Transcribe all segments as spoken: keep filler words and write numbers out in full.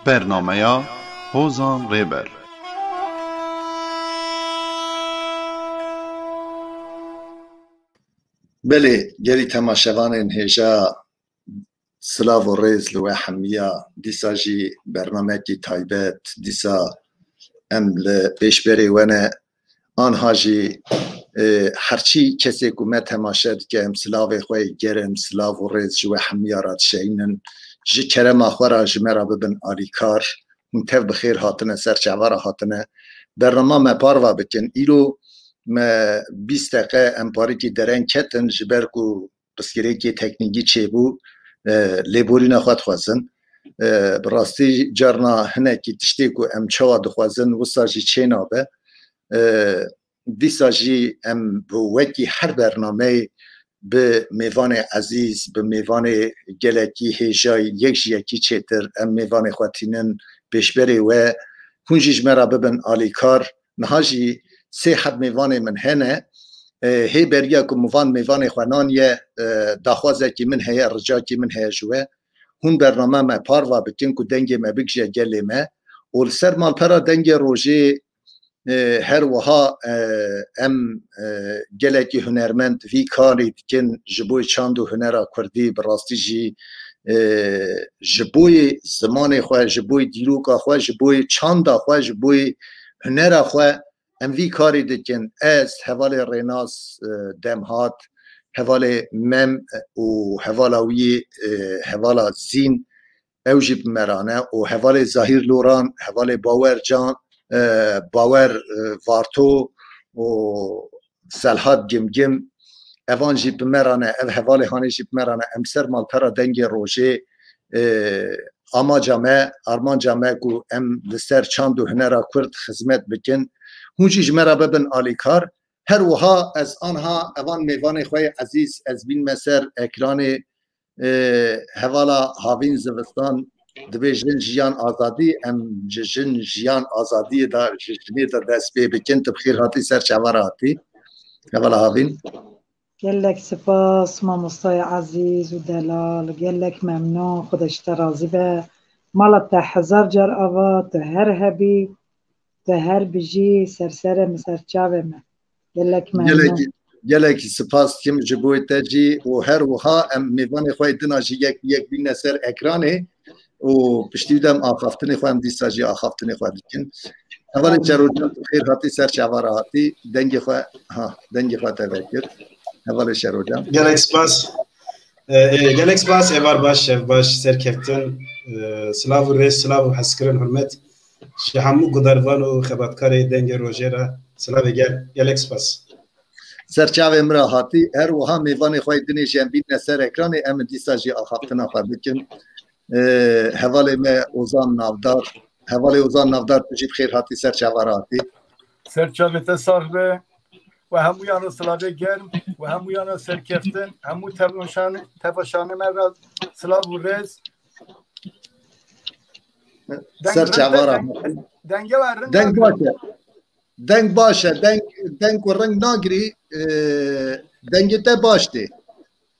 Bernameya Hozan Rêber. Belê, gelî temaşevanên hêja, silav û rêz li we hemiya. Dîsa jî bernameyekî taybet, dîsa em li pêşberê we ne. Anha jî, e, herçî kesê ku me temaşe dike, em silavê xwe yê germ, silav û rêz ji we hemiya re dişeyînin. Ji kerema xwe re ji me re bibin alîkar. Hûn tev bi xêr hatine, ser çava re hatine. Bernama me parva bikin. Îro me bîst deqe em parîkî dereng ketin, ji ber ku pirsgirêkê teknîkî çêbû, e, lêborîna xwe dixwazin. E, bi rastî carna hinekî tiştê ku em çawa dixwazin, wisa jî çênabe. E, dîsa jî em bi wekî her bernameyê bi mêvanê ezîz, bi mêvanê gelekî hêjayî, yek ji yekî çêtir, em mêvanê xwe tînin pêşberê we. Hûn jî ji me re bibin alîkar. Niha jî sê heb mêvanê min hene. E, hê beriya ku min van mêvanê xwe naniye, e, daxwazekî min heye, ricakî min heye ji we. Hûn bername me parva bikin ku dengê me bigije gelê me. Û li ser malpera Dengê Rojê, e, her wiha, e, em, e, gelekî hunermend vî karî dikin ji bo çand û hunera kurdî, bi rastî jî, e, ji bo zimanê xwe, ji bo dîroka xwe, ji bo çanda xwe, ji bo hunera xwe em vî karî dikin. Ez, hevalê Rênas, e, Demhat, hevalê Mem û hevala wî, e, hevala Zîn, ew jî bi me re ne, û hevalê Zahîr Loran, hevalê Bawer Can, e, Bawer, e, Varto û Selhat Gimgim, evan jî bi me re ne, ev hevalê hanê jî bi me re ne. Em ser malpera Dengê Rojê, e, amaca me, armanca me ku em li ser çand û hunera Kurd xizmet bikin. Hûn jî ji me re bibin alîkar. Her wiha ez anha evan mêvanê xwe yê ezîz, ez bînime ser ekranê, e, hevala Havîn Zivistan dibêjin jiyan azadî, em ji jin jiyan azadiyê de, ji jinê de dest pê bikin. Tu bi xêr hatî, ser çava re hatî. Hevala Havîn. Gelek spas, mamostayê ezîz û delal, gelek memnûn, Xwedê ji te razî be. Mala te hezar car ava, tu her hebî, tu her bijî, ser serê min, ser çavê min. Gelek memnûn. Gelekî, gelekî spas dikim ji bo te jî û her wiha em mêvanê xwe yê din a jî yek bi yek bîne ser ekranê û piştî wî de em axaftinê xwe, em dîsa jî axaftinê xwe dikin. Hevalê Şerocan, tu xêr hatî, ser çava re hatî, dengê xwe, ha, dengê xwe te vekir. Hevalê Şerocan. Gelek spas. E, e, gelek spas, êvar baş, şev baş, serkeftin. E, silav û rêz, silav û hezkirin, hurmet. Ji hemû gudarvan û xebatkarê Dengê Rojê re silavê germ. Gelek spas. Ser çavê min re hatî. Her wiha mêvanê xwe yê dinê jî em bîne ser ekranê, em dîsa jî axaftina xwe bikin. E, hevalê me Ozan Navdar. Hevalê Ozan Navdar, tu jî bi xêr hatî, ser çava re hatî. Ser çavê te sax be. We hemûyan re silavê germ, we hemûyan re serkeftin, hemû tevaşan-, tevaşanê me re silav û rêz. Deng Ser rind çava e, re deng, dengê we rind Deng nagire. Baş e. Deng baş e. Deng, deng ku ring nagirî, e, dengê te baş tê.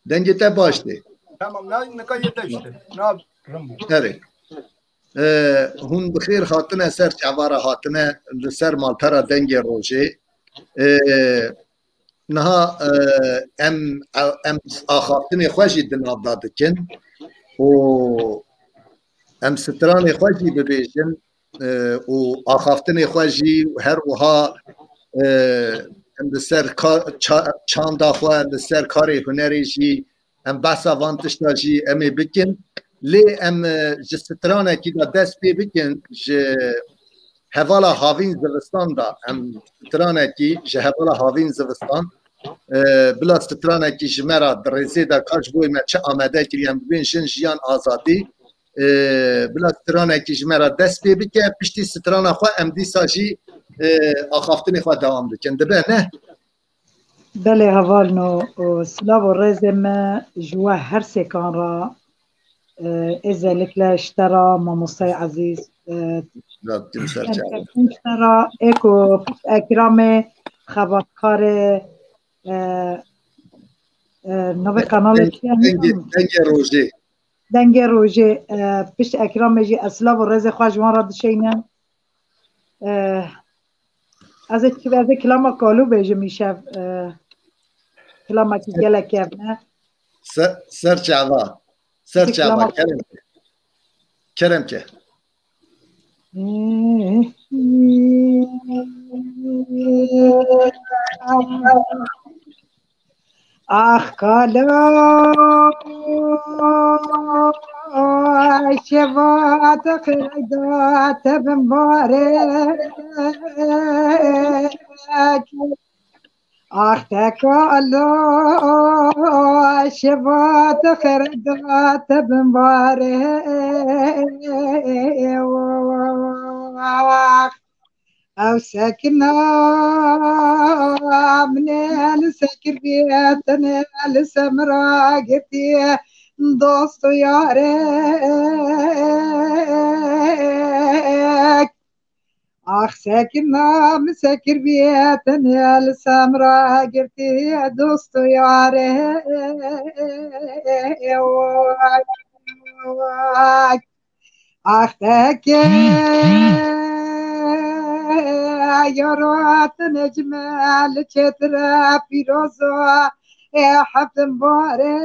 Dengê te baş tê. Tamam, na, nika yê te işte. Na, rind bû. Erê. E, hûn bi xêr hatine, ser çava re hatine, li ser malpera Dengê Rojê. E, niha, e, em, em axaftinê xwe jî di nav de dikin û em stranê xwe jî bibêjin, e, û axaftinê xwe jî her wiha, e, em li ser ka-, ça-, çanda xwe, li ser karê hunerê jî em behsa van tişta jî em ê bikin. Lê em, e, ji stranekî de dest pê bikin, ji hevala Havîn Zivistan de em stranekî, ji hevala Havîn Zivistan, e, bila stranekî ji me re di rêzê de ka ji bo me çi amade kiriye, em dibên jin, jiyan, azadî, e, bila stranekî ji me re dest pê bike, piştî strana xwe em dîsa jî, e, axaftinê xwe dewam bikin. Dibe ne? Belê hevalno, û silav û rêzê me ji we her sêkan re, e, êzelikle ji te re, mamostayê ezîz, e, Zaten ser çare. Ji te re, ê ku ekramê xebatkarê, e, e, navê kanalê Deng-, çi ye? Dengê, Dengê Rojê. Dengê rojê, e, pişt ekranê jî ez silav û rêzê xwe ji wan re dişeynim. E, ez ê çi, ez ê kilama kalû bêjim îşev, e, kilamekî gelek kevn e. Ser, ser çava. Ser çava. Kerem ke. Kerem ke. Ax kalo, şeva te qeyda te bin barek. Ax te kalo, şeva te qeyda te bin barek. Ew sekina min e li sekir bîye, tenê li semra girtiye, dost û yarek. Ax sekina min sekir bîye, tenê li semra girtiye, dost û yarek. Ax teke yara te necme li çêtir e pîroza ê heftin barek.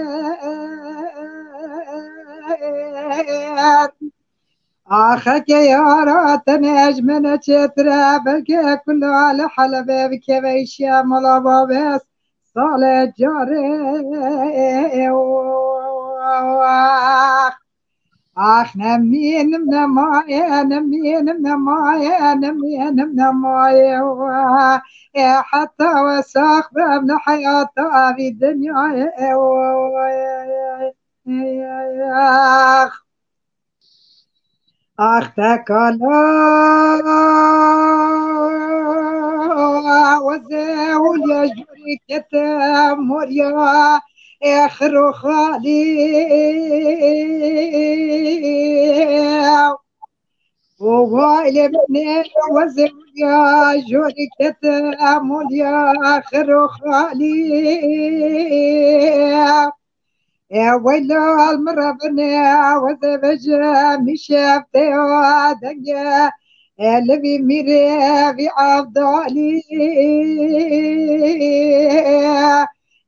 Axeke yara te necme ne çêtir e belke kula li Helebê bikeve îşe mala babes sale care. Ax. Ax nemînim nemaye, nemînim nemaye, nemînim nemaye. E heta we sax bim li heyata vî dinyayê. Ax. Ax te kala weze hûliya jûrî kete moriya ê xir û xalî. Û waylê binê weze hûliya jûrî kete moriya xir û xalî. E weylal min re binê weze vejim îşev tê denge. E li vî mîrê vî evdalî.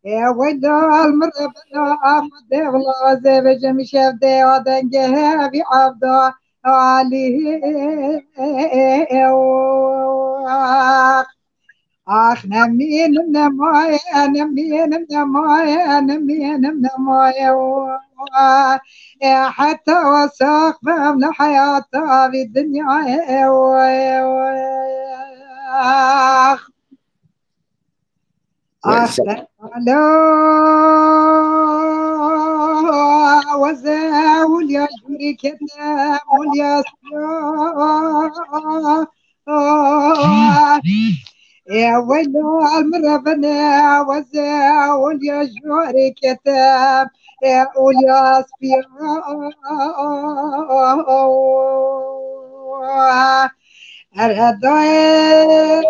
E weylal min re binê Xwedê wela weze vejim îşev tê denge vî evdalî. Ax. Ax nemînim nemaye, nemînim nemaye, nemînim nemaye. E heta we sax bim li heyata vî dinyayê. Ax. Weyse. Ax te kalo weze hûliya jûrî kete hûliya siya. E weylal min re binê weze hûliya jûrî kete hûliya spiya. Erhedayê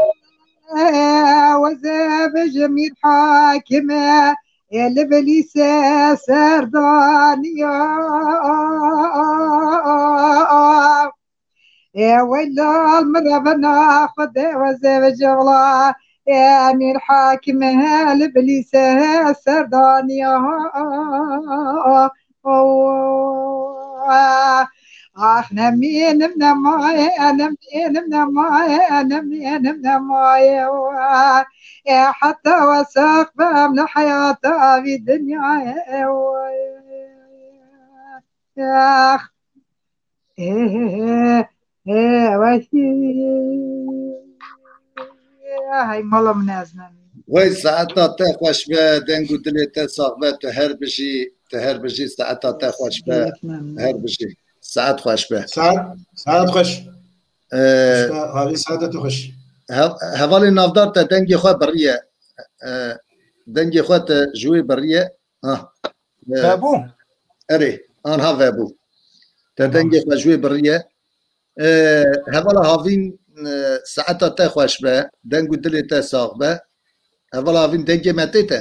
weze bijim mîr hakime ê li Bilîsê serdaniya. E weylal min re binê Xwedê weze vejim wela ê mîr hakim e li Bilîsê serdaniya. Ax nemînim nemaye, nemînim nemaye, nemînim nemaye. E heta we sax bim li heyata vî dinyayê. Ax. Ê, ê, ê, ê, ew e hî. Hey, mala min ez nemî. Wey, saeta te xweş be, deng û dilê te sax be, tu her bijî, tu her bijî, saeta te xweş be, her bijî. Saet xweş be. Saet, saet xweş. Ee, Xweş be, havî saeta te xweş. Hev-, hevalê navdar te dengê xwe biriye. Ee, dengê xwe te ji wê biriye. Ah. Ee, Vebû? Erê, anha vebû. Te Tamam. dengê xwe ji wê biriye. Ee, hevala Havîn, e, saeta te xweş be, deng û dilê te sax be. Hevala Havîn, dengê me tê te?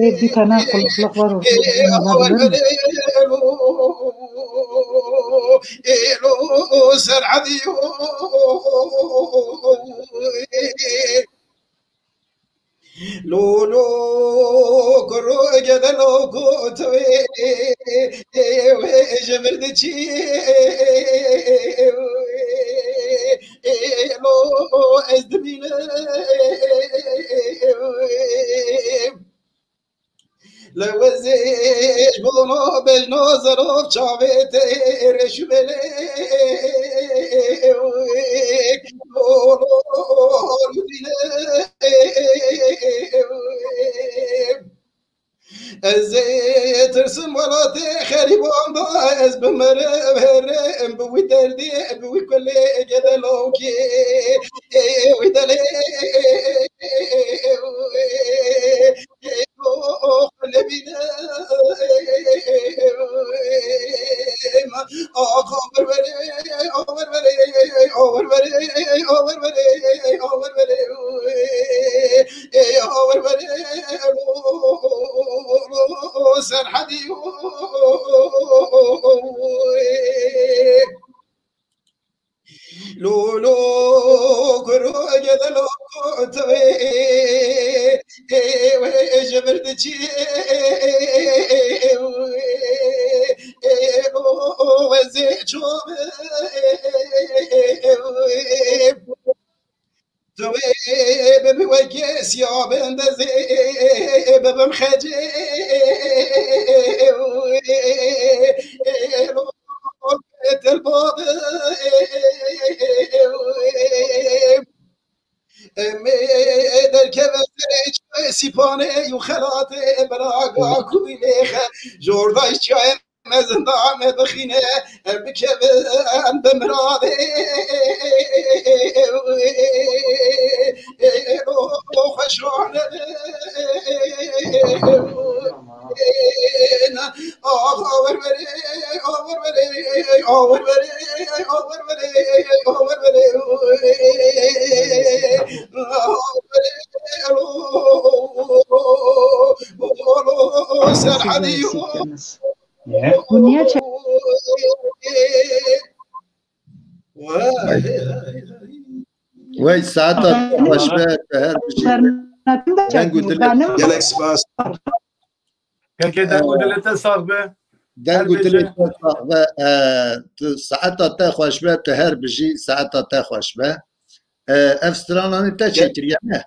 Ê, bir tane kulaklık var orada. Ê, Ona da awer bilir mi? Elo, elo, Serhedî, lo, lo, kuro, gede, lo, kotwê, ê, wê, ji vir diçî, ê, lo, ez dibînim. Lewezê ji bono bejno zerov çavê te reşûbelê. Ez ê tirsim welatê xerîban da ez bimerim herim bi wî derdê bi wî kulê gede lawkê wî delê. Serhedî. Lolo kuro gede lo kotwê, ê wê ji vir diçî, ê lo wezê ço be. Tu wê bibî wekî siya bendezê, bibim xecê. Em ê derkeve serê çavê sîpanê û xelatê belaga kûlê xe. Jorda çiyayê me zindanê bixîne, em bikevin bi miradê. Xweşane. Axa werwerê, axa werwerê, axa werwerê, axa werwerê, axa werwerê. Serhedî. Niye? Bu niye çek- Wey saeta xweş be, te her bijî. Deng û dilê. Gelek spas. Keke, deng û dilê te sax be. Deng û dilê te sax be. E, tu saeta te xweş be, tu her bijî, saeta te xweş be. E, ev strananê te çêkiriye ne?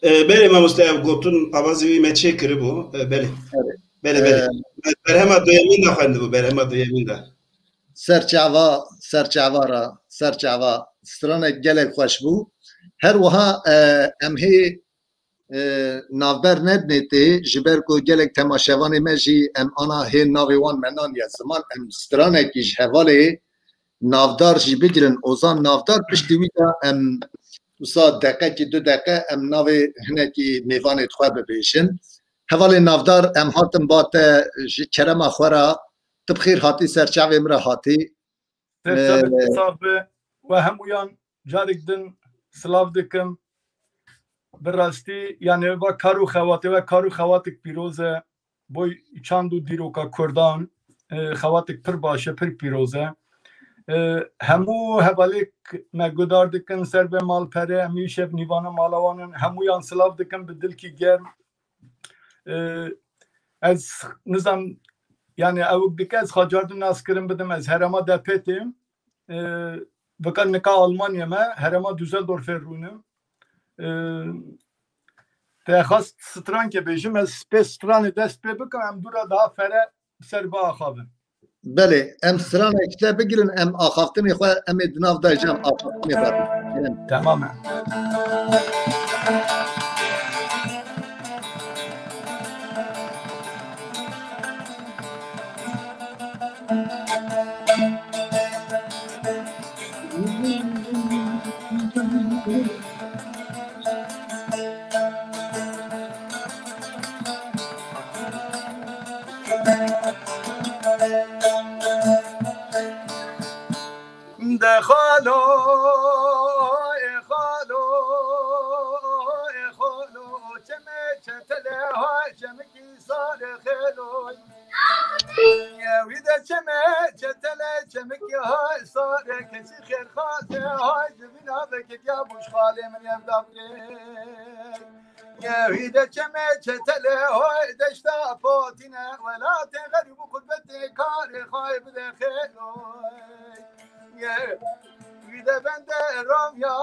E, belê mamoste, ev gotin avazê wî me çê kiribû. E, belê. Belê, belê. E, berhema duyemîn de xwendibû, berhema duyemîn de. Serçava, serçava ra, serçava. Stranek gelek xweş bû. Her wiha, e, em hê, e, navber nedinê tê, ji ber ku gelek temaşevanê me jî em ana hê navê wan me naniye ziman, em stranekî ji hevalê Navdar jî bigirin, Ozan Navdar, piştî wî de em wisa deqekî, du deqe em navê hinekî mêvanê xwe bibêjin. Hevalê Navdar, em hatin ba te ji kerema xwe re, tu bi xêr hatî, ser çavê min re hatî. Ser çavê te sax be. We hemûyan carek din silav dikim. Bi rastî, yani, va kar û xewatê we, kar û xewatek pîroz e. Boy çand û dîroka Kurdan, e, xewatek pir baş e, pir pîroz e. E, hemû hevalêk me guhdar dikin, ser be malpere, em îşev nîvana mala wan in, hemûyan silav dikin bi dilkî germ. E, ez nizam, yani, ewk dike ez xacar din nas kirin bidim, ez herema Depetê, e, vika nika Almanya me, herema Düsseldorfê rûnim. E, Te xwest strankê bêjim, ez pê stranê dest pê bikim, em dû re daha fere ser biaxavin. Belê, em stranek te bigirin, em axaftinê xwe, em ê di nav de jî em axaftinê xwe bigirin. Tamam e. De xalo, ê xalo, ê xalo, çemê çetele hay, çemikî sarê xêloy. Wî de çemê çetele, çemikî hay sarê, kesî xêrxazê hay, civîna vekê diya bûş xalê min ev davdê. Wî de çemê çetele hay, deşta patîne, welatê xerîb û xurbetê karê xay bide xêloy. Wî de bende ramya,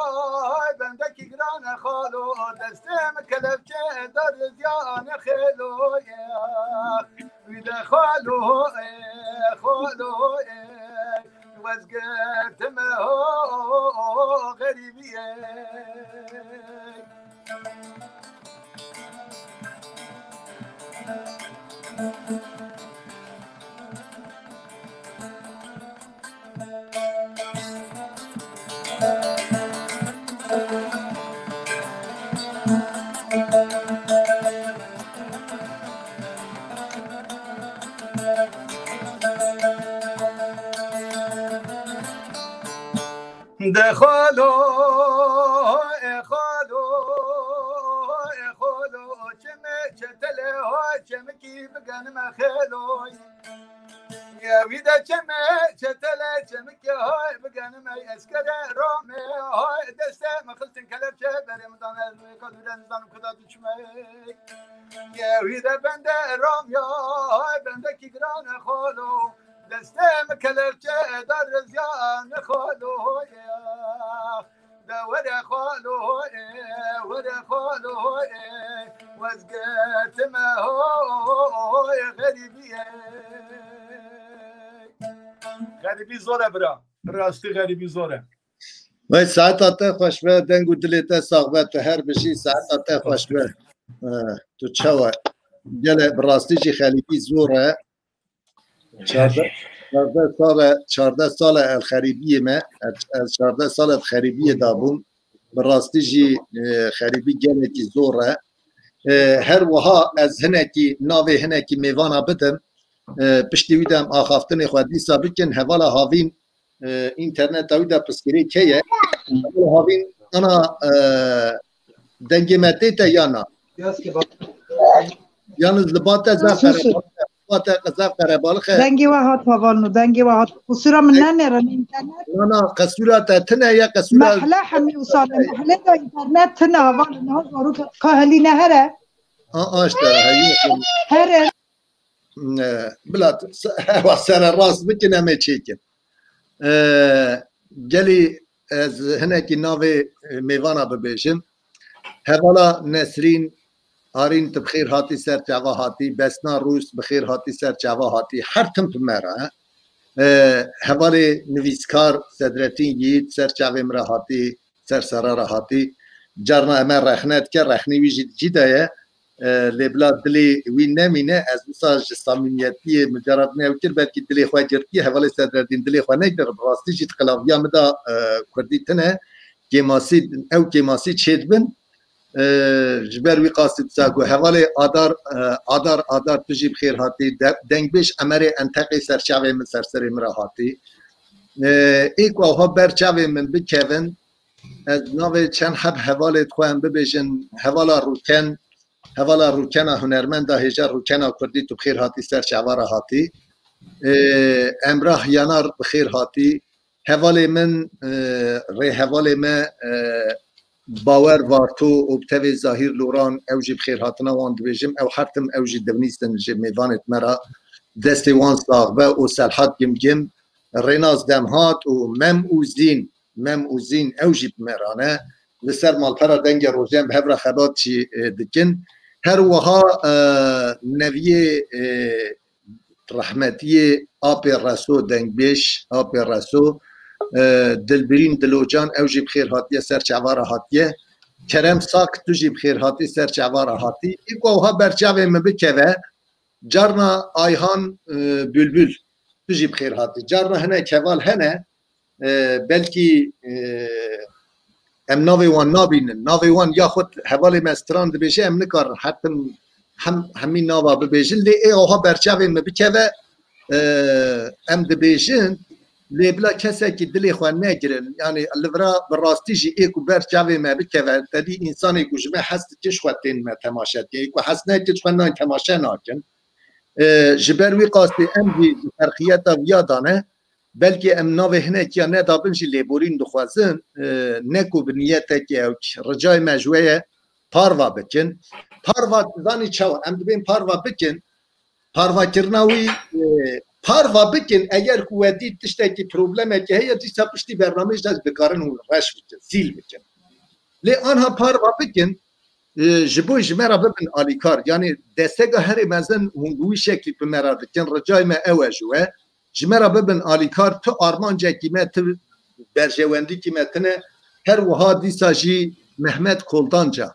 bendekî girane xalo, destê min kelepçe dar ziyane xêlo ye. Wî de xalo, e, xalo, e, wezgirtime ho, xerîbiyê. De xalo, e xalo, e xalo, çimê çetele ha, çemikî bigenime xêloy. Ye wî de çemê çetele, çemikî ha, bigenime eskere rame ha, destê me xistin kelepçe berê min dan ez kadûre nizan kuda diçime. Ye wî de bende ramya, bendekî girane xalo. Destê min kelepçe dar ziyane xalo ye. De were xalo ye, were xalo ye. Wezgirtime ho, xerîbiyê. Xerîbî zor e bira. Bi rastî xerîbî zor e. Vay, saeta te xweş be, deng û dilê te sax be, tu her bijî, saeta te xweş be. Eh, tu çawa? Gele bi rastî jî xerîbî zor e. Çardeh, çardeh sal e, çardeh sal e ev xerîbiyê me. Ez, ez çardeh sal e di xerîbiyê de bûm. Bi rastî jî, e, xerîbî gelekî zor e. E, her wiha ez hinekî, navê hinekî mêvana bidim. E, piştî wî de em axaftinê xwe dîsa bikin. Hevala Havîn, e, înterneta wî de piskirêk heye. Hevala Havîn, ana, e, dengê me tê te ya na? Biraz ki bak. Yalnız li ba te zaf Sus. Qerebalix e. Li ba te zaf Qerebalix e. Dengê we hat hevalno, dengê we hat. Qusura min nenêrin internet. Na, na, qesûra te tine ya qesûra. Mehle hemî usale. Mehle de internet tine hevalno. Niha zarok ka helî ne here. A, a, işte, heyî. Here. E, bila, se-, hewa sere rast bikin, em ê çêkin. E, gelî ez hinekî navê, e, mêvana bibêjim. Hevala Nesrîn, Arîn, tu bi xêr hatî ser çava hatî. Besna Rûs, bi xêr hatî ser çava hatî. Her tim bi me re. E, hevalê nivîskar Sedretîn Yiğit ser çavê min re hatî, ser sera re hatî. Carna em e rexne dike, rexnî wî jî di cî de ye. E, lê bila dilê wî nemîne, ez wisa ji samîmiyetiyê micarat me ew kir, belkî dilê xwe girtiye. Hevalê Sedretîn dilê xwe negir, bi rastî jî di qilaviya min de, e, kurdî tine. Kêmasî, ew kêmasî çêdibin. E, ji ber wî qasî disa ku hevalê Adar, e, Adar, Adar, tu jî bi xêr hatî. De-, dengbêj Emerê Enteqê ser çavê min, ser serê min re hatî. E, ê ku awha ber çavê min bikevin, ez navê çend heb hevalê xwe em bibêjin, hevala Rûken, hevala Rûkena hunermenda hêja Rûkena Kurdî, tu bi xêr hatî ser çava re hatî. E, Emrah Yanar bi xêr hatî. Hevalê min, e, rêhevalê me, e, Bawer Varto û bi tevê Zahîr Loran, ew jî bi xêr hatina wan dibêjim. Ew her tim ew jî divnîsin ji mêvanê me re. Destê wan sax be û Selhat Gimgim, Rênas Demhat û Mem û Zîn, Mem û Zîn, ew jî bi me re ne. Li ser malpera Dengê Rojê em bi hev re xebat jî, e, dikin. Her wiha, e, neviyê, e, rehmetiyê apê Reso dengbêj, apê Reso, e, Dilbirîn Dilocan, ew jî bi xêr hatiye, ser çava re hatiye. Kerem Sak, tu jî bi xêr hatî, ser çava re hatî. Î ku ewha ber çavê min bikeve, carna Ayhan, e, Bülbül, tu jî bi xêr hatî. Carna hinek heval hene, e, belkî, e, em navê wan nabînin. Navê wan yaxud hevalê me stran dibêje, em nikarin her tim hem, hemî nava bibêjin. Lê ê ewha ber çavê min bikeve, e, em dibêjin, lê bila kesekî dilê xwe negirin. Yanî li vira bi rastî jî ê ku ber çavê me bikeve, te dî însanê ku ji me hez dikin ji xwe tên me temaşe dikin. Ê ku hez nekin ji xwe nayên temaşe nakin. E, ji ber wî qasî em jî di ferqiyeta viya de ne, belkî em navê hinekiya nedabin jî lêborîn dixwazin, e, ne ku bi niyetekî ew ricayê me ji we ye, parva bikin. Parva zanî çawa? Em dibên parva bikin. Parvakirina wî, e, parva bikin, eger ku we dît tiştekî problemekî heye, dîsa piştî bernameyê jî dikarin hûn reş bikin, sîl bikin. Lê anha parva bikin, e, ji bo ji me re bibin alîkar. Yanî destega herê mezin hûn bi wî şeklî bi me re dikin. Ricayê me ew e ji we. Ji me re bibin alîkar, tu armancekî me, tu berjewendîkî me tine. Her wiha dîsa jî Mehmet Koldanca,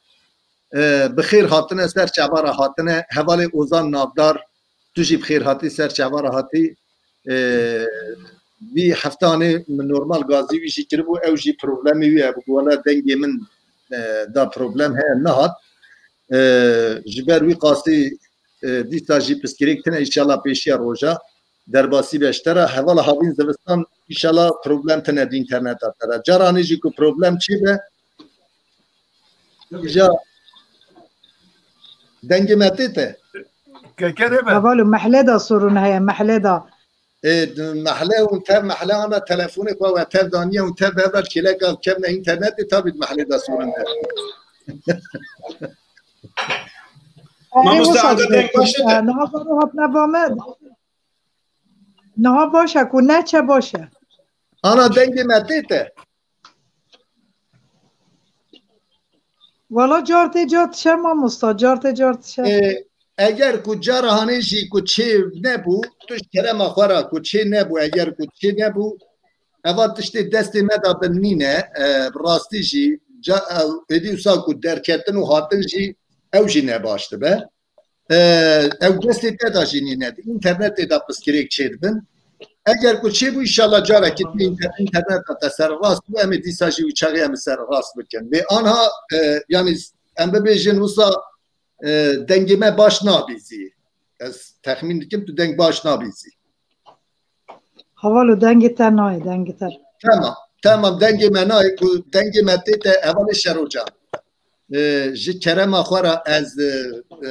e, bi xêr hatine, ser çava re hatine. Hevalê Ozan Navdar, tu jî bi xêr hatî, ser çava re hatî. E, vî heftanê min normal gazî wî jî kiribû, ew jî problemê wî hebû, wala dengê min, e, da problem heye, nehat. E, ji ber wî qasî, e, dîsa jî piskirêk tine, înşallah pêşiya roja derbasî be ji te re. Hevala havîn zivistan, înşallah problem tine di înterneta te re. Caranê jî ku problem çêbe, ja dengê me tê te. Kekerê be. Heval û mehle da sorun heye, mehle da. Ê, di mehle û tev mehle ana telefonê xwe we tev daniye û tev bever kêleka kevne înternetê tabî di mehlê de sorun de. Mamoste, anda deng baş e te? Niha zaro hatine va me. Niha baş e ku neçe baş e. Ana dengê me tê te. Wala car tê car dişe mamosta, car tê car dişe. E, eger ku cara hanê jî ku çê nebû, tu ji kerema xwe re ku çê nebû, eger ku çê nebû, eva tiştê destê me de bin nîne, e, bi rastî jî ca, ew, êdî wisa ku derketin û hatin jî ew jî ne baş dibe. E, ew destê te de jî nîne, di înternetê de piskirêk çêdibin. Eger ku çêbû, înşallah carekî din înter-, înterneta te serrast bû, em ê dîsa jî wî çaxê em ê serrast bikin. Lê anha, e, yanî em bibêjin wisa, e, dengê me baş nabî zî. Ez texmîn dikim tu deng baş nabî zî. Heval û dengê te nayê, dengê te. Tamam, tamam, dengê me nayê ku dengê me tê te hevalê Şerocan. E, ji kerema xwe re ez, e, e,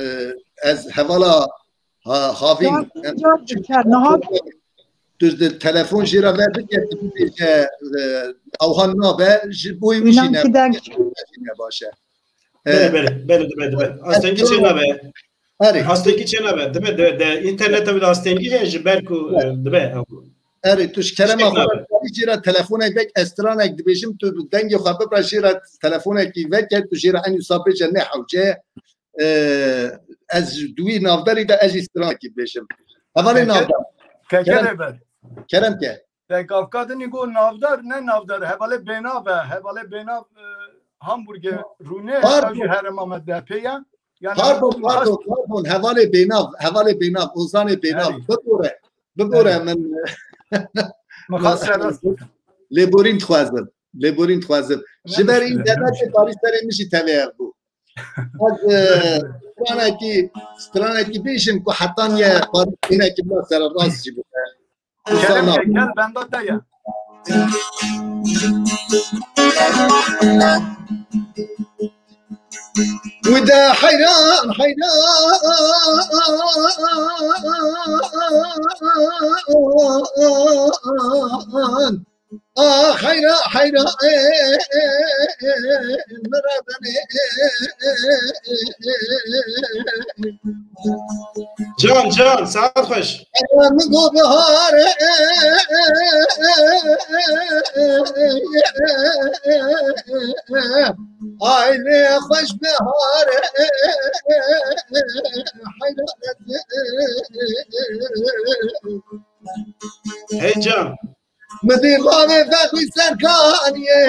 ez hevala ha, havîn. Can, can, can, niha Tu di telefon jê re ver bike, tu bibêje, e, ewhan nabe, ji bo wî jî ne, jî ne baş e. Belê, belê, belê, dibe, dibe. Astengî çê nabe. Erê. Astengî çê nabe. Dibe, dibe, de, interneta wî de astengî heye ji ber ku, e, dibe. Erê, tu ji kerema xwe re jê re telefonek vek, ez stranek dibêjim, tu dengê xwe bibire jê re telefonekî veke, tu jê re en wisa bêje ne hewce. E, ez ji duwî navberî de ez jî stranekî bêjim. Hevalê navber. Keke Kerem, Rêber. Kerem ke. Te gavka dinî got navdar, ne navdar, hevalê bênav e. Hevalê bênav, e, Hamburgê rûnê, ew jî herêma me D P ye. Yani, pardon, pardon, pardon. Hevalê bênav, hevalê bênav, Ozanê bênav. Erê. Bibore, bibore min. Lêborîn dixwazim. Lêborîn dixwazim. Ji ber înternetê parî serê min jî tevêyer bû. Ez, e, stranekî, stranekî bêjim ku heta niye parî hinekî bila sererast jî bibe. Kerem ke, gel benda te ye. Wide heyran, heyran. Ah, heyra, heyra, ê, ê, ê, ê, ê, mire benê, ê, ê, ê, ê, ê. Can, can, saet xweş. Heyra, min got bihar, ê, ê, ê, ê, ê, ê, ê, ê, ê, ê, ê. Ay, ne xweş bihar, ê, ê, ê, ê, ê, heyra, ê, ê, ê, ê, ê. Hey can. Min dî bavê Fexrî Serkaniyê.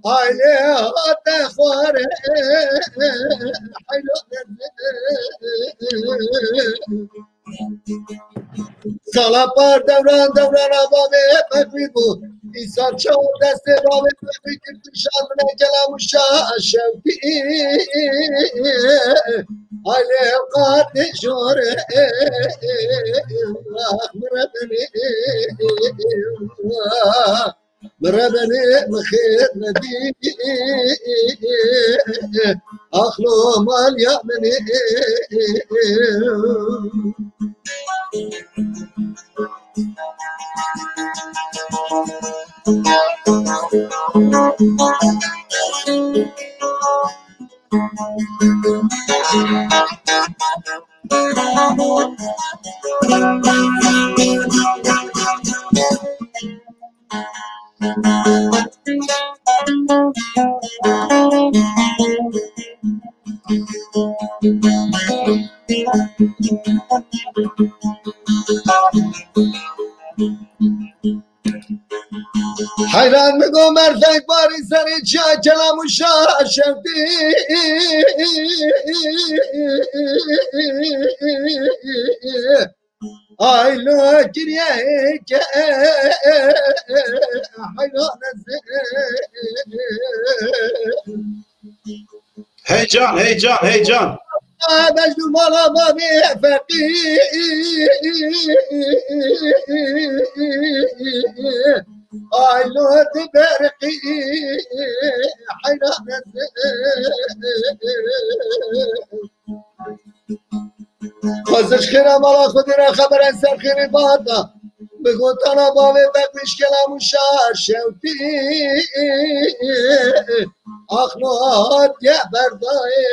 Ailê hate xwarê. Heyran. Sala par dewran dewrana bavê Fexrî bû. Îsal çawa destê bavê Fexrî girt û şandine kelam û şa şewtî. Ailê qatê jor. Ah, mire benê. Mire benê, min xêr nedî. Axlo maliya min ê. Heyran min got merfek barî serê çiya kelam û şa şewtî. Ay lo kiriye ke heyran ez. Heyecan, heyecan, heyecan. Mecnun mala mami feqî. Ay lo di berqî. Heyran ez. Xwezir ji xêra mala Xwedê re xeberen ser xêrê bada. Bi gotana bavê Fexrî ji kelam û şa şewtî. Axlo hatiye berdayê.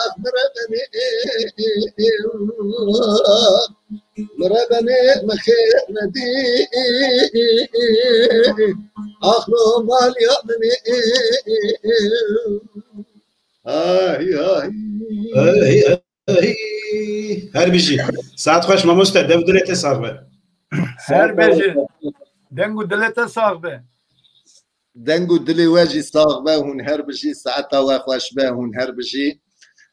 Ax mire benê. Mire benê, min xêr nedî. Axlo maliya min ê. Ay, ay. Ay, ay. Her bijî. Saet xweş mamoste. Dev dilê te sax be. Her bijî. Deng û dilê te sax be. Deng û dilê we jî sax be. Hûn her bijî. Saeta we xweş be. Hûn her bijî.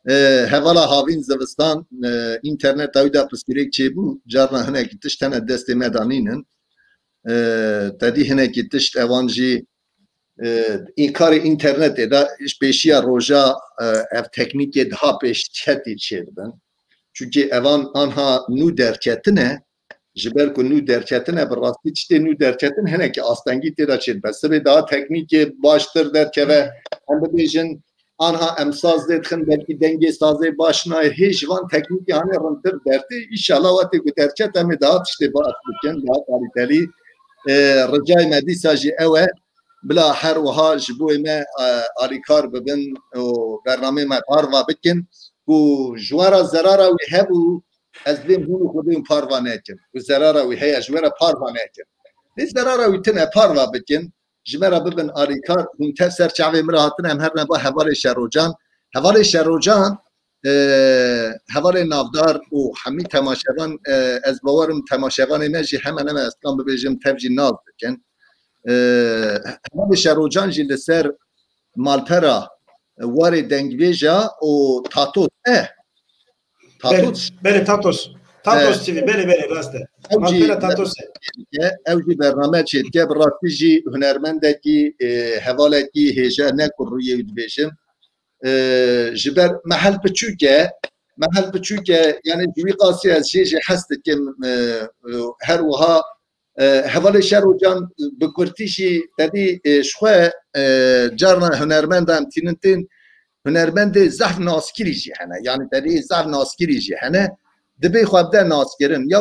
E, hevala havîn zivistan, e, înterneta wî de pirsgirêk çêbû. Carna hinekî tişt hene destê me de nînin. E, te dî hinekî tişt evan jî e, înkarê înternetê de ji pêşiya roja, e, ev teknîkê daha pêş çetî çêdibin. Çunkî evan anha nû derketine, Ji ber ku nû derketine, bi rastî tiştê nû derketin hinekî astengî tê de çêdibe. Sibê daha teknîkê baştir derkeve, em bibêjin, anha em saz lê dixin, belkî dengê sazê baş nayê. Hê ji van teknîkê hanê rintir dertê. Înşallah wextê ku derket em ê daha tiştê baş bikin, daha kalîtelî. E, ricayê me dîsa jî ew e, bila her wiha ji bo me, e, alîkar bibin û bernameyê me parva bikin ku ji we re zerara wî hebû, ez lêm hûn û xwedê hûn parva nekin. Ku zerara wî heye, ji we re parva nekin. Lê zerara wî tune, parva bikin. Ji me re bibin alîkar, hûn tev ser çavê min re hatine, em her ne ba hevalê Şerocan. Hevalê Şerocan, e, hevalê navdar û hemî temaşevan, e, ez bawerim temaşevanê me jî hemen hemen ez dikan bibêjim tev jî nas dikin. E, hevalê Şerocan jî li ser malpera warê dengbêja û Tatos. E, Belê, Tatos. Belê, Tatos. Tatos E, T V, belê, belê, rast e. Ew jî Malpera Tatos e. Ew jî bername çêdike, bi rastî jî hunermendekî, e, hevalekî hêje ne ku rûyê wî dibêjim. E, ji ber mehel piçûk e, mehel piçûk e, yani ji wî qasî ez jê jî hes dikim, e, e, her wiha, e, hevalê Şerocan bi kurtî jî tedî, e, ji xwe, e, carna hunermenda em tînin tên, hunermendê zehf naskirî jî hene. Yani tedî zehf naskirî jî hene. Dibê xwe bide naskirin. Ya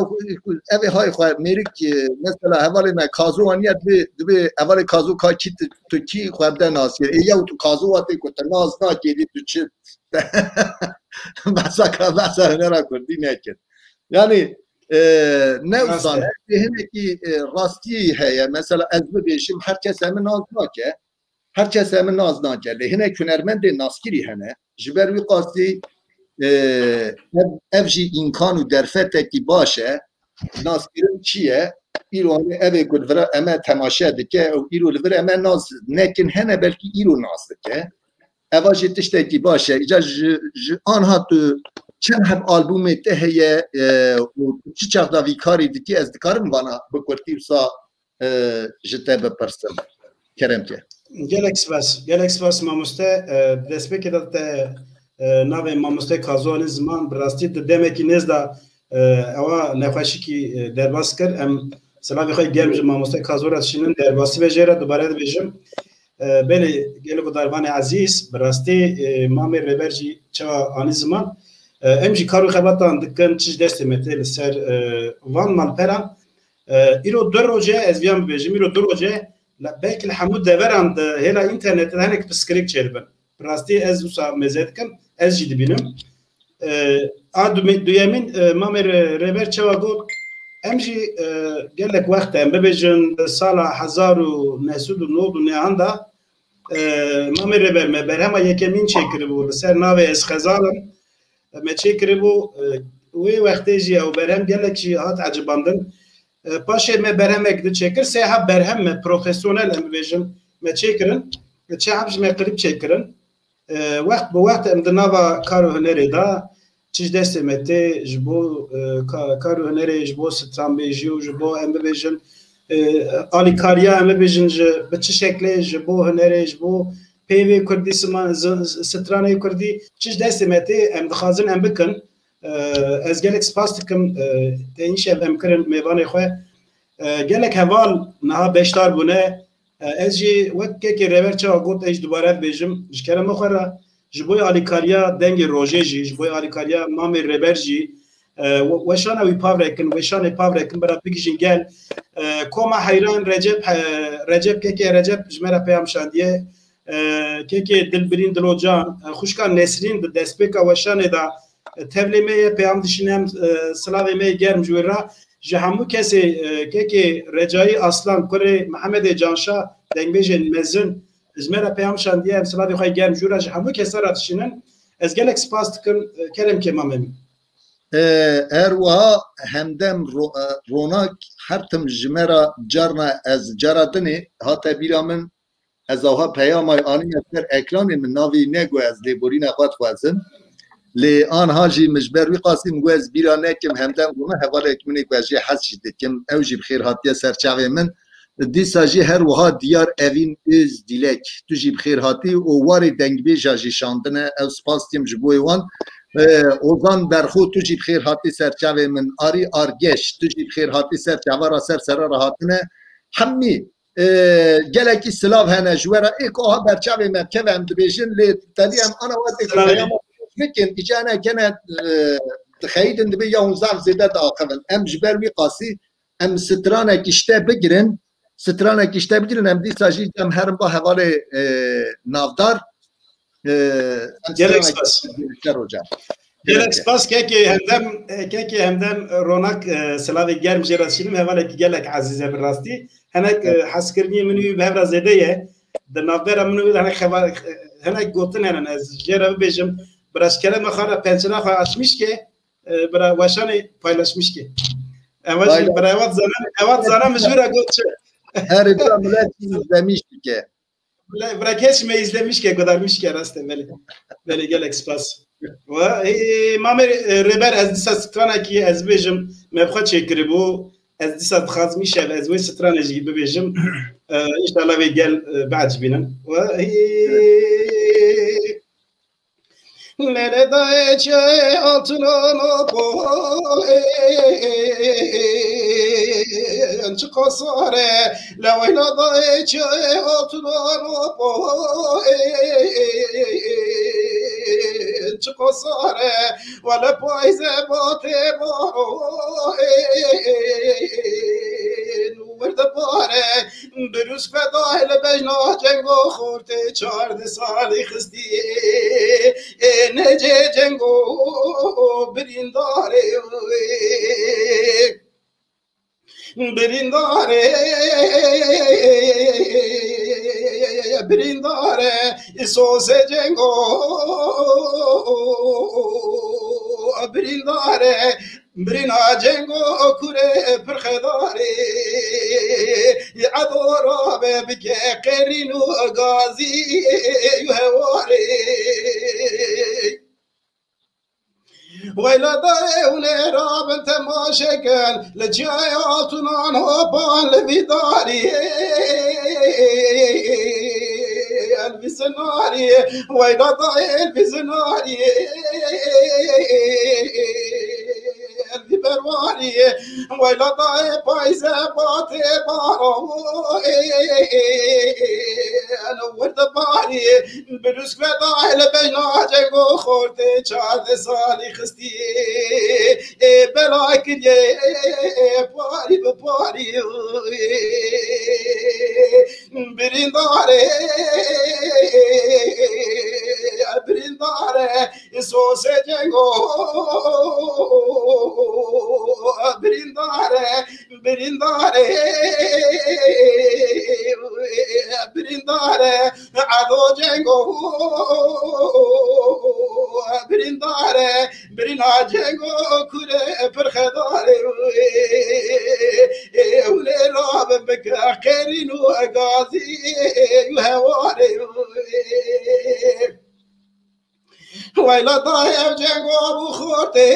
evê hay xwe mêrik, e, mesela hevalê me Kazo aniye dibê, dibê hevalê Kazo ka kî tu, tu kî xwe bide naskirin. Ê ya tu Kazo watê ku tu nas nakê dî tu çi? Behsa ka, behsa hunera kurdî nekin. Yani, e, ne Rast e. Ustan, her şey hinekî, e, rastî heye. Mesela ez bibêjim, her kes em nas nake. Her kes em nas nake. Lê hinek hunermendê naskirî hene. Ji ber wî qasî, e, ev, ev jî îmkan û derfetekî baş e. Naskirin çi ye? Îro ev ê ku li vir em e temaşe dike û îro li vir em e nas nekin hene, belkî îro nas dike. Eva jî tiştekî baş e. Îca ji, ji anha tu çend heb albûmê te heye, e, û tu çi çax da vî karî dikî, ez dikarim vana bi kurtî wisa, e, ji te bipirsim. Kerem ke. Gelek spas. Gelek spas mamoste. E, destpêkê de te, e, navê mamoste Kazo anî ziman, bi rastî di demekî nêz de, e, ewa nexweşikî, e, derbas kir. Em silavê xwe germ ji mamoste Kazo re dişînin, derbasî be jê re, dubare dibêjim. E, belê, gelek guhdarvanê ezîz, bi rastî, e, Mamê Rêber jî çawa anî ziman. E, em jî kar û xebatan dikin, çi ji destê me tê li ser, e, van malperan. E, îro du roje, ez viyan bibêjim, îro du roje, le-, belkî li hemû deveran di hêla înternetê de hinek pirsgirêk çêdibin. Bi rastî ez wisa mêze dikim, ez jî dibînim. E, a dume-, duyemîn, e, Mamê Rê-, Rêber çawa got, em jî, e, gelek wext e, em bibêjin, di sala hezar û neh sed û nod û nehan de, e, Mamê Rêber me berhema yekemîn çêkiribû, li ser navê Ez Xezal im, e, me çêkiribû, e, wê wextê jî ew berhem gelek jî hat ecibandin. E, paşê me berhemek di çêkir, sê heb berhem me profesyonel, em bibêjin, me çêkirin. E, çi heb jî me klîp çêkirin. E, wext bi wext em di nava kar û hunerê de, çi ji destê me tê, ji bo, e, ka-, kar û hunerê, ji bo stranbêjî û ji bo, em bibêjin, e, alîkariya, em bibêjin, ji, bi çi şeklê, ji bo hunerê, ji bo peyvê kurdî, sima-, zi-, zi-, stranê kurdî, çi ji destê me tê, em dixwazin em bikin. E, ez gelek spas dikim, e, te îşev em kirin mêvanê xwe. E, gelek heval niha beşdar bûne. E, ez jî wek kekê Rêber çawa got, ez jî dubare dibêjim, ji kerema xwe re, ji bo alîkariya Dengê Rojê jî, ji bo alîkariya Mamê Rêber jî, e, we-, weşana wî pavrekin, weşanê pavrekin, bira bigihîjin gel. E, koma heyran Recep, e, Recep, kekê Recep ji me re peyam şandiye. E, kekê Dilbirîn Dilocan, e, xwişka Nesrîn di destpêka weşanê de, e, tevlê me ye, peyam dişînim, e, silavê me yê germ ji wê re. Ji hemû kesê, e, kekê Recayî Aslan, kurê Mihemedê Canşa, dengbêjên mezin, ji me re peyam şandiye, em silavê xwe yê germ ji wê re ji hemû kesa re dişînin. Ez gelek spas dikim, e, kerem kê Mamê min. E, her wiha Hemdem Ro-, e, Ronak her tim ji me re carna ez cara dinê hate bîra min. Ez awha peyamay anîne ser ekranê min, navê wî ne ku ez lêborîna xwe dixwazim. Lê anha jî min ji ber wî qasî min got ez bîra nekim, Hemdem Ronak hevalek min ê ku ez jê hez jî dikim. Ew jî bi xêr hatiye ser çavê min. Dîsa jî her wiha Diyar Evîn Öz Dilek, tu jî bi xêr hatî û warê dengbêja jî şandine. Ew spas dikim ji bo wan. Ozan Berxo, tu jî bi xêr hatî ser çavê min. Arî Argeş, tu jî bi xêr hatî ser çava ra ser sere re hatine. Hemî, e, gelekî silav hene ji we re. Ê ku aha ber çavê me keve em dibêjin, lê tevî em ana wextê ku Silavê. peyama bikin, îca ne kene, e, dixeyidin dibê ya hûn zaf zêde diaxivin. Em ji ber wî qasî em stranekî ji te bigirin, stranekî ji te bigirin, em dîsa jî cem herin ba hevalê, e, navdar. E, em Gelek stranekî spas. bigirin, ser hocam. Gelek Gelek spas kekê Hemdem, e, kekê Hemdem, e, Ronak, e, silavê germ jê re şînim, hevalekî gelek ezîz e bi rastî. Hinek, e, hezkirinî min wî bi hev re zêde ye. Di navbera min û wî de hinek xeva-, e, hinek gotin hene, ez jê re bibêjim. Bira ji kerema xwe re pençera xwe açmîş ke, e, bira weşanê paylaşmîş ke. Ewa jî Paylaş. bira ewa zanan, ewa zanan min ji wî re got çi. Herê bira millet izlemiş dike. Bira, bira keç me izlemiş ke, gudarmiş ke, rast e, belê. Belê, gelek spas. Wa, e, Mamê, e, Rêber, ez dîsa stranekî ez bêjim, me bi xwe çêkiribû. Ez dîsa dixwazim îşev ez wê stranê jî bibêjim. E, înşallah wê gel, e, biecibînin. Wa, e, Lele dayê çê altına nopo, çi qasare, leweyla dayê çê altına nopo, çi qasare, wele payze bate baro, wir dibare, Birûsk vedayê li bejna cengo xortê çardeh salî xistî. Ê necê cengo birîndarê wê. Birîndarê, birîndare, îsosê cengo birîndare. Birîna cengo kurê pirxedarê, edo rabe bike qerîn û gazî û hewarê. Weyla dayê hûn ê rabin temaşe kin, li çiyayê Altunan hopan li vî darî. Elvî zinarî, weyla dayê elvî zinarî. Elvî berwarî, weyla dayê payze batê baro. Eno wir dibarî, birûsk vedayê li bejna cengo xortê çardeh salî xistî. Ê bela kiriye, parî bi parî. Birîndarê, birîndare, îsosê cengo. Birîndare, birîndare, birîndare, edo cengo. Birîndare, birîna cengo kurê pirxedarê. Ew lê rabin bike qerîn û gazî û hewarê. Weyla dayê ev cengo bû xortê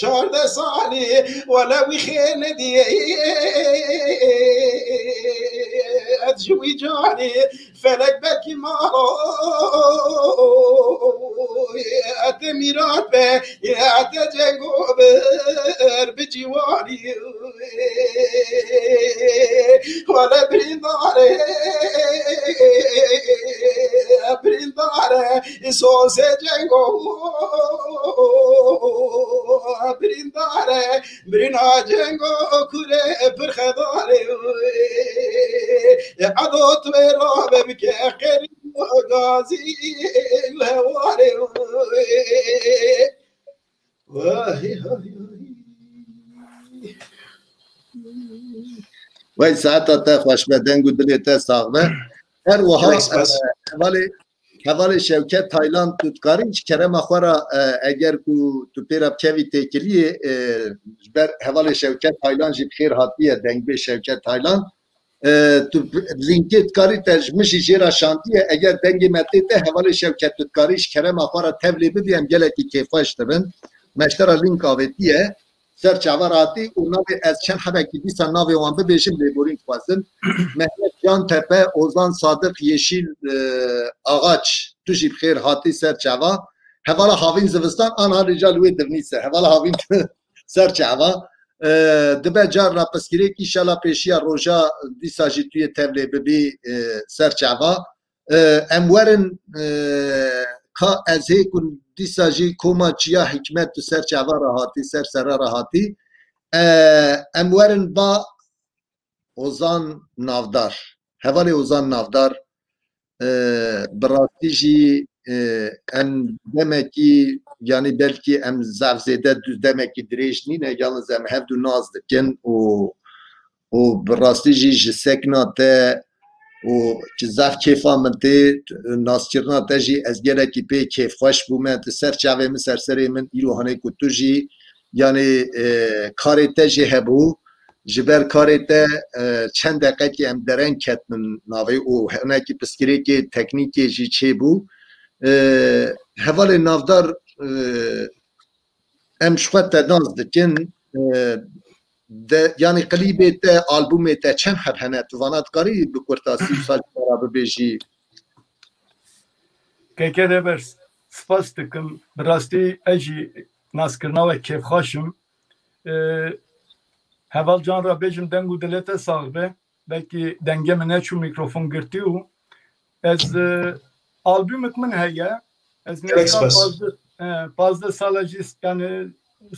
çardeh salî, wele wî xê nediyê. Ez ji wî carî felek belkî maro, ete mîrat be, ete cengo bir bi ciwanî. Wele birîndare, birîndare, îsosê cengo. Birîndare, birîna cengo kurê pirxedarê. Edo tu ê rabe bike qerî gazî hewarê. Wey saeta te xweş be, deng û dilê te sax be. Her wiha, Gelek spas. e, hevalê, hevalê Şewket Taylan, tu dikarî ji kerema xwe re, e, eger ku tu pê re bikevî têkiliyê, e, ji ber hevalê Şewket Taylan jî bi xêr hatiye, dengbê Şewket Taylan. E, tu lînkê dikarî te ji min jî jê re şandiye. Eger dengê me tê te, hevalê Şewket, tu dikarî ji kerema xwe re tevlê bibî, em gelekî kêfxweş dibin. Me ji te re lînk avêtiye. Ser çava re hatî û navê ez çend hebekî dîsa navê wan bibêjim, lêborîn dixwazim. Mehmet Cantepe, Ozan Sadık, Yeşil, e, Ağaç, Tu jî bi xêr hatî ser çava. Hevala havîn zivistan, an halê ca li wê dirnîse. Hevala havîn ser çava. E, dibe carna piskirêk, îşela pêşiya roja dîsa jî tu yê tevlê bibî, e, ser çava. E, em werin, e, ka ez hê ku dîsa jî koma çiya hikmet tu ser çava re hatî, ser sere re hatî. E, em werin ba Ozan Navdar. Hevalê Ozan Navdar, e, bi rastî jî, e, em demekî, yanî belkî em zaf zêde du-, demekî dirêj nîne, yalnız em hevdu nas dikin û, û bi rastî jî ji sekna te û ki zaf kêfa min tê, naskirina te jî ez gelekî pê kêfxweş bûme. Tu ser çavê min, ser serê min, îro hanê ku tu jî, yanî, e, karê te jî hebû. Ji ber karê te, e, çend deqekî em dereng ketmin navê û hinekî piskirêkê teknîkê jî çêbû. E, Hevalê Navdar, e, em ji xwe te nas dikin. E, de, yanî klîbê te, albûmê te çend heb hene? Tu vana dikarî bi kurtasî wisa ji me re bibêjî? Keke Reber, spas dikim. Bi rastî ez jî naskirina we kêfxweş im. E, Heval Can re bêjim deng û dilê te sax be. Belkî dengê min neçû, mîkrofon girtî û ez, e, albûmek min heye. Ez Gelek nêzîka spas. pazdeh, e, pazdeh sala jî, yanî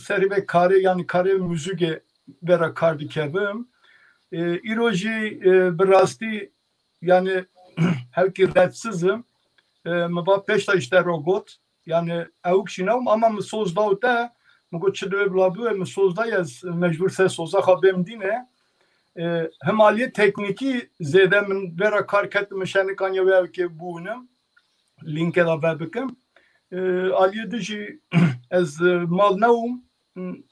serî vê karê, yanî karê muzîkê vera kar dikevim. E, îro jî, e, bi rastî, yanî hewkî rapsiz im. E, min va pêşta ji te re got. Yanî ewk jî newm ama min soz daw te. Min got çi divê bila bibe, min soz da, ez mecbûr ser soza xwe bêm dîne. E, hem aliyê teknîkî zêde min vera kar ketim, min şenikaniye wê ewkê bûnim. Lînkê de vebikim. E, aliyê din jî ez, e, mal newm.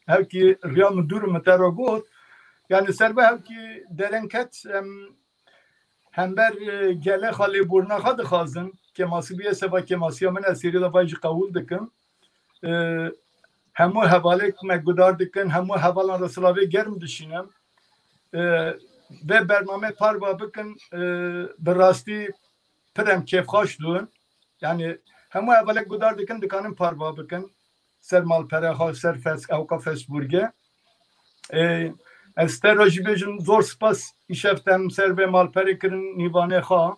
Hewkî riya min dûr, min te re got. Yanî ser ve hewkî dereng ket, em hember, e, gelê xwe lêborîna xwe dixwazin. Kêmasî bûye, seba kêmasiya min ez sêrê de vay jî qewûl dikim. E, hemû hevalêk me gudar dikin, hemû hevalan re silavê germ dişînim. E, vê bernamê parva bikin, e, bi rastî pir em kêfxweş dûn. Yanî hemû hevalek gudar dikin, dikanin parva bikin. Ser malpere xwe, ser Fes-, ewka Fesburgê. E, ez te re jî bêjim zor spas, îşev te em ser vê malperê kirin nîvanê xwe.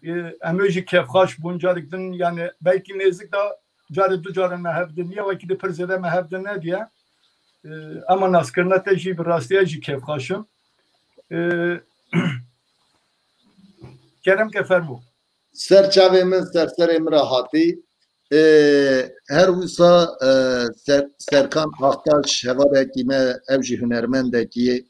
E, em ê jî kêfxweş bûn, carek din, yanî belkî nêzik de carê du carê me hev din, ya wekî di pir zêde me hev din nediye. E, ama naskirina te jî bi rastî ez jî kêfxweş im. E, kerem ke fermo. Ser çavê min, ser serê min re hatî. Ê, her wisa, e, Ser-, Serkan Aktaş, hevalekî me, ew jî hunermendekî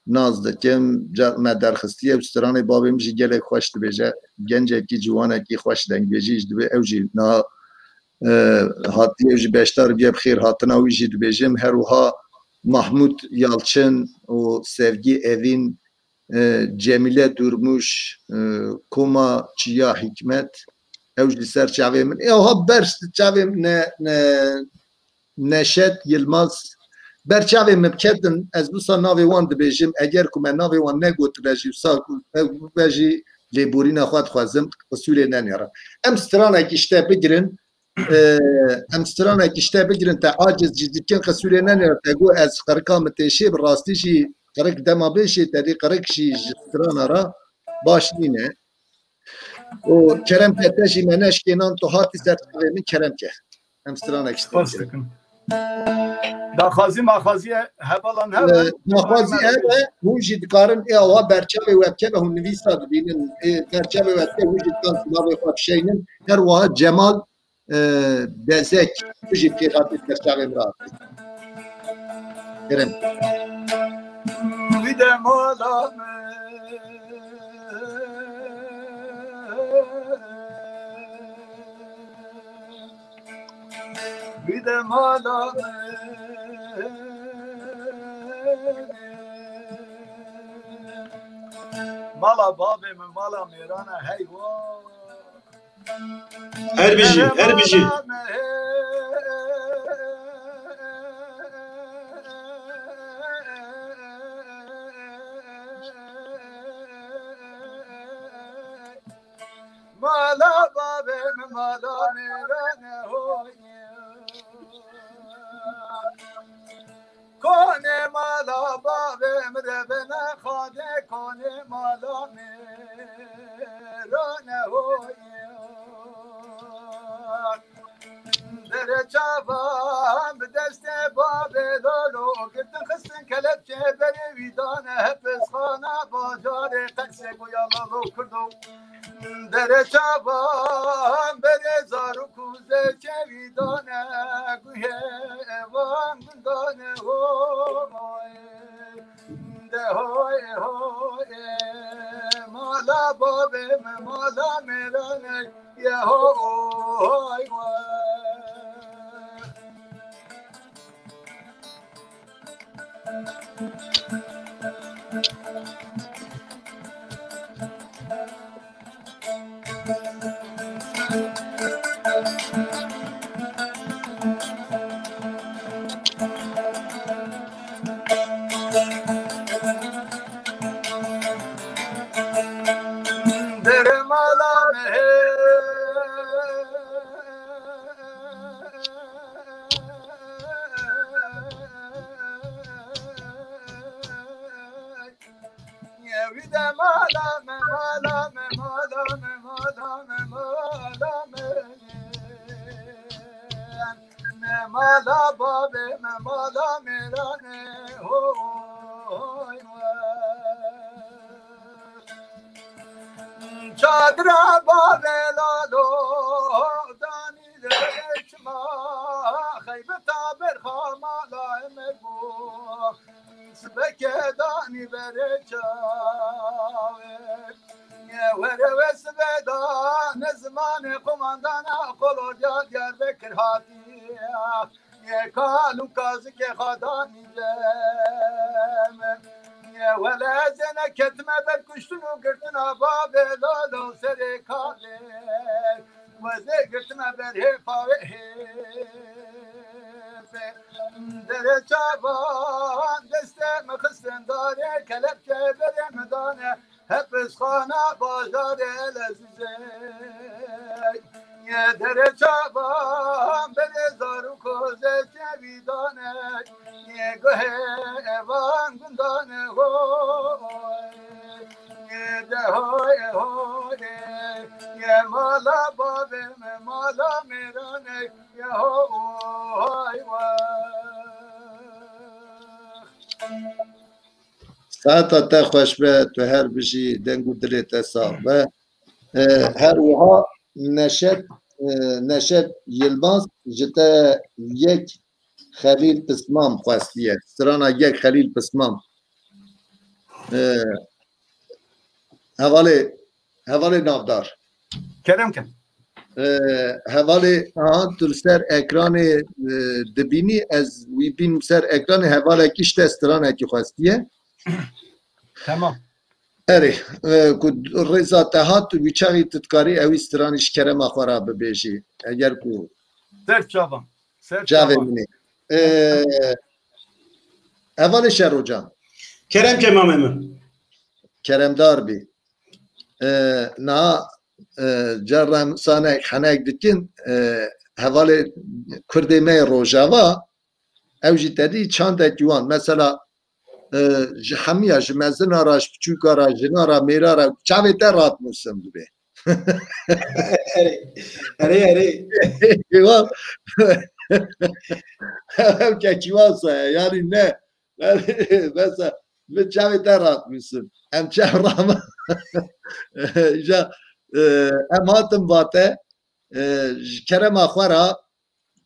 nas dikim. Ca-, me derxistiye û stranê bavê min jî gelek xweş dibêje. Gencekî, ciwanekî xweş dengbêjî jî dibê. Ew jî niha, e, hatiye, ew jî beşdar biye, bi xêr hatina wî jî dibêjim. Her wiha Mahmut Yalçın û Sevgi Evîn, e, Cemîle Durmuş, e, Koma Çiya Hikmet, ew jî li ser çavê min. Ê, aha ber çavê min ne, ne, Neşet Yilmaz. Ber çavê min ketin, ez wisa navê wan dibêjim. Eger ku me navê wan negotine jî, wisa ku ew be jî lêborîna xwe dixwazim, qisûrê nenêre. Em stranekî ji te bigirin, e, em stranekî ji te bigirin, te aciz jî dikin, qisûrê nenêre, te got ez qirika min têşê, bi rastî jî qirik dema bêşê, te dî qirik jî ji strana re baş nîne. Û kerem ke, te jî me neşkênan, tu hatî ser çavê min, kerem ke. Em stranek ji te Spas dikin. dikim. Daxwazî maxwazî hevalan hebe. E, daxwazî hebe, hûn jî dikarin ê awa berçavê webkeve, hûn nivîsa dibînin. Ê berçavê webke, hûn jî dikan navê xwe bişeynin. Her wiha Cemal, e, Bezek, tu jî pêxatî ser çavê min re hatî. Kerem. Wî de mala min. Wî de mala min. Mala bavê min, mala mêrana heywan. Her bijî, her bijî. Mala bavê min, mala mêrane hoye. Konê mala bavê min, revene xade, konê mala mêrane hoye. Dere çavan bi destê bavê lolo, girtin xistin kelepçe berê wî dane, hepis xana bajarê Qersê goya lolo kurdo. Dere çavan berê zarok û zêçe wî dane, guhê van gundane hoy. De hoy hoy, mala bavê min, mala mêrane. Yehoy we. Dere mala me. Wî de mala me, mala me, mala me, mala me, mala me. Me mala bavê me, mala mêrane, hoy we. Çadira bavê lalo, danî de çima, xeybeta berxa mala me bû. Sibeke danî berê çavê. Were we sibe da ne zimanê qomandana Qolorya Diyarbekir hatiye. Ye kal û kazikê xwe danî cem. Ye wele ez ê neketime ber kuştin û girtina bavê lalo serê kavê. Wezê girtime ber hêfa wê hêfe. Dere çavan destê min xistin darê, kelepçe berê min dane, hepis xana bajarê Elezîzê. Ye dere çavan berê zarok û zêçe wî dane, ye guhê van gundane hoy. De hoy hoy, ye mala bavê me, mala mêrane, ye hoy we. Saeta te xweş be, tu her bijî, deng û dilê te sax be. E, her wiha Neşet, e, Neşet Yilmaz ji te yek Xelîl Pismam xwestiye. Strana yek Xelîl Pismam. E, hevalê, hevalê navdar. Kerem kem. E, hevalê, aha, tu li ser ekranê, e, dibînî, ez wî bînim ser ekranê, hevalekî ji te stranekî xwestiye. Tamam. Erê, e, ku rêza te hat, wî çaxî tu dikarî ewî stranî ji kerema xwe re bibêjî. Eger ku Ser çavan. Ser çavê çavan. Min ê. E, hevalê Şerocan. Kerem ke mamê min. Keremdar bî. E, niha, e, cerrem sanek henek dikin, e, hevalê Kurdê me yê Rojava, ew jî te dî çandekî wan. Mesela, e, ji hemiya, ji mezina re, ji piçûka re, jina re, mêra re, çavê te rahat nûsim dibê. Erê, erê, erê. Wan, ew kekî wan saye, yanî ne. Mesela, min çavê te rahat nûsim. Em çav rama. Îja, e, em hatin vate, e, ji kerema xwe re,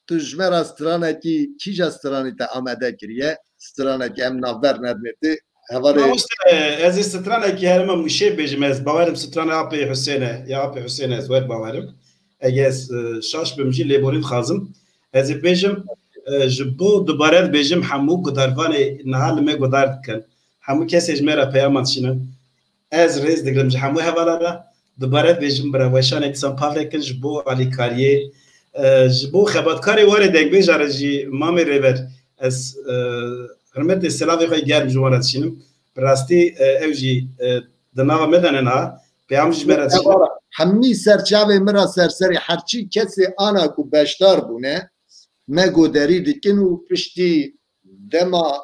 tu ji me re stranekî, kîja stranî te amade kiriye? Stranekî em navber nedinê tu. Hevalê Mamoste, ez ê stranekî herima Mûşê bêjim, ez bawerim strana Apê Husên e, ya Apê Husên e, ez wer bawerim. Ege ez, e, şaş bim jî lêborî dixwazim. Ez ê bêjim, e, ji bo dubare dibêjim hemû gudarvanê niha li me gudar dikin. Hemû kesê ji me re peyama dişînin. Ez rêz digirim ji hemû hevalan re. Dubare dibêjim bira weşanê dîsan pavrekin ji bo alîkariyê, e, ji bo xebatkarê warê dengbêja re jî Mamê Rêber ez, e, hurmetê selavê xwe germ ji wan re dişînim. Bi rastî, e, ew jî, e, di nava me de ne niha. Peyam ji me re dişîne. Hemî serçavê min re serserî, herçî kesê ana ku beşdar bûne, me goderî dikin û piştî dema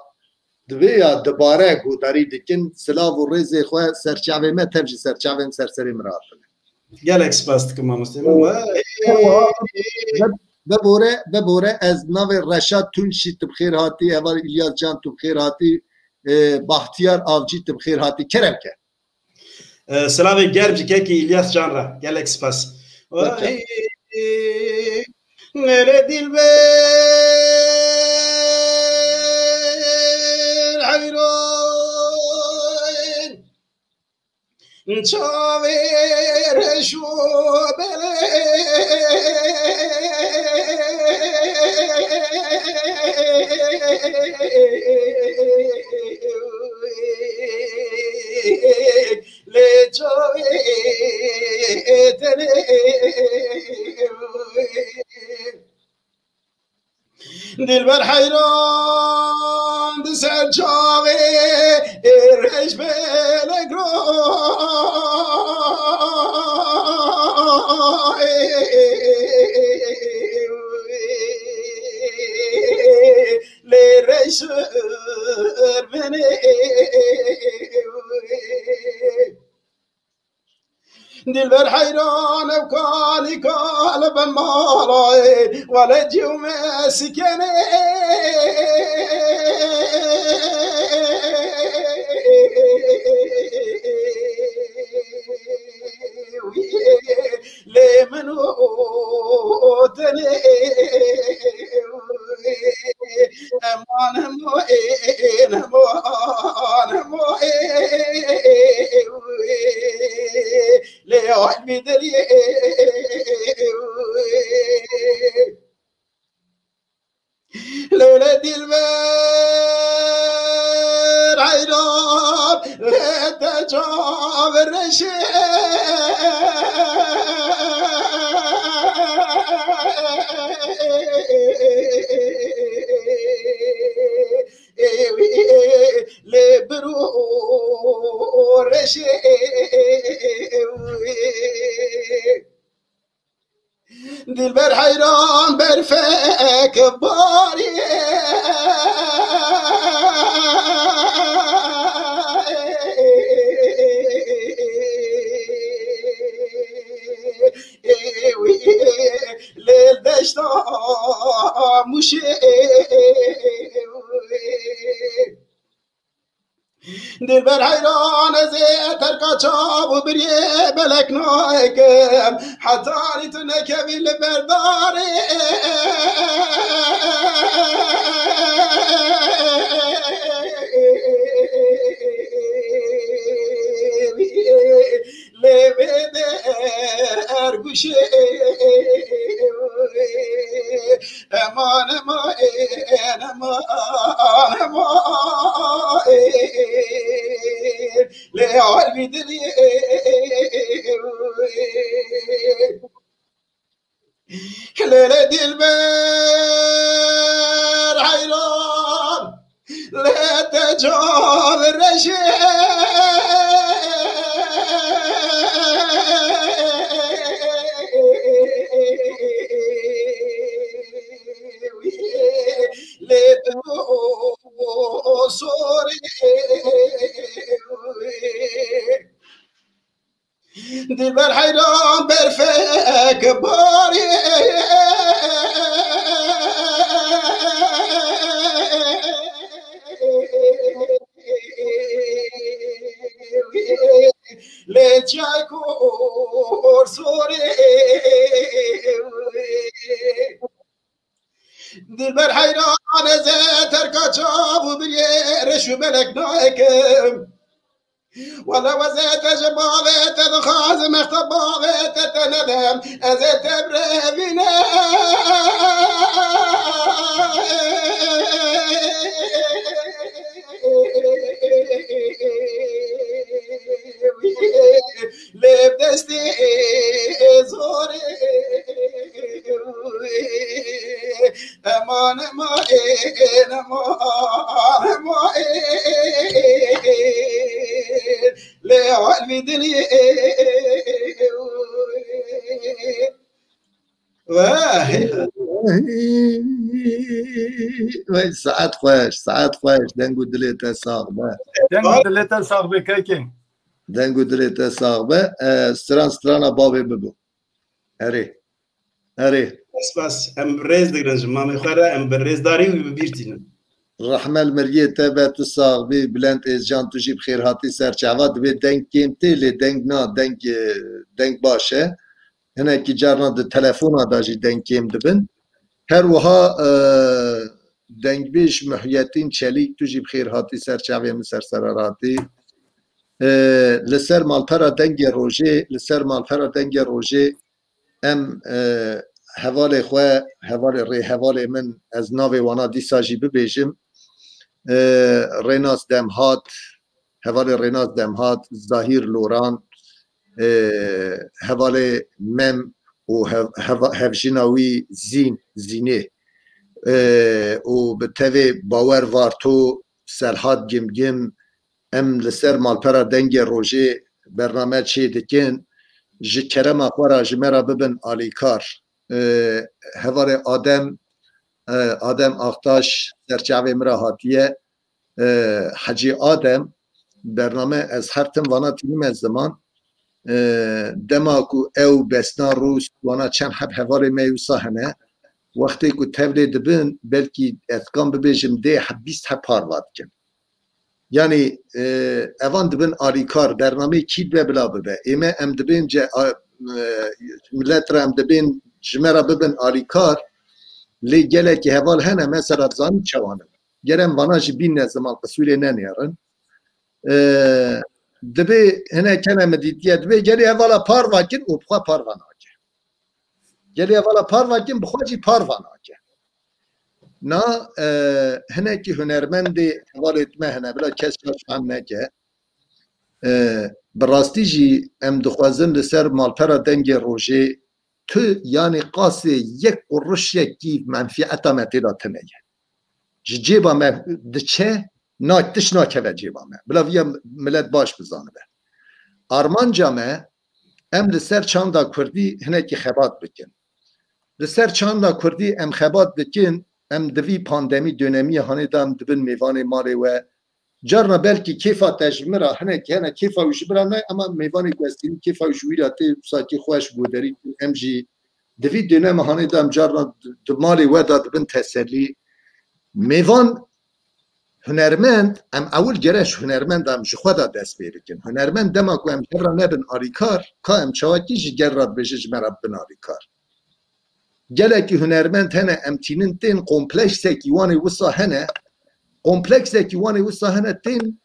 divê ya dibare goderî dikin, silav û rêzê xwe serçavê me tev ji serçavên serserê min re hatine. Gelek spas dikim mamoste min. Ewa, be-, bebore, bebore ez navê Reşat Tunç jî tu bi xêr hatî, heval Îlyas Can tu bi xêr hatî, e, Bahtiyar Avcî tu bi xêr hatî. Kerem ke. E, silavê germ ji kekî Îlyas Can re. Gelek spas. Peki. Hele dilber heyran. Çavê reş û belê lê çavê tenê. Dilber heyran di ser çavê ê reş belek ro. Lê reş benê. Dilber heyran ew kalî kal ben malayê wele cî û me sikenê. Lê min û tenê. Eman, eman, eman, eman, lê ay bi dilê. Lê lê dilber heyran, lê te çav reşê. Lê bir û reşê. Dilber heyran berfek barî. Lê deşta Mûşê. Dilber heyran ez ê terka çav û biriyê belek nakim. Hetanî tu nekevî li berdarê. Lê vê dergûşê. Eman, eman, eman, eman, lê halbî dilê. Lê lê dilber heyran, lê te can reşê. Lê tu sorê. Dilber heyran berfek barî. Lê çay kor sorê. Dilber heyran ez ê terka çav û biriyê reş û belek nakim. Wele wezê te ji bavê te dixwazim, ez te bavê te te nedim, ez ê te birevînim. Lê bi destê zorê. Eman, eman, eman, eman, lê Elvî dilî. Vay. Vay, saet xweş, saet xweş. Deng û dilê te sax be. Deng û dilê te sax be kekê. Deng û dilê te sax be. E, stran strana bavê bibû. Erê. Erê. Spas. Em rêz digirin ji mamê xwe re, em bi rêzdarî wî bi bîr tînin. Rehme li miriyê te be, tu sax bî. Bilend Êzcan, tu jî bi xêr hatî ser çava. Divê deng kêm tê, lê deng na, deng, e, deng baş e. Hinekî carna di telefona de jî deng kêm dibin. Her wiha, e, dengbêj Muhiyetîn Çelîk, tu jî bi xêr hatî ser çavê min, ser serharatî. E, li ser malpera Dengê Rojê, li ser malpera Dengê Rojê em, e, hevalê xwe, hevalê rê, hevalê min, ez navê wana dîsa jî bibêjim. E, Rênas Demhat, hevalê Rênas Demhat, Zahîr Loran, e, hevalê Mem û hev-, heva-, hevjina wî Zîn, Zînê, e, û bi tevê Bawer Varto, Serhat Gimgim, em li ser malpera Dengê Rojê bername çê dikin. Ji kerema xwe re ji me re bibin alîkar. E, hevalê Adem, e, Adem Aktaş ser çavê min re hatiye. E, Hecî Adem, bername ez her tim vana tînime ziman. E, dema ku ew Besna Rûs, wana çend heb hevalê me wisa hene. Wextê ku tevlê dibin, belkî ez dikam bibêjim dê heb, bîst heb parva dikin. Yanî, e, evan dibin alîkar, bernameyê kî dibe bila bibe. Ê me em dibên ce-, a, e, milet re em dibên ji me re bibin alîkar, lê gelekî heval hene, mesela dizanî çawan in. Ger em vana jî bînne ziman, qisûrê nenêrin. E, dibê hinek hene min dîtiye, dibê gelê hevala parva kin û bi xwe parva nake. Gelê hevala parva kin, bi xwe jî parva nake. Na, e, hinekî hunermendê hevalê me hene, bila kes şaş fehm neke. E, bi rastî jî em dixwazin li ser malpera Dengê Rojê tu, yanî qasê yek qurişekî menfîeta me tê de tune ye. Ji cêba me diçe, na, tişt nakeve cêba me. Bila viya milet baş bizanibe. Armanca me, em li ser çanda kurdî hinekî xebat bikin. Li ser çanda kurdî em xebat dikin, em di vî pandemî dönemiyê hanê de em dibin mêvanê malê we. Carna belkî kêfa te ji min re, hinek hene kêfa wî ji min re ne, ema mêvanê guhestînî kêfa wî ji wî re tê, wisa kî xweş goderî, em jî di vî dönema hanê de em carna di, di malê we de dibin teselî. Mêvan, hunermend, em ewil gere ji hunermend em ji xwe de dest pê bikin. Hunermend dema ku em ji hev re nebin alîkar, ka em çawakî ji gel re dibêje ji me re bibin alîkar. Gelekî hunermend hene, em tînin tên, kompleksekî wan ê wisa hene, kompleksekî wan ê wisa hene tên,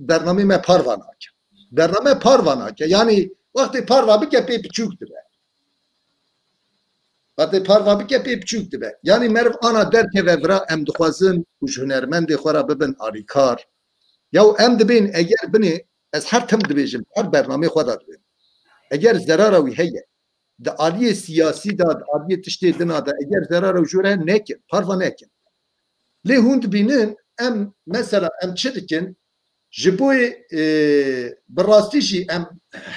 bernamê me parva nake. Bername parva nake. Yanî wextê parva bike pê piçûk dibe. Wextê parva bike pê piçûk dibe. Yanî meriv ana derkeve vira, em dixwazin ku ji hunermendê xwe re bibin alîkar. Yaw em dibên eger binê, ez her tim dibêjim, her bernamê xwe de dibêm. Eger zerara wî heye, di aliyê siyasî de, di aliyê tiştê dina de, eger zerara wî jûr heye, nekin, parva nekin. Lê hûn dibînin, em, mesela, em çi dikin? Ji bo, e, bi rastî jî em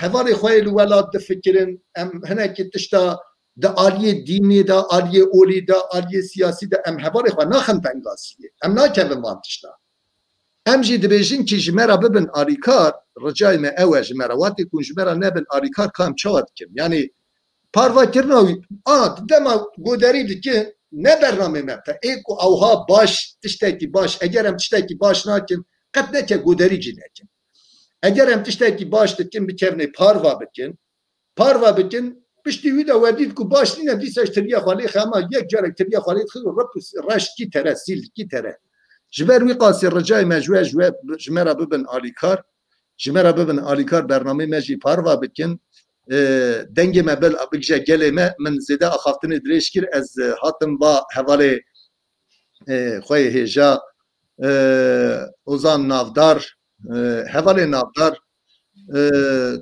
hevalê xwe yê li welat difikirin, em hinekî tişta di aliyê dînê de, aliyê olî de, aliyê siyasî de em hevalê xwe naxin tengasiyê. Em nakevin van tişta. Em jî dibêjin kî ji me re bibin alîkar, ricayê me ew e ji me re. Wextê ku ji me re nebin alîkar, ka em çawa dikin? Yanî parvakirina wî, a, dema goderî dikin, ne bernamê me te. Ê ku ewha baş, tiştekî baş, eger em tiştekî baş nakin, qet neke goderî jî nekin. Eger em tiştekî baş dikin, bikevnê parva bikin, parva bikin, piştî wî de we dît ku baş nîne, dîsa ji tiriya xwe lê xema, yek carek tiriya xwe lê dixin, rip û reştkî tere, sîlkî tere. Ji ber wî qasî ricayê me ji we, ji we, ji me re bibin alîkar, ji me re bibin alîkar, bernameyê me jî parva bikin. E, dengê me bil bigije gelê me, min zêde axaftinê dirêj kir, ez, e, hatim va hevalê, e, xwe yê hêja, e, Ozan Navdar, e, hevalê Navdar, e,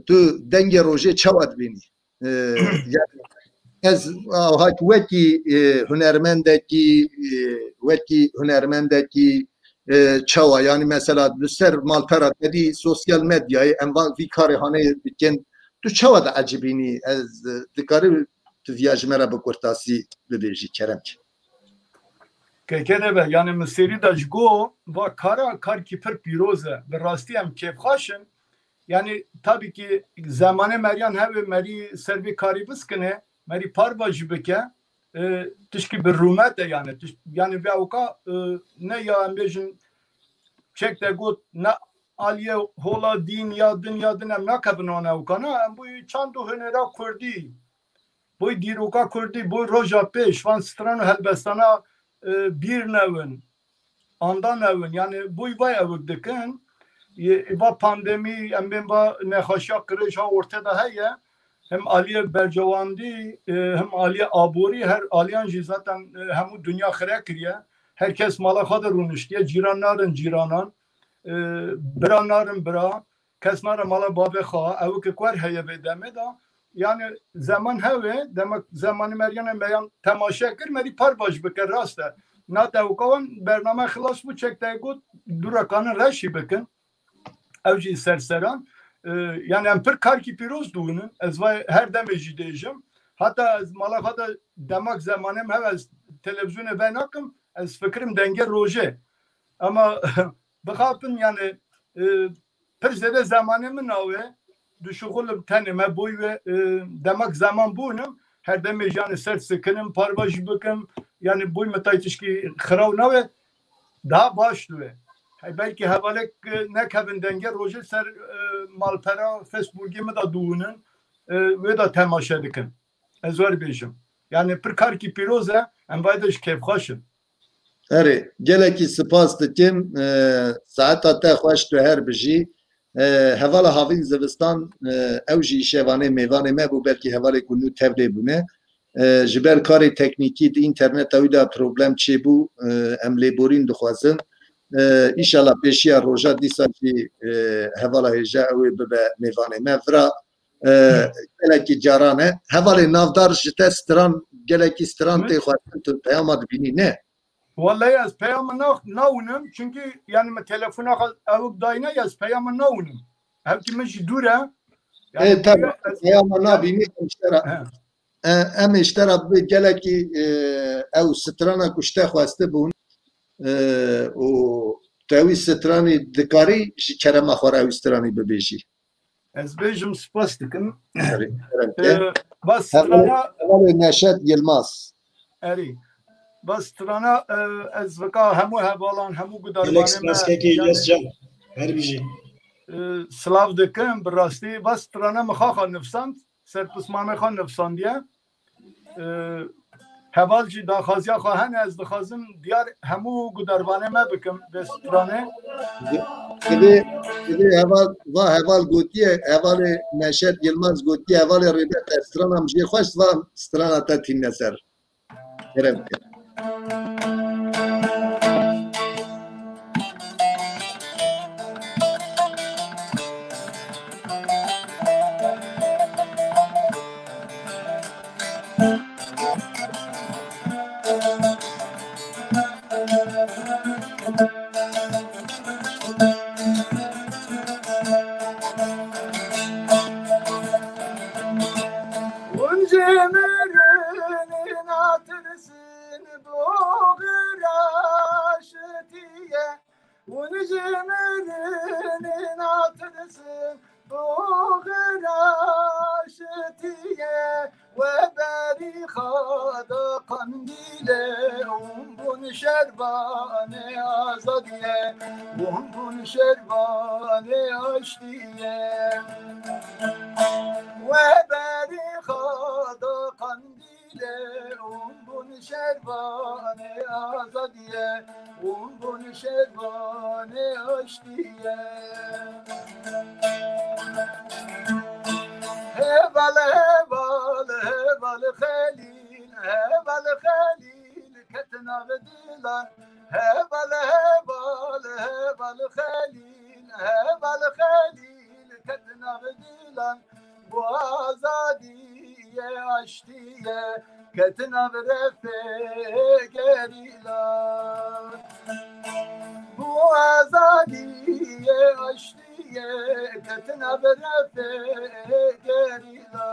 tu Dengê Rojê çawa dibînî? E, yani ez, aha, wekî, e, hunermendekî, e, wekî hunermendekî, e, çawa, yanî mesela li ser malpera te dî sosyal medyayê em van vî karê hanê dikin, tu çawa diecibînî? Ez, e, dikarî tu viya ji me re bi kurtasî bibêjî, kerem ki. Kekene be, yani min serî de ji go va kara, karkî pir pîroz e. Bi rastî em kêfxweş in. Yani tabii ki zemanê meriyan hevê merî ser vê karî biskine, merî parva jî bike. E, tişkî bi rûmet e yani. Tiş-, yani vê ewka, e, ne ya em bêjin çek te got ne aliyê hola dîn ya din ya din em nakevin wan ewka. Na, em bûyî çand û hunera kurdî. Boy dîroka kurdî, boy roja pêş, van stran û helbestana, e, bîr newin, anda newin. Yani boy vay ewik dikin. Yê, va pandemî, em bên va nexweşiya qirêj ha orte de heye. Hem aliyê bercewandî, e, hem aliyê aborî, her aliyan jî zaten, e, hemû dinya xire kiriye. Her kes mala xwe de rûniştiye, cîran narin cîranan, e, bira narin bira. Kes nare mala bavê xwe, ewikê ku her heye vê demê de. Yani zeman hewê, demek zemanê meriyan em meyan temaşe kir, merî parva jî bike, rast e. Na te ewka wan bername xilas bû, çek te got, dû re kanin reşî bikin. Ew jî serseran. E, yani em pir karkî pîroz dûnin. Ez vay her demê jî dêjim. Heta ez mala xwe de demek zemanê min hev ez televîzyonê ve nakim, ez fikirim dengê rojê. Ama bixapin yani, e, pir zêde zemanê min nawe, dişuxulim tenê me boy ve, e, demek zeman bûnim, her demê jî yani ser sikinim, parva jî bikim, yani boy me tay tişkî xiraw nawe, daha baş diwe. Hey, belkî hevalek, e, nekevin dengê rojê ser, e, malpera Facebookê min de dûnin, e, wê de temaşe dikin. Ez wer bêjim. Yani pir karkî pîroz e, em vay de ji kêfxweş in. Erê, gelekî spas dikim. E, saeta te xweş, tu her bijî. E, hevala Havîn Zivistan, e, ew jî îşevanê mêvanê me bû, belkî hevalê ku nû tevlê bûne. E, ji ber karê teknîkî di înterneta wî de problem çêbû, e, em lêborîn dixwazin. E, îşallah pêşiya roja dîsa jî, e, hevala hêja ew ê bibe mêvanê me. Vira, e, gelekî caran e. Hevalê navdar, ji te stran, gelekî stran tê xwestin, tu peyama dibînî, ne? Wellahî ez peyama na-, nawînim, çünkü yani min telefona xwe ewik dayne, ez peyama nawînim. Hevkî min jî dûr e. Yani Ê, tabii, peyama nabînî, em ji te re, e, em ê ji te re bi gelekî, e, ew strana ku ji te xwestibûn, e, û te wî stranî dikarî ji kerema xwe re ew stranî bibêjî. Ez bêjim spas dikim. Erê, kerem ke. Ee, bas strana Hevalê Neşet Yilmaz. Erê. Bas strana, e, ez vika hemû hevalan, hemû gudarvanê me, Gelek spas kekê İlyas Can. Her bijî. E, silav dikim, bi rastî. Bas strana min xaxa nifsand, ser pismamê xwe nifsandiye. E, heval jî daxwaziya xwe hene, ez dixwazim diyar hemû gudarvanê me bikim vê stranê. Divê, divê heval, va heval gotiye, hevalê Neşet Yilmaz gotiye, hevalê Rêber te strana min jê xweş, va strana te tîne ser. Kerem ke. Hûn ji mirinê natirsin, boxira şitiye. Hûn ji mirinê natirsin, boxira şitiye. We berî xwe da qandîlê, hûn bûn şervanê azadiye, hûn bûn şervanê aştiye. We berî xwe da qandîlê, hûn bûn şervanê azadiye, hûn bûn şervanê aştiye. Heval, heval, heval Xelîl, heval Xelîl, ket nav dilan. Heval, heval, heval Xelîl, heval Xelîl, ket nav dilan. Bu azadiye, aştiye, ket nav refê gerîlan. Bu Azadiyê, aştiyê, ketina bi refê gerîla.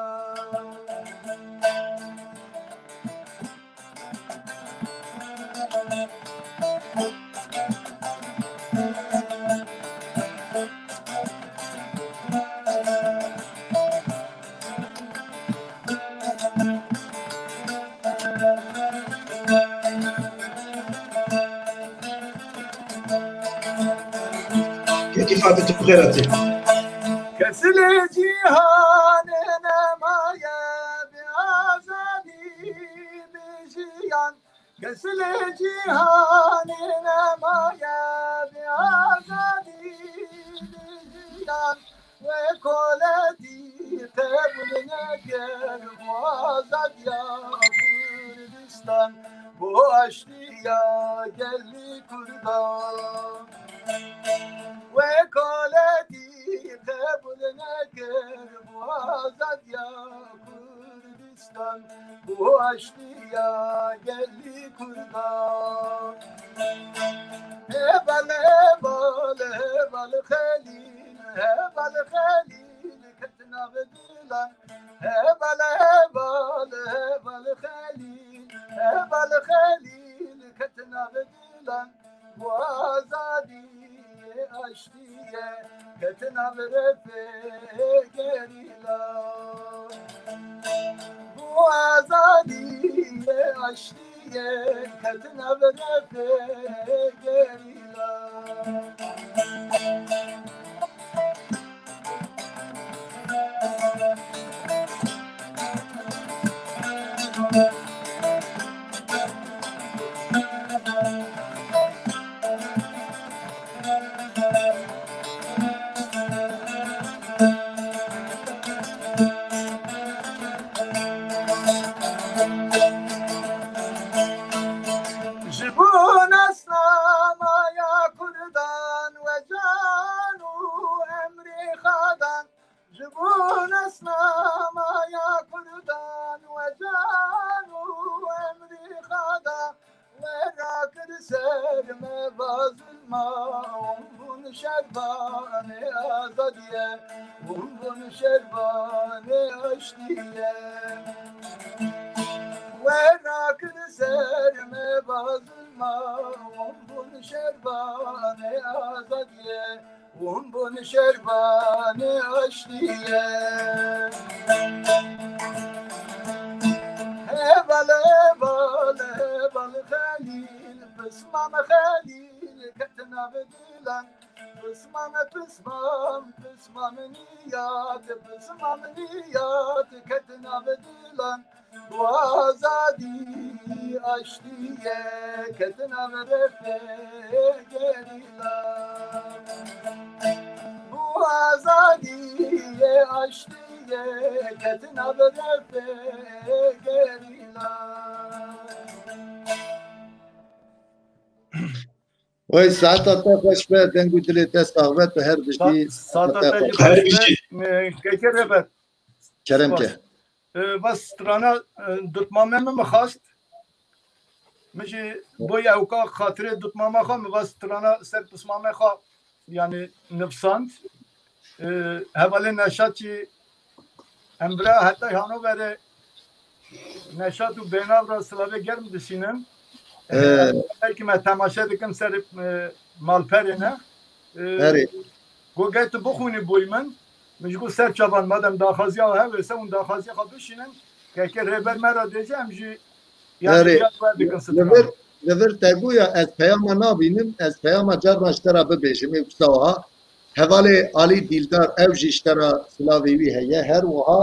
Kêkî Fatih tu xêr hatî. Kes li cîhanê nemaye bi azadî bijiyan. Kes li cîhanê nemaye bi azadî bijiyan. Wê koletî qebûl nekir, bo azadiya Kurdistan, bo aştiya gelî Kurdan. Wê koletî qebûl nekir, bo azadiya Kurdistan, bo aştiya gelî Kurdan. Heval, heval, heval Xelîl, heval Xelîl, ketina bi dilan. Heval, heval, heval Xelîl, heval Xelîl, ketina bi dilan. Bu azadiyê, aştiyê, ketina bi refê gerîla. Bu azadiyê, aştiyê, ketina bi refê gerîla. Ji bo nasnamaya Kurdan we can û emrê xwe dan. Ji bo nasnamaya Kurdan we can û emrê xwe da. We rakir ser me va zulma, hûn bûn şervanê azadiye, hûn bûn şervanê aştiye. We rakir ser me va zulma, hûn bûn şervanê azadiye. Hûn bûn şervanê aştiye. Heval, heval, heval Xelîl, pismam Xelîl, ketina bi dilan. Pismam, pismam, pismam niyat, pismam niyat, ketina bi dilan. Bu azadî aştî ye, ketina bi refê gerîla. Bu azadî ye, aştî ye, ketina bi refê gerîla. Wey, saeta te xweş be, deng û dilê te sax be, tu her bijî. Sa-, saeta te jî xweş be, e, Keke Rêber. Kerem ke. Spas. E, bas strana, e, dutmame min mixwast. Min jî bo ewka xatirê dutmama xwe, min va strana ser pismamê xwe, yanî nivsand. E, hevalê Neşat jî em bira hetay Hanoverê Neşat û Bênav ra silavê germ dişînin. E, belkî me temaşe dikin ser, e, malperê ne. E, Erê. Go gel tu bixwînî boy min. Min ji bo ser çavan, madem daxwaziya hev e, se hûn daxwaziya xwe bişînin. Keke Rêber me ra dêje, em jî yanî Erê. Diya we dikin Li vir, li vir te goya ez peyama nabînim, ez peyama carna ji te ra bibêjim, ê wisa wiha. Hevalê Alî Dîldar, ew jî ji te ra silavê wî heye. Her wiha,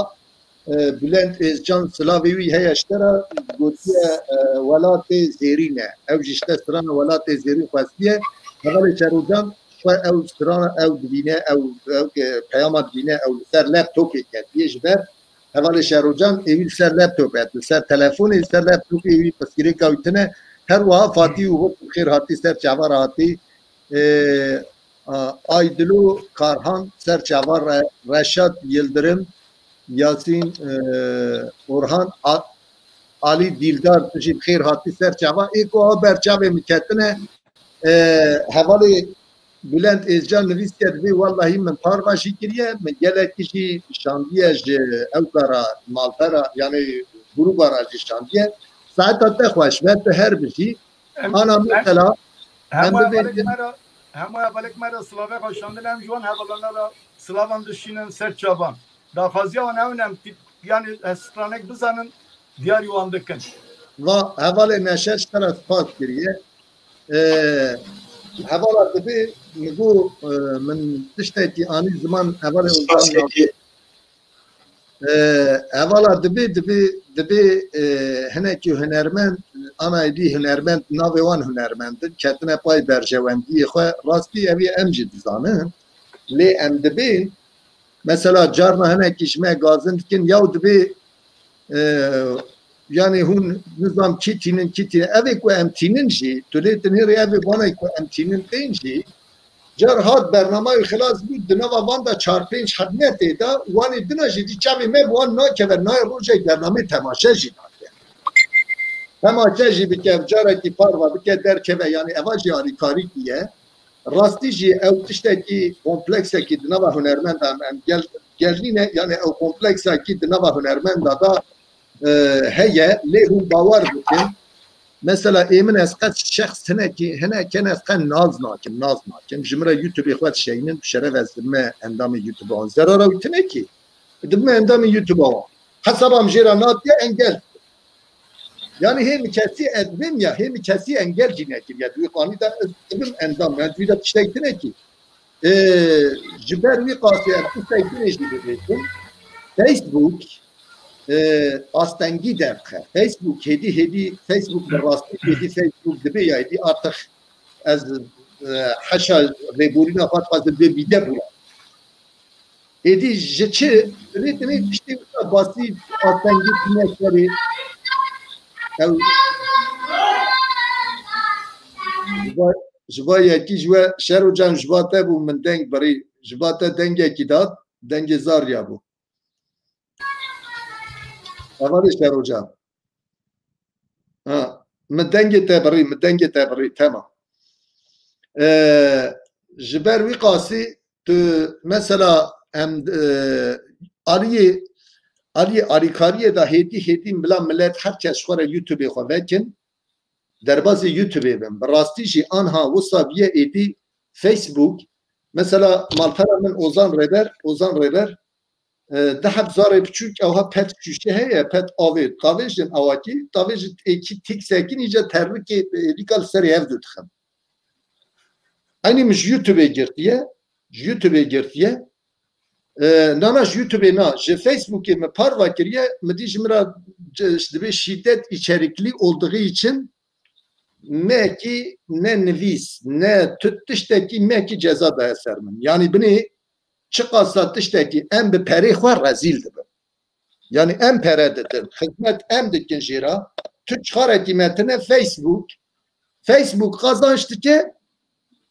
e, Bülent Êzcan silavê wî heye ji te ra, gotiye, e, welatê zêrîn e. Ew jî ji te strana welatê zêrîn xwestiye. Hevalê Şerocan xwe ew strana ew dibîne, ew, ew, e, peyama dibîne, ew li ser laptopê ketiye ji ber. Hevalê Şerocan êwî li ser laptopê, li ser telefonê, li ser laptopê êwî pirsgirêka wî tune. Her wiha Fatî û Hop xêr hatî ser çava re hatî. E, a, Aydilo Karhan ser çava re, Reşat Yildirim, Yasîn, e, Orhan, A-, Alî Dîldar, tu jî bi xêr hatî ser çava. Ê ku a ber çavê min ketine, E, hevalê Bülent Êzcan nivîsiye, dibê wellahî min parva jî kiriye, min gelekî jî şandiye ji ew kara malpera, yani grûba ra jî şandiye. Saeta te xweş be, tu her bijî. Em, Ana em, mesela, em hema bibê hevalek me re, hema hevalek me re silave xwe şandin, em ji wan hevalana re silavan dişînin ser çavan. Daxwaziya wan ew in, em tîp, yani ez stranek bizanin, diyarî wan dikin. Va hevalê Neşe ji te re spas kiriye. E, hevala dibê, min got, e, min tiştekî anî ziman hevalê Ozan. Spas kiriye. E, hevala dibê, dibê, dibê, e, hinekî hunermend, ana êdî hunermend, navê wan hunermend in, ketine pay berjewendiyê xwe. Rastî ev ê em jî dizanin. Lê em dibên, mesela carna hinekî ji me gazin dikin, yaw dibê, e, yani hûn nizam kî tînin, kî tînin. Ev ê ku em tînin jî, tu lê tinêrî ev ê vanê ku em tînin tên jî, car hat bernama wî xilas bû, di nava van de çar pênc hebnetê de, wanê dina jî dî çavê me bi wan nakeve, nayê rojek bernamê temaşe jî nake. Temaşe jî bike, carekî parva bike, derkeve, yani eva jî alîkarîkî ye. Rastî jî ew tiştekî kompleksekî di nava hunermenda em, em gel, gel nîne, yani ew kompleksekî di nava hunermenda da, e, heye, lê hûn bawer bikin. Mesela ê min ez qet şexs hinekî, hinek hene ez qet naz nakim, naz nakim. Ji min re YouTubeê xwe dişeynin, bi şeref ez dibime endamê YouTube wan. Zerara wî tine kî. Dibime endamê YouTube wan. Hesaba min jê re natiye engel. Yani hê min kesî ez bim ya, hê min kesî engel jî nekiriye. Di wî qanî de ez dibim endam. Ez wî de tiştek tine kî. Ee, ji ber wî qasî em tiştek tine jî bibêjin. Facebook, e, astengî derdixe. Facebook hêdî hêdî, Facebook bi rastî hêdî Facebook dibe ya hêdî artık ez, e, heşa lêborîna xwe dixwazim bê bîde bûra. Êdî ji çi? Rê dinê tiştê wisa basî astengî tine serê. Ew ji ba, ji ba yekî ji we Şero can ji ba te bû min deng birî. Ji ba te dengekî dat, dengê Zarya bû. Hevalê Şero can. Ha, min dengê te birî, min dengê te birî, tema. Ee, ji ber wî qasî tu mesela em, e, aliyê, aliyê alîkariyê de hêdî hêdî bila milet her kes xwe re YouTubeê xwe vekin, derbazê YouTubeê bin. Bi rastî jî anha wisa biye êdî Facebook. Mesela malpera min Ozan Rêber, Ozan Rêber, e, di heb zarê piçûk ewha pet şûşe heye, pet avê, tavêjin awakî, tavêjin êkî tîk sekinî ce terrikê, e, êdîka li serê hev didixin. Eynî min ji YouTubeê girtiye, ji YouTubeê girtiye. E, nana ji YouTubeê na, ji Facebookê min parva kiriye, min dî ji min re c-, dibê şîdet içeriklî olduğu için mekî ne nivîs, ne tu tiştekî mekî ceza daye ser min. Yanî binê çiqasa tiştekî em bi perê xwe rezîl dibin. Yani em pere didin, xizmet em dikin jê re. Tu çixarekî me tine Facebook. Facebook qazanç dike,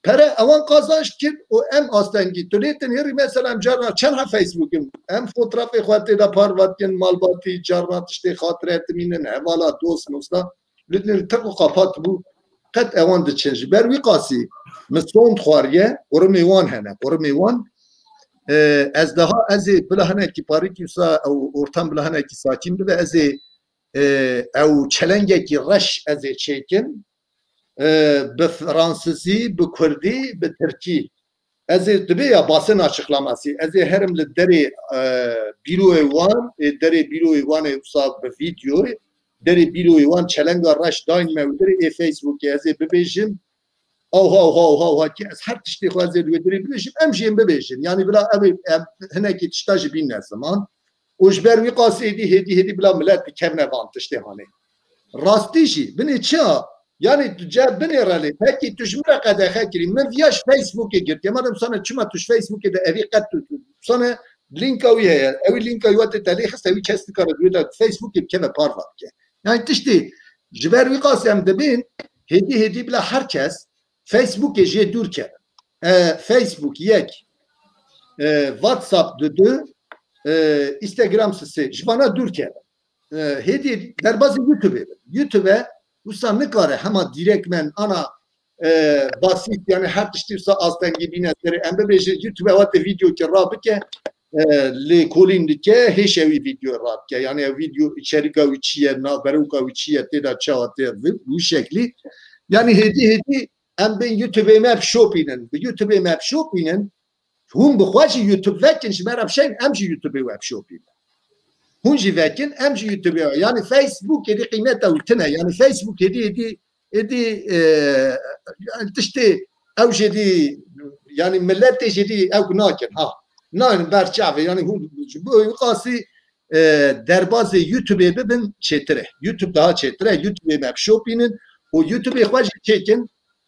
pere ewan qazanç dikin û em astengî. Tu lê tinêrî mesela em carna çend ha Facebookim. Em fotrafê xwe tê de parva dikin, malbatî, carna tiştê xatire dimînin, hevala, dost, nosta. Lê tinêrî tek û qapat bû. Qet ewan diçin. Ji ber wî qasî min sond xwariye, qurimê wan hene, qurimê wan. E, ez daha, ez ê bila hinekî parîkî wisa ew ortam bila hinekî sakîn bibe, ez ê, e, ew çelengekî reş ez ê çêkim, e, bi fransizî, bi kurdî, bi tirkî. Ez ê dibe ya basın açıklaması, ez ê herim li derê, e, bîroyê wan, ê derê bîroyê wan ê wisa bi vîdyoyê, derê bîroyê wan çelenga reş dayn me û derê ê Facebookê ez ê bibêjim, Awha, awha, awha, awha ki ez her tiştê xwe ez ê li wê dirê bibêjim, em jî ên bibêjin. Yanî bila ev ê, em hinekî tişta ji bîn ne ziman. Û ji ber wî qasî êdî hêdî hêdî bila milet dikevne van tiştê hanê. Rastî jî, binê çi ya? Yanî tu ce binê re lê, belkî tu ji min re qedexe kirî. Min viya ji Facebookê girtiye. Madem sane çima tu ji Facebookê de evî qet tu, tu, sane linka wî heye. Ewî linka wî tê te lê xist, ewî kes nikare di wê de Facebookê bikeve parva bike. Yani tiştê ji ber wî qasî em dibên, hêdî hêdî bila her kes Facebookê jê dûr kevin. E, Facebook yek, e, WhatsApp di du, e, Instagram sisê, ji vana dûr kevin. E, hêdî derbazî YouTube bin. YouTube wisa nikare hema direkt men ana e, basît, yani her tiştî wisa astengî bîne serê. Em bibêjin YouTube wate vîdeo ki rabike, e, lêkolîn dike, hêşe wî vîdeo rabike. Yani ew vîdeo, içerîka wî çi ye, navberoka wî çi ye, tê de çawa tê, wî şeklî. Yani hêdî hêdî em bên YouTube me bişopînin. Bi YouTube me bişopînin, hûn bi xwe jî YouTube vekin, ji me re bişên, em jî YouTube we bişopînin. Hûn jî vekin, em jî YouTube we. Yani Facebook êdî qîmeta wî tune. Yani Facebook êdî, êdî, êdî, e, yani tiştê ew jêdî, yani milletê jêdî ew nakin, ha. Nayên ber çavê, yani hûn ji bo wî qasî, e, derbazê YouTube bibin çêtir e. YouTube daha çêtir e. YouTube me bişopînin û YouTube xwe jî çêkin.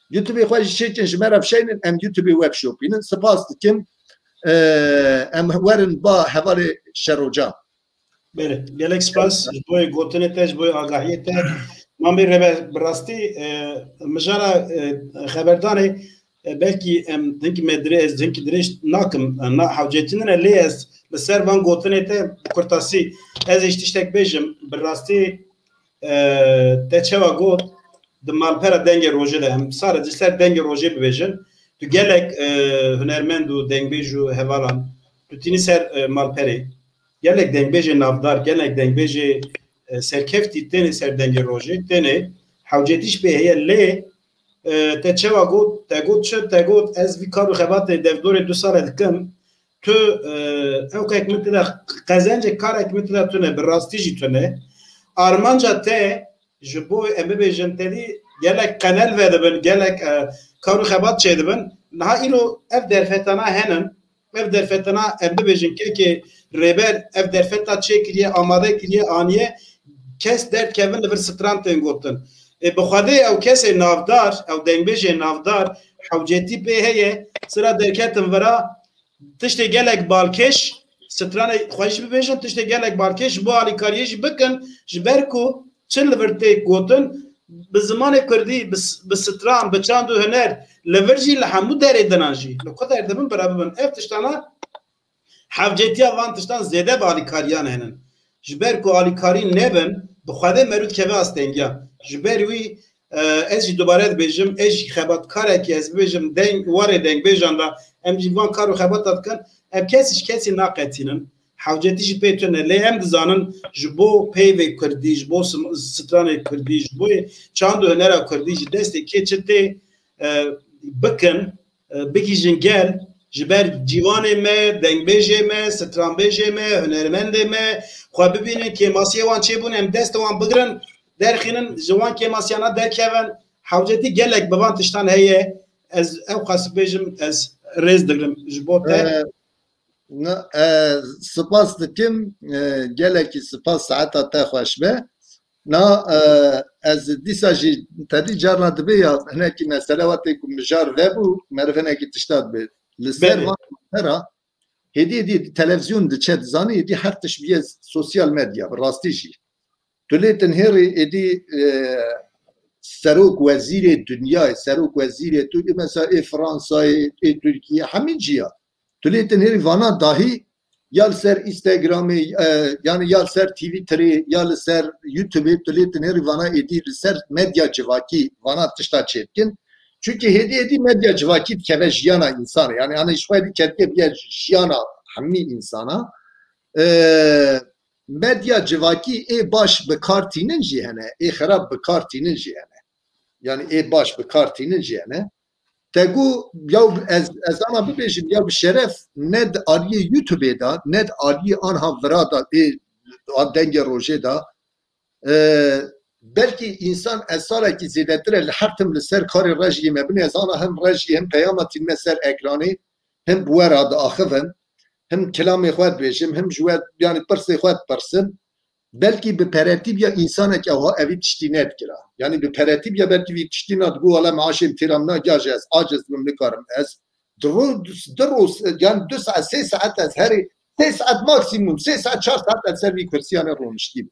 YouTube xwe jî çêkin, ji me re bişeynin, em YouTube we bişopînin. Spas dikim. E, em werin ba hevalê Şerocan. Belê, gelek spas ji bo gotinê te, ji bo agahiyê te. Mamê Rêber, bi rastî, e, mijara, e, xeberdanê, e, belkî em hinkî me dirê-, ez hinkî dirêj nakim, e, na hewcetî nine, lê ez li ser van gotinê te bi kurtasî, ez ê ji tiştek bêjim, bi rastî, e, te çawa got, di malpera Dengê Rojê de, em sare di ser Dengê Rojê bibêjin, tu gelek, e, hunermend û dengbêj û hevalan, tu tînî ser, e, malperê. Gelek dengbêjê navdar, gelek dengbêjê, e, serkeftî tênê ser Dengê Rojê, tênê hewcetî jî pê heye, lê, e, te çawa got, te got çi, te got, ez vî kar û xebatê devdorê du sale dikim, tu, e, ewqek min tê de, qezencê karek min tê de tune, bi rastî jî tune. Armanca te ji bo em bibêjin te dî gelek qenel vedibin, gelek, e, kar û xebat çêdibin. Niha îro ev derfetana henin, ev derfetana em bibêjin kekê Rêber ev derfeta çêkiriye, amade kiriye, aniye, kes derdikevin li vir stran tên gotin. E, bi Xwedê ew kesê navdar, ew dengbêjê navdar, hewcetî pê heye, sira derketin vira, tiştê gelek balkêş, stranê xwe jî bibêjin, tiştê gelek balkêş ji bo alîkariyê jî bikin, ji ber ku çi li vir tê gotin, bi zimanê kurdî, bi s-, bi stran, bi çand û huner, li vir jî, li hemû derê dinan jî, li ku der dibin, bira bibin. Ev tiştana hewcetiya van tiştan zêde bi alîkariyan henin. Ji ber ku alîkarî nebin, bi Xwedê merû dikeve astengiyan. Ji ber wî, e, ez jî dubare dibêjim, ez jî xebatkarekî, ez bibêjim, deng, warê dengbêjan de, em jî van kar û xebata dikin, em kesî ji kesî naqetînin. Hewcetî jî pê tune, lê em dizanin ji bo peyvê kurdî, ji bo sim-, stranê kurdî, ji bo çand û hunera kurdî ji destê kê çi tê, e, bikin, e, bigihîjin gel, ji ber ciwanê me, dengbêjê me, stranbêjê me, hunermendê me, xwe bibînin, kêmasiyê wan çêbûn, em dest wan bigirin, derxînin, ji wan kêmasiyana derkevin. Hewcetî gelek bi van tiştan heye. Ez ew qas bêjim, ez rêz digirim ji bo te. E, na, e, spas dikim, e, gelekî spas, saeta te xweş be. Na, e, ez dîsa jî te dî carna dibe ya hinekî mesele wate ku mijar vebû, meriv hinekî tişta dibe. Li ser Belê. Van tera, hêdî hêdî televîzyon diçe dizanî, hêdî her tişt bûye sosyal medya, bi rastî jî. Tu lê tinhêrî êdî, e, serok wezîrê dinyayê, serok wezîrê tu, ê mesela ê Fransayê, ê Tirkiyê, hemî ciya. Tu lê tinhêrî vana dahî ya li ser Instagramê, e, yani ya li ser Twitterê, ya li ser YouTubeê, tu lê tinhêrî vana êdî li ser medya civakî vana tişta çêdikin. Çünkü hêdî hêdî medya civakî dikeve jiyana însanê. Yani, yani ji xwe dî kevke bûye jiyana hemî însana. E, medya civakî ê baş bi kar tînin jî hene, ê xerab bi kar tînin jî hene. Yani ê baş bi kar tînin jî hene. Te got, ya ez, ez ana bibêjim, ya bi şeref ne di aliyê YouTubeê de, ne di aliyê anha vira de, ê, a Dengê Rojê de, e, belkî însan ez salekî zêdetir e li her tim li ser karê rejiyê me bin, ez ana hem rejiyê hem peyama tînime ser ekranê, hem bi we re diaxivin, hem kilamê xwe dibêjim, hem ji we, yani pirsê xwe dipirsim. Belkî bi peretî biya însanek ewha evî tiştî nedikira. Yani bi peretî biya belkî vî tiştî na digot, wala maaşê min têra min a, gel ji ez aciz dibim, nikarim ez. Di ro-, di ro-, yani du saet, sê saet ez herî, sê saet maksimum, sê saet, çar saet ez ser vî kursiyanê roniştî me.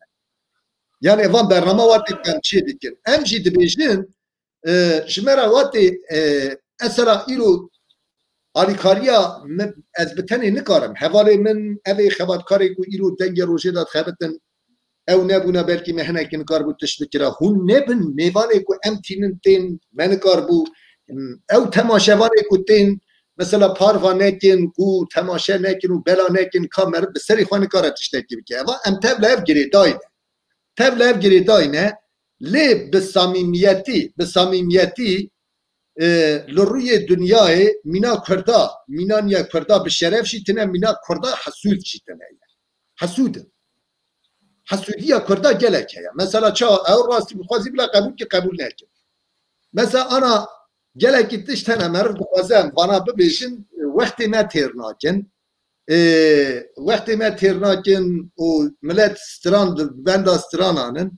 Yani evan bernama watê em çê dikin. Em jî dibêjin, e, ji me re watê, e, esera îro alîkariya me, ez bi tenê nikarim. Hevalê min, ev ê xebatkarê ku îro Dengê Rojê de dixebitin, ew nebûna belkî me hinekî nikaribû tişt bikira. Hûn nebin mêvanê ku em tînin tên, me nikaribû Ew temaşevanê ku tên mesela parva nekin, ku temaşe nekin û bela nekin, ka meriv bi serê xwe nikare tiştekî bike. Eva em tevla ev girêdayî ne. Tevla ev girêdayî ne. Lê bi samîmiyetî, bi samîmiyetî, e, li rûyê dinyayê mîna Kurda, mîna niya Kurda bi şeref jî tine, mîna Kurda hesûd jî tine ye. Hesûd in. Hesûdiya Kurda gelek heye. Mesela çawa ew rastî bixwazî bila qebûl ki qebûl nekin. Mesela ana gelekî tişt hene meriv dixwaze em vana bibêjin, wextê me têr nakin. Ê, wextê me têr nakin û milet stran di benda stranan in.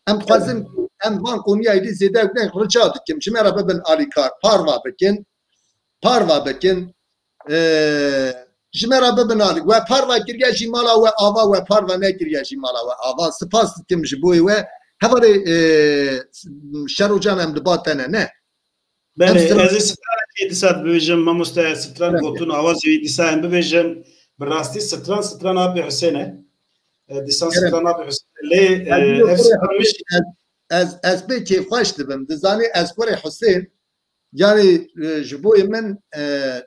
Em dixwazin ku em van konuya êdî zêde ew ne rica dikim. Ji me re bibin alîkar, parva bikin. Parva bikin. Ê, ji me re bibin alî. We parva kiriye jî mala we ava, we parva nekiriye jî mala we ava. Spas dikim ji bo we. Hevalê, ê, Şerocan em di ba te ne, ne? Belê, Em stran- ez ê stranekê dîsa bibêjim, mamoste, stran Evet. gotin, awazê wî dîsa em bibêjin. Bi rastî stran, stran Apê Husên e. E, dîsa Kerem. stran Apê Husên e. Lê, e, Ez ev kurê stran Husên, min jî ez, ez, ez pê kêfxweş dibim. Dizanî ez kurê Husên, yani, e, ji bo min, e,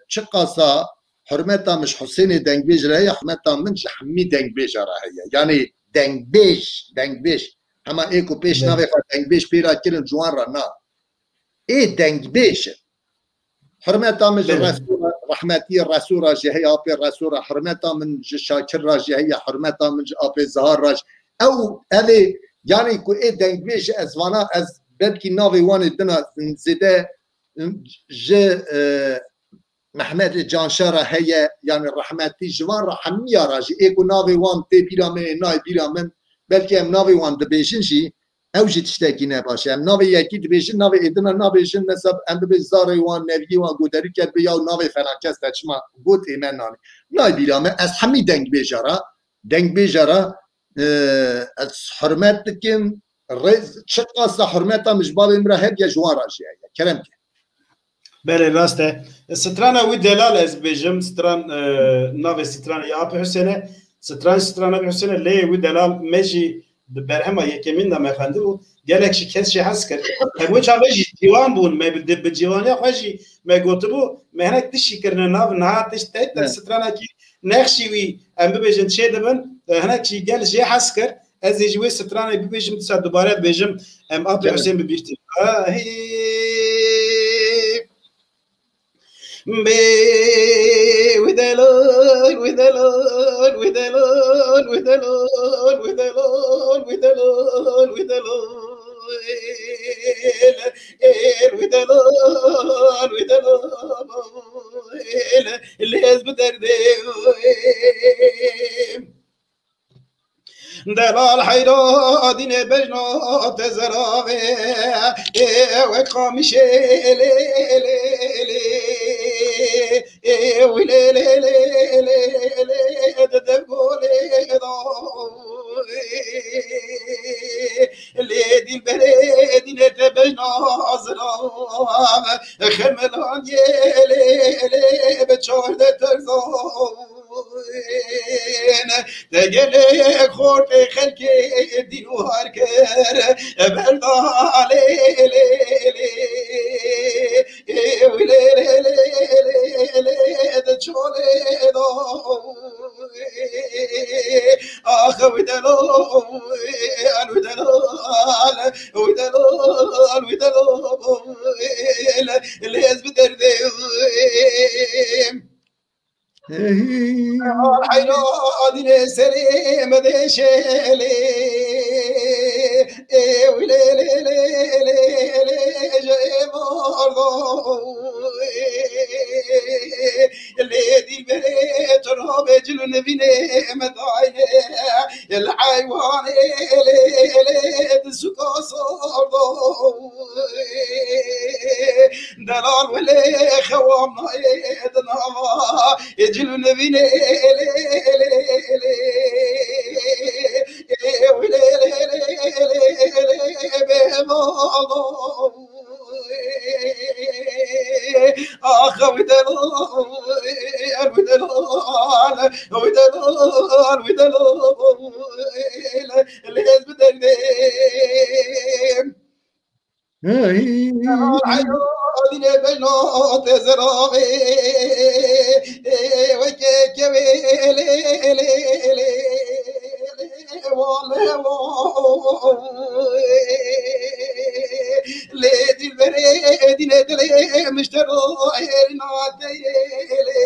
çiqasa hurmeta min ji Husênê dengbêj re heye, hurmeta min ji hemî dengbêja re heye. Yani dengbêj, dengbêj. Hema ê ku pêş Evet. navê xwe dengbêj pê re kirin, ciwan re na. Ê dengbêj in. Hurmeta min ji Belê. Resûra, rehmetiyê Resûra jî heye, apê Resûra, hurmeta min ji Şakir ra jî heye, hurmeta min ji apê Zahar ra jî. Ew, ev ê, yanî ku ê dengbêj ez vana, ez belkî navê wan ê dina zêde ji, e, Mehmetê Canşa ra heye, yanî rehmetî ji van ra hemiya ra jî ê ku navê wan tê bîra me, nayê bîra min, belkî em navê wan dibêjin jî, ew jî tiştekî ne baş e. Em navê yekî dibêjin, navê êdina nabêjin, mesela em bibêjin zarê wan, neviyê wan, goderî ketibe ya navê felan kes te çima got ê me nanê. Nayê bîra me, ez hemî dengbêja ra, dengbêja ra, e, ez hurmet dikim, rêz, çiqasa hurmeta min ji bavê min re heye, ji wan ra jî heye. Kerem ke. Belê, rast e. Strana wî delal ez bêjim, stran, e, navê strana ya Apê Husên e. Stran, strana Apê Husên e, lê wî delal me jî di berhema yekemîn de me xwendibû. Gelek jî kes jê hez kir. Hemû çaxê jî ciwan bûn, me bi, bi ciwaniya xwe jî me gotibû, me hinek tişt jî kirine nav, niha tişt te, te Evet. stranekî nexşî wî, em bibêjin, çê dibin, e, hinek jî gel jê hez kir. Ez ê ji wê stranê bibêjim, dîsa dubare dibêjim, em Apê Evet. Husên bi bîr tînin. Ahî. Bê wî delal, wî delal, wî delal, wî delal, wî delal, wî delal, wî delal. Êl wî delal, wî delal, êl lê ez bi derdê. Delal heyra dînê bejna te zerave, ê wek qamişê lê, lê, lê, ê wî lê, lê, lê, lê, lê, di dev golê da. Lê dilberê dînê te bejna zirave, xemelan yê lê, lê, bi çar de terzan. Te gelek xortê xelkê dîn û har kir, berda lê, lê, lê, ê wî lê, lê, lê, lê, lê, di çolê da. Ax, wî delal, wî delal, wî delal, wî delal, lê ez bi derdê. Heyra dînê serê me deşelê. Ê wî lê, lê, lê, lê, lê, ji ê marda. Lê dilberê tu rabe cil û nivînê me dayne. Li heywanê lê, lê, di suka sarda. Delal welê xewam nayê di nava cil û nivînê lê, lê, lê, lê, lê, lê, lê, lê, lê, bê mala. Ax, wî delal, wî delal, wî delal, wî delal, lê ez bi derdê. Hey. Dine bejno te zerave, weke keve le, le, le, le, wale, wale. Lê dilberê dîne dilê miştero êrîna teyê lê.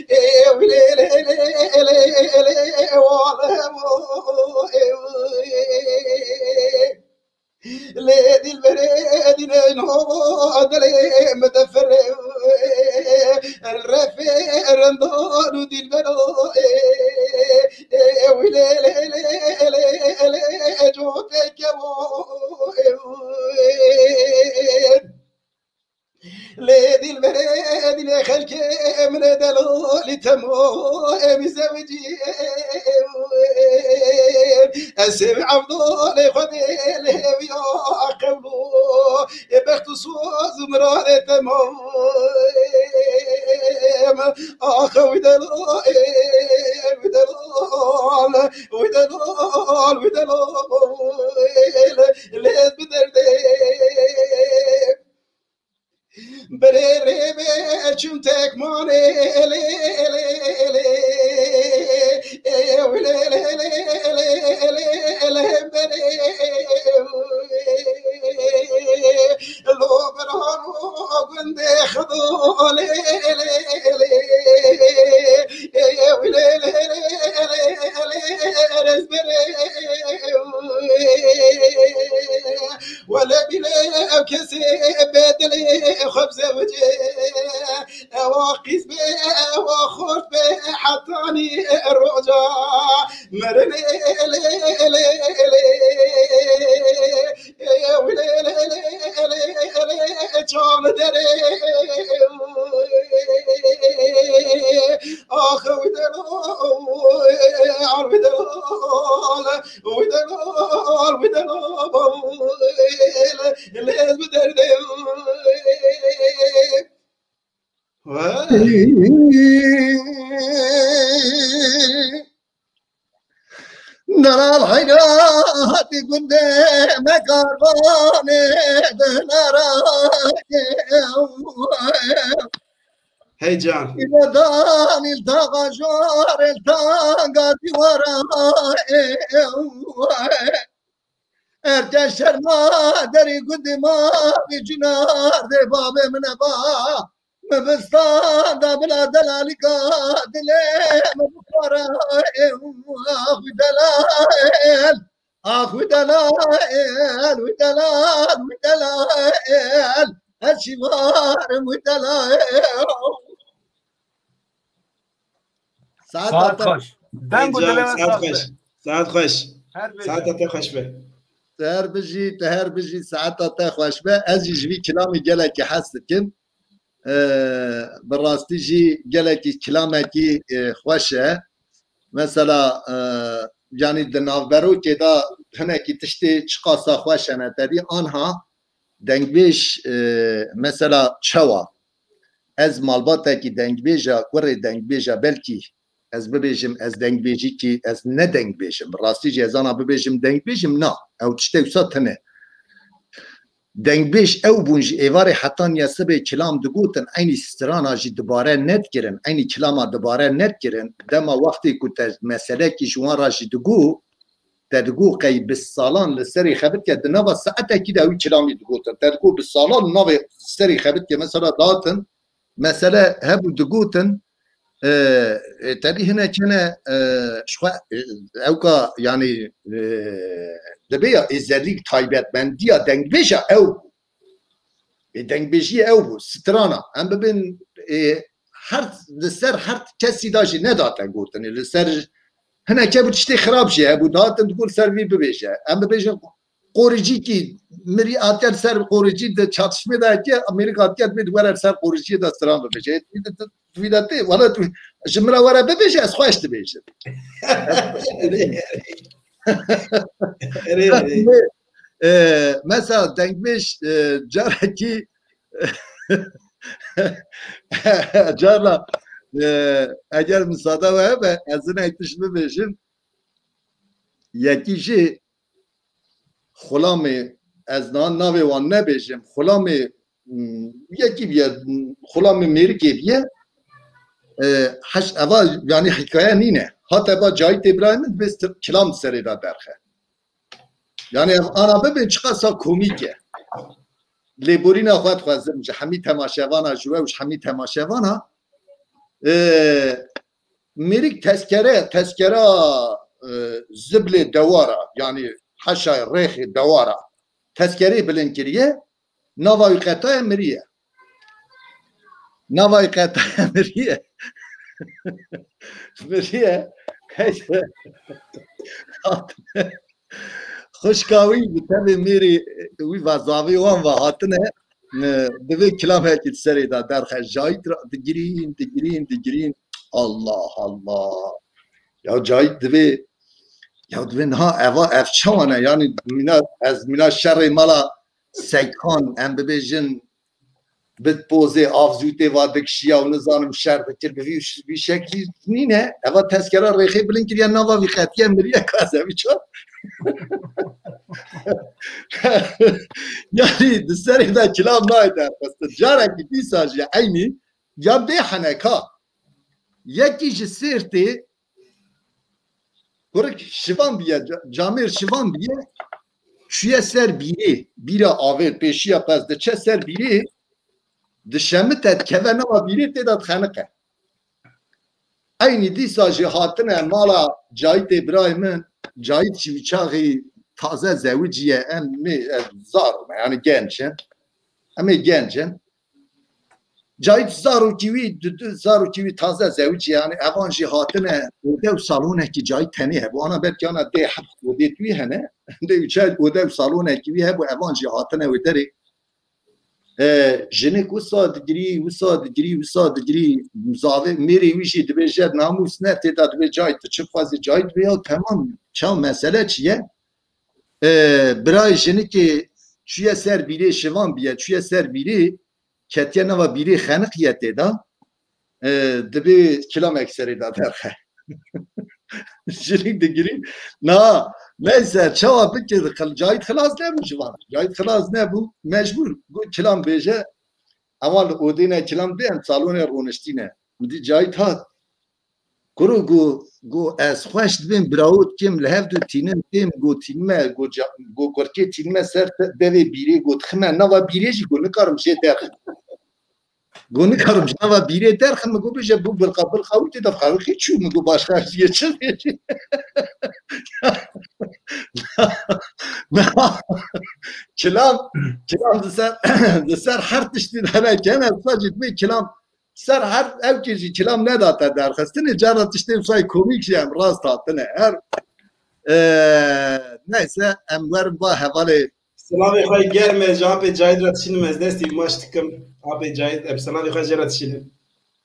Ew lê lê lê lê lê wale wo. Lê dilberê dîne no dilê min de ferê. Refê rendan û dilbero. Ew lê lê lê lê lê coteke wo. Lê dilberê dilê xelkê min e delolî temo. Em zewicî. Ez sêv Evdolê Xwedê lê hêviya qewlo. Ê bext û soz û miradê temam. Ax wî delal, wî delal, wî delal, wî delal. Lê bi derdê. Berê rê be çûm tekmanê lê, lê, lê. Ew lê, lê, lê, lê, lê, lê, berê. Lo berano gundê Xedo lê, lê, lê. Ew lê, lê, lê, lê, lê, lê, berê. Wele bîle ew kesê bê dilê xwe bizewicê. Ewa qîz bê, ewa xort bê, hetanî roja mirinê lê, lê, lê. Ew lê, lê, lê, lê, lê, çav li derê. Ax, wî delal, wî delal, wî delal, wî delal, lê ez bi derdê. Delal heyratî gundê me karvanê dinara. Hey can. Île danî li taxa jor, li tanga dîwara. Erken şerma derî gundî ma, bi cinar de babê min e ba. Mibistan da bila delalîka dilê min bixwara. Ax wî delal, ax wî delal, wî delal, wî delal. Ez şîvarim wî delal. Saet Saet te xweş. Deng û dilê we saet sax be. Xweş. Saet xweş. Her bijî. Saeta te xweş be. Te her bijî, te her bijî, saeta te xweş be. Ez jî ji vî kilamî gelekî hez dikim. Ee, bi rastî jî gelekî kilamekî, e, xweş e. Mesela, e, yanî di navberokê de hinekî tiştê çiqasa xweş hene. Te dî anha dengbêj, e, mesela çawa? Ez malbatekî dengbêja, kurê dengbêja, belkî ez bibêjim, ez dengbêjîkî, ez ne dengbêjim. Rastî jî ez ana bibêjim dengbêjim, na. Ew tiştek wisa tune. Dengbêj ew bûn ji êvarê heta niya sibê kilam digotin, eynî strana jî dubare nedikirin, eynî kilama dubare nedikirin. Dema wextê ku te meselekî ji wan re jî digot, te digot qey bi salan li serê xebitke di nava saetekî de wî kilamî digotin. Te digot bi salan navê serê xebitke mesela datin, mesele hebû digotin, e, e, te dî hinek hene, e, ji xwe, e, ewka, yanî, e, dibe ya êzerî taybetmendiya dengbêja ew bû. Ê, dengbêjiyê ew bû, strana. Em bibin, ê, her, li ser her kesî de jî nedate gotinê. Li ser hineke bû tiştê xirab jî hebû, dihatin digot li ser vî bibêje. Em bibêjin qoricîkî mirî hatiye li ser qoricî di çatişmê de hatiye, Amerîka hatiye dibê were li ser qoriciyê de stran bibêje. Ê, tu, tu, tu vî de tê, wala tu ji min re were bibêje, ez xweş dibêjim. Erê, erê. E, mesela dengbêj, e, carekî carna, e, eger misade we hebe, ez hinek tişt bibêjim. Yekî jî xulamê, ez na-, navê wan nebêjim, xulamê hmm, yekî biye, hmm, xulamê mêrikê biye. E, heş, eva, yani hikaye nîne. Hat eva Cahit Îbrahîm dibê st-, kilam serê de derxe. Yani ev ana bibin çiqasa komîk e. Lêborîna xwe dixwazim ji hemî temaşevana, ji we û ji hemî temaşevana. E, mêrik tezkere, tezkera, e, ziblê dewara, yani heşayê rêxê dewara tezkerê bilind kiriye, nava wî qetaya miriye. Nava wî qetaya miriye. Miriye. Heyse. Xwişka wî bi tevê mêrê wî ve zavê wan ve hatine, e, divê kilamekî di serê de derxe. Cahit ra digirîn, digirîn, digirîn. Allah Allah. Ya Cahit divê, ya divê niha eva ev çawa ne? Yani mîna, ez mîna şerê mala Seykan, em bibêjin, bi pozê avzûtê va dikişiya û nizanim şer dikir, bi vî, vî şeklî nîne. Eva tezkera rêxê bilind kiriye, nava vî qetiye miriye, ka ez evî çar. Yani di serê de kilam nayê derxistin. Carekî dîsa jî eynî ya bê heneka. Yekî ji Sêrtê, kurik şivan biye, ca-, camêr şivan biye, çûye ser bîrê, bîra avêt, pêşiya pez diçe ser bîrê, dişemite dikeve nava bîrê tê de dixeniqe. Eynî dîsa jî hatine mala Cahitê birayê min, Cahit jî wî çaxî taze zewiciye, em mê, ez zar me, yani genç in. Em ê genç in. Cahit zarokî wî, du, du zarokî wî taze zewiciye, yani evan jî hatine ode û salonekî Cahit tenê hebû. Ana belkî ana dê heft odê wî hene, dê û çar ode û salonekî wî hebû, evan jî hatine wê derê. E, jinik wisa digirî, wisa digirî, wisa digirî, zavê mêrê wî jî dibêje namûs ne tê de, dibê Cahit, tu çi dixwazî Cahit bê ya, temam, çaw mesele çi ye? E, birayê jinikê çûye ser bîrê, şivan biye, çûye ser bîrê, ketiye nava bîrê, xeniqiye tê de, e, dibê kilamek serê de derxe. Jinik digirî. Na, neyse, çawa bikir, xil-, Cahit xilas nebû ji van. Cahit xilas nebû, mecbûr. Got kilam bêje, ewan li odê ne kilam bê, em salonê roniştîne. Min dî Cahit hat. Kuro got, got, ez xweş dibêm birawo dikim, li hev du tînin têm, got tînime, got ca-, got kurkê tînime ser te-, devê bîrê, got dixime nava bîrê jî, got nikarim jê derxim. Got nikarim ji nava bîrê derxim, min got bêje bû bilqa, bilqa wî tê de xewiqî çû, min got başqa ez yê çi diyecek? Kilam, kilam di ser, di ser her tiştî de ne kene, sadece dibê kilam ser her ev kê jî kilam nedate derxistinê, cara tiştê wisa komîk jî em rast hatine. Her, e, neyse, em werin ba hevalê. Silavê xwe germ e, ji apê Cahit re dişînim, ez destî maç dikim. Apê Cahit, em silavê xwe jê re dişînim.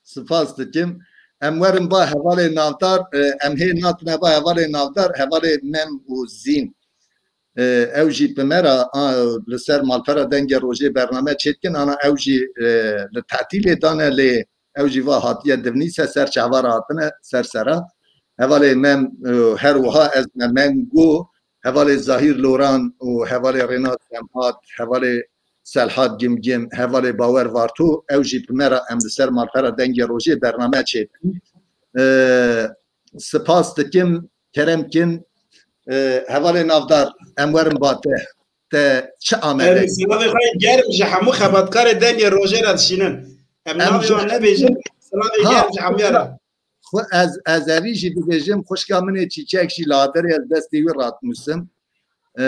Spas dikim. Em werin ba hevalê navdar, e, em hê natine ba hevalê navdar, hevalê Mem û Zîn. E, ew jî bi me re, a, li ser malpera Dengê Rojê bername çêdikin. Ana ew jî, e, li tetîlê dane lê ew jî va hatiye divnîse ser çava re hatine, ser sera. Hevalê Mem, e, her wiha ez me Mengo, hevalê Zahîr Loran û hevalê Rênat Semhat, hevalê Selhat Gimgim, hevalê Bawer Varto, ew jî bi me re em li ser malpera Dengê Rojê bername çêdikin. E, spas dikim, kerem kin, e, hevalê navdar, em werin ba te. Te çi amade? Em silavê xwe germ ji hemû xebatkarê Dengê Rojê re dişînin. Em Em navê ji wan nebêjin, silavê Ha, germ ji hemûya re. Xwe ez, ez evî jî bibêjim, xwişka min ê Çîçek jî li Adirê ez destê wî ratnûsim. E,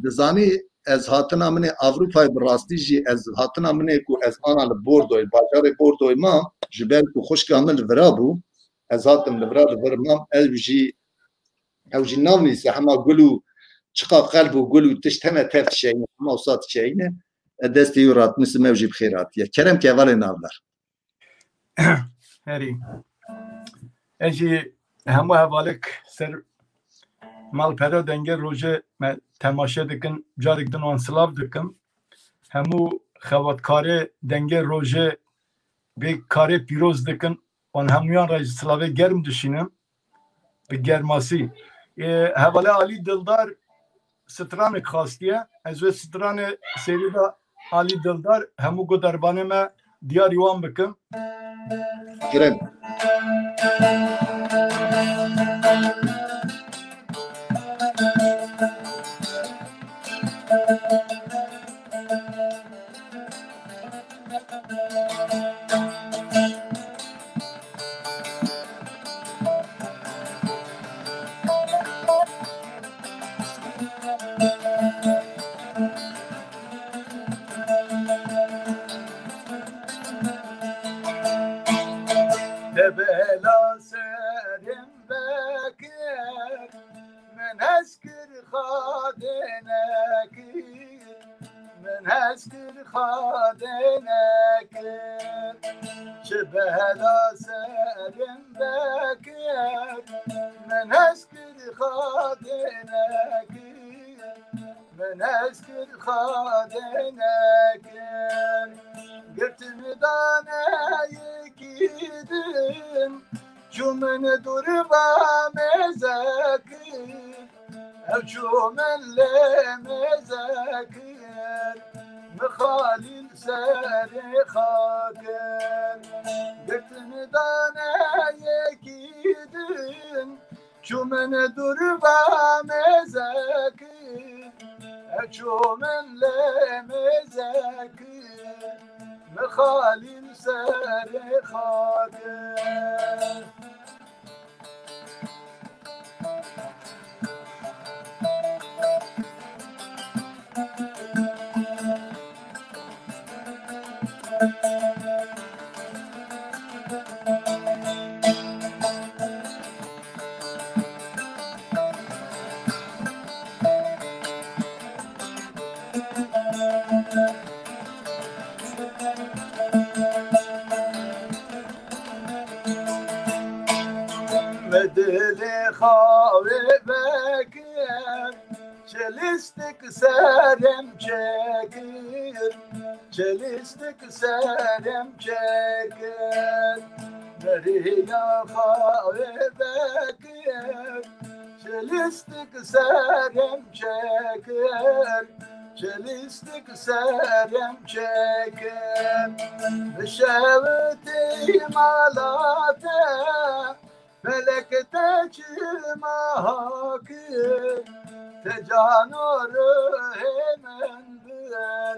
dizanî ez hatina min ê Ewropayê bi rastî jî ez hatina min ê ku ez ana li Bordoyê, bajarê Bordoyê mam, ji ber ku xwişka min li vira bû, ez hatim li vira li vir mam, ew jî, ew jî navnîse hema gul û çiqa qelb û gul û tişt hene tev dişeyîne, hema wisa dişeyîne, ez destê wî ratnûsim, ew jî bi xêr hatiye. Kerem ke hevalê navdar. Herî. Ez jî hemû hevalek ser malpera Dengê Rojê me temaşe dikin, carek din wan silav dikim. Hemû xebatkarê Dengê Rojê bê karê pîroz dikin, wan hemûyan re jî silavê germ dişînim. Bi germasî. Ê, hevalê Alî Dildar stranek xastiye. Ez wê stranê serî de Alî Dildar, hemû guhdarvanê me diyarî wan bikim. Kerem. Te bela serê min vekir, min hez kir xadê nekir, min hez kir xadê nekir. Çi bela serê min vekir, min hez kir xadê nekir. Min hez kir xadê nekir, girtimi daneyekî din, çû min dûr va mêze kir, ew çû min lê mêze kir, min Xalîl serê xakir, girtimi daneyekî din, çû min dûr va mêze kir, ew çû min lê mêze kir, min Xalîl serê xakir. Dilê xawê vekir, çilistik serem çekir, çilistik serem çekir. Beriya xawê vekir, çilistik serem çekir, çilistik serem çekir. Bişewitî mala te, felek te çima hakir, te can û ruhê min bir,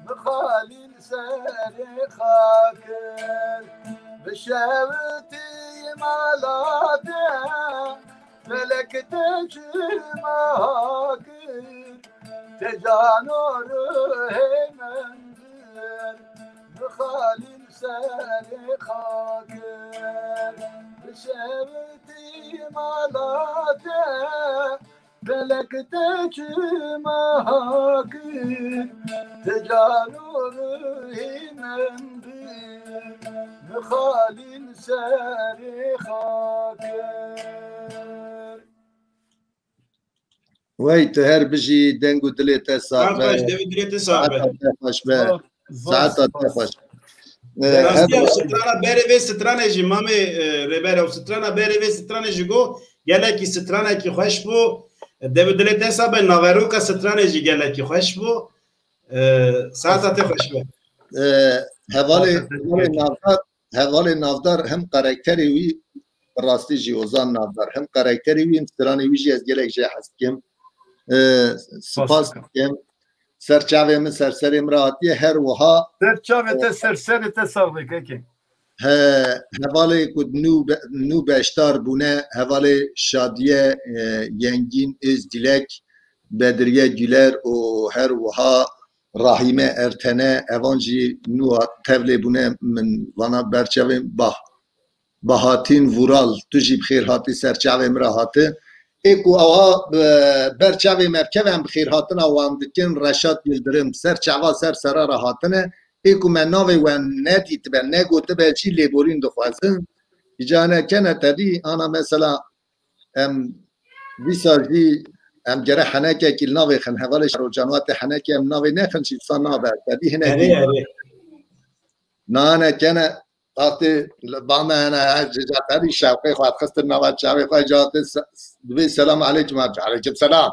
min Xalîl serê xakir. Bişewitî mala te, felek te çima hakir, te can û ruhê min bir, min Xalîl serê xakir. Bişewitî mala te, felek te çima hakir, te can û ruhî min bir, min Xalîl serê xakir. Wey, tu her bijî, deng û dilê te sax be. Saet be, dilê te sax be. Saeta te xweş be. Saeta te xweş. E, Rastî ew strana berê vê stranê jî, mamê, e, Rêber, ew strana berê vê stranê jî got, gelekî stranekî xweş bû. Dev û dilê te sax be, naveroka stranê jî gelekî xweş bû. E, saeta te xweş be. E, hevalê, hevalê navdar, hevalê navdar hem karakterê wî, bi rastî jî Ozan Navdar, hem karakterê wî, hem stranê wî jî ez gelek jê hez dikim. E, spas dikim. Ser çavê min, ser serê min re hatiye, her wiha. Ser çavê te, ser serê te sax be kekê. He, hevalê ku nû be-, nû beşdar bûne, hevalê Şadiye, e, Yengîn Êzdîlek, Bedriye Güler û her wiha Rahîme Ertene, evan jî nû hat-, tevlê bûne, min vana berçavê bah. Bahatîn Vural, tu jî bi xêr hatî, ser çavê min re hati. Ê ku ewa, e, ber çavê me bikeve, em bi xêr hatina wan dikin. Reşat Yildirim, ser çava ser sera re hatine. Ê ku me navê we nedîtibe, negotibe jî, lêborîn dixwazin. Îca ne kene tevî, ana mesela em dîsa jî em gere henekekî li navê xin, hevalê Şarocan wate henekê em navê nexin jî, dîsa nabe. Tevî hinek Erê, erê. Nane kene, wextê li ba me hene, her ji Ceferî şewqê xwe dixistin nava çavê xwe, ca te se-, divê selam aleykum, ha, aleykum selam.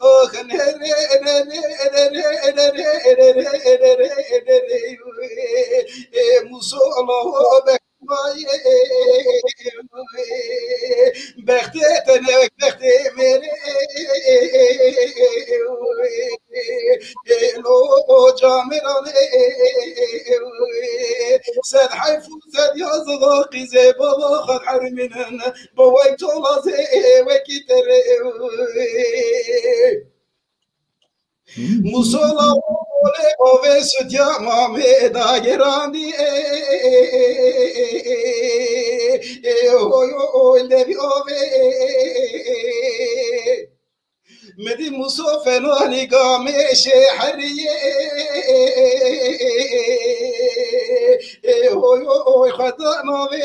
Oh, nere, nere, nere, nere, nere, nere, nere, nere, Musa, Allah, bextê te ne, bextê mêrê. Kameran ê, sed heyf û sed yazığa qîzê baba xwe hermînin. Bo wek tolazê wekî terê. Musola olê bavê sütya mamê dagerandî. Oy oy devî avê. Midî Muso fenanî gamê şêheriyê. Oy oy xweda navê.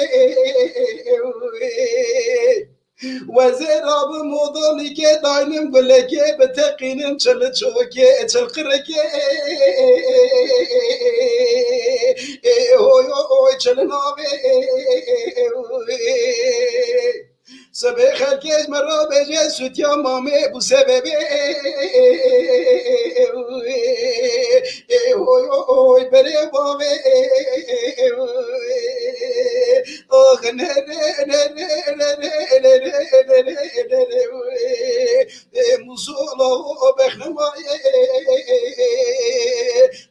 Wezêra bi modalikê daynim gulekê bi teqînim çil çokê çil qirikê. Oy oy çil navê. Sibê xelkê ji me re bêje sûtiya mamê bû sebebê. Oy oy berê bavê. Ox nere nere nere nere nere nere. Musola o bexnemaye.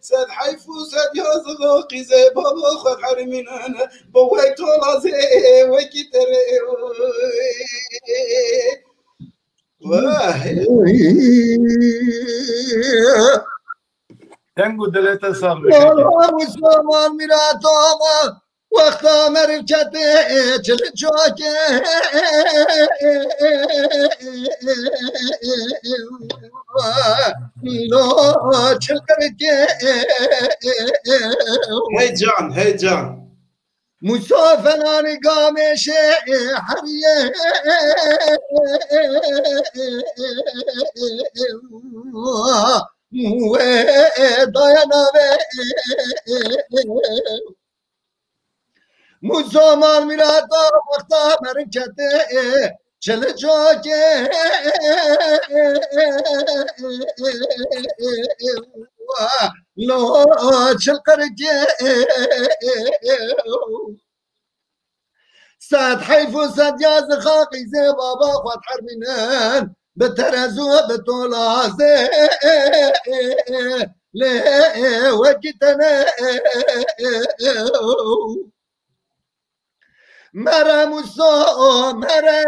Sed heyf û sed yazığa qîzê baba xwe hermînin. Bo wek tolazê wekî terê. Vay. Deng û dilê te sax be. Ola Mustafa Mirat Ağa, wexta meriv ketê çil çokê. Lo çil qirikê. Hey can, hey can. Musa fenanî gamê şêheriyê. Wê daya navê. Musa mal mirata wexta meriv ketê. Çil çokê. Lo çil qirikê. Sed heyf û sed yazıxa qîzê baba xwe hermînin. Bi terezû bi tolazê lê wekî tenê. Mere Musa, mere.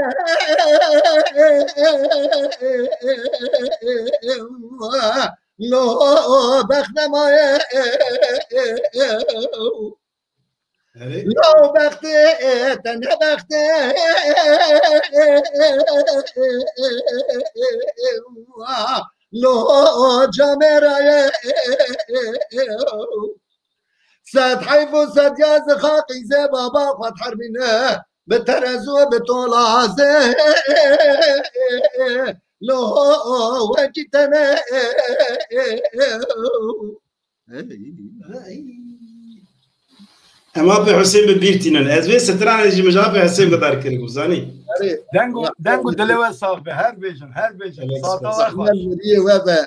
Lo bexnemaye. Erê. Lo bextê, te ne bextê. Lo camêraye. Sed heyf û sed yazıxa qîzê baba xwe hermîne. Bi terezû bi tolazê. Lo wekî tenê. Ey. Ey. Em apê Husên bi bîr tînin. Ez vê stranê jî min ji apê Husên guhdar kiribû, zanî? Erê. Deng û, deng û dilê we sax be. Her bêjin, her bêjin. Gelek spas. Sata we xweş. Rehmel meriyê we be.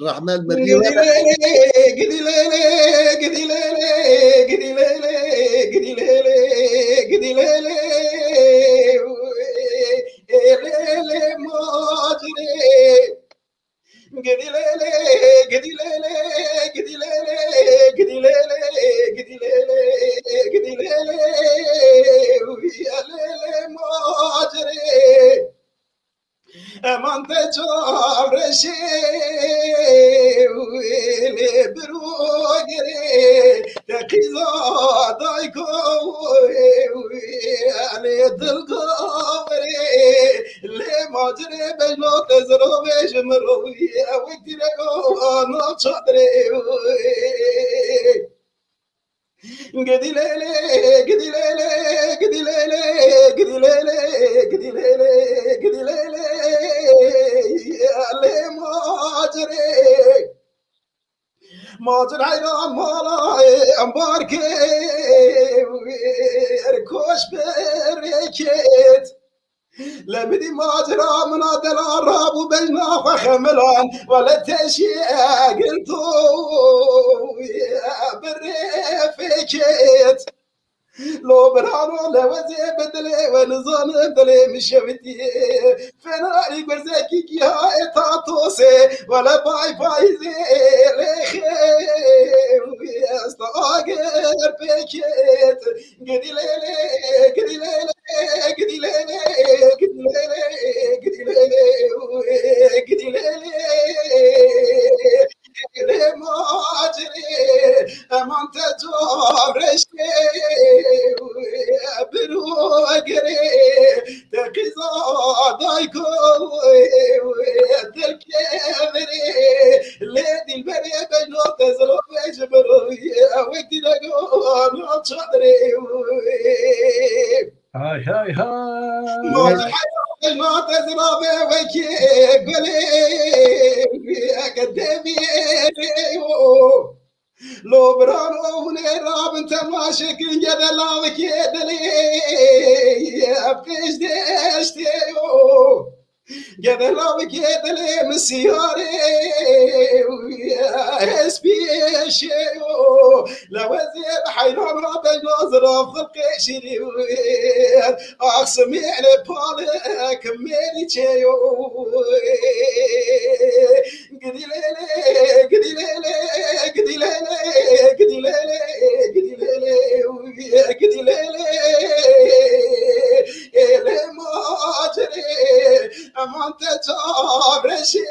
Rehmel meriyê we be. Gidî lê lê, gidî lê lê, gidî lê lê, gidî lê lê, gidî lê lê. Ê lê lê macirê. Gidî lê lê, gidî lê lê, gidî lê lê, gidî lê lê, gidî lê lê, gidî lê lê. Wî lê lê macirê. Eman te çavreşê, lê birogirê, te qîza dayko, lê dilgaverê. Lê macirê bejno te zirovê ji mirovî, ew wek tîreko nav çadirê. Gidî lê lê, gidî lê lê, gidî lê lê, gidî lê lê, gidî lê lê, gidî lê lê. Lê macirê. Macir heyran mala em barkê, er koş bereket. Lemidî macira mina dela rabû bejna xwe xemilan, wele teşî egil to birê fêket. Lo birano lewezê bi dilê we nizanim dilê min şewitî. Fenarî gurzekî giha e ta tosê. Wele bay bay zê lê xê. Esta agir pêkêt. Gidî lê lê, gidî lê lê, gidî lê lê, gidî lê lê, gidî lê lê, gidî lê lê. Lê macirê, eman te cav reştê, biro gerê, te qîza dayko, dilkevirê, lê dilberê bejno te zilavê ji biro, wek dîrego na çadrê. Hay hay hay. Lo birano hûn ê rabin temaşe kin, gede lavekê dilê pêş deştê yo. Gede lavekê dilê min siyarê, ez pêşê yo. Lewezê bi heyran rabin, zirav xelqê şirî. Ax simêlê palek mêrî çêyo. Gidî lê lê, gidî lê lê, gidî lê lê, gidî lê lê, gidî lê lê, gidî lê lê. Ê lê macirê, eman te cav reşê,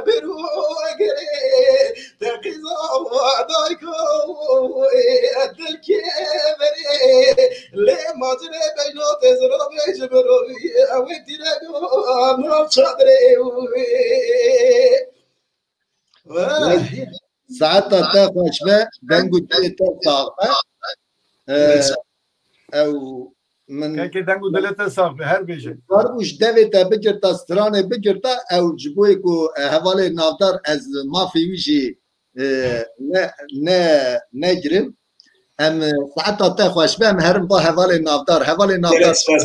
biro gerê. Te qîza dayko, dilkê verê, lê macirê bejno te ziravê ji mirovî, ew ê dîrego nav çadrê wê. Saeta te xweş be, deng û dilê te sax be. Ee, ew min Kekê deng û dilê te sax be, her bêje. Karbû ji devê te bigirta, stranê bigirta, ew ji bo ku, e, hevalê navdar ez mafê wî jî, e, ne, ne, negirim. Em, e, saeta te xweş be, em herin ba hevalê navdar. Hevalê navdar. Gelek spas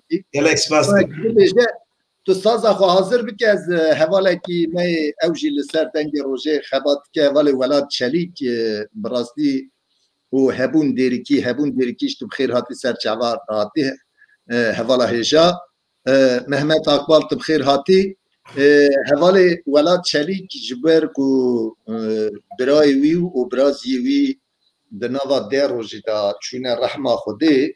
dikim. Gelek spas dikim. Bibêje, tu saza xwe hazir bike, ez, e, hevalekî me yê ew jî li ser dengê rojê xebat dike, hevalê Welat Çelîk, e, bi rastî û hebûn dêrikî, hebûn dêrikî ji tu bi xêr hatî ser çava hatî, e, hevala hêja. E, Mehmet Akbal tu bi xêr hatî. E, hevalê Welat Çelîk ji ber ku, e, birayê wî û biraziyê wî di nava deh rojî de çûne rehma Xwedê,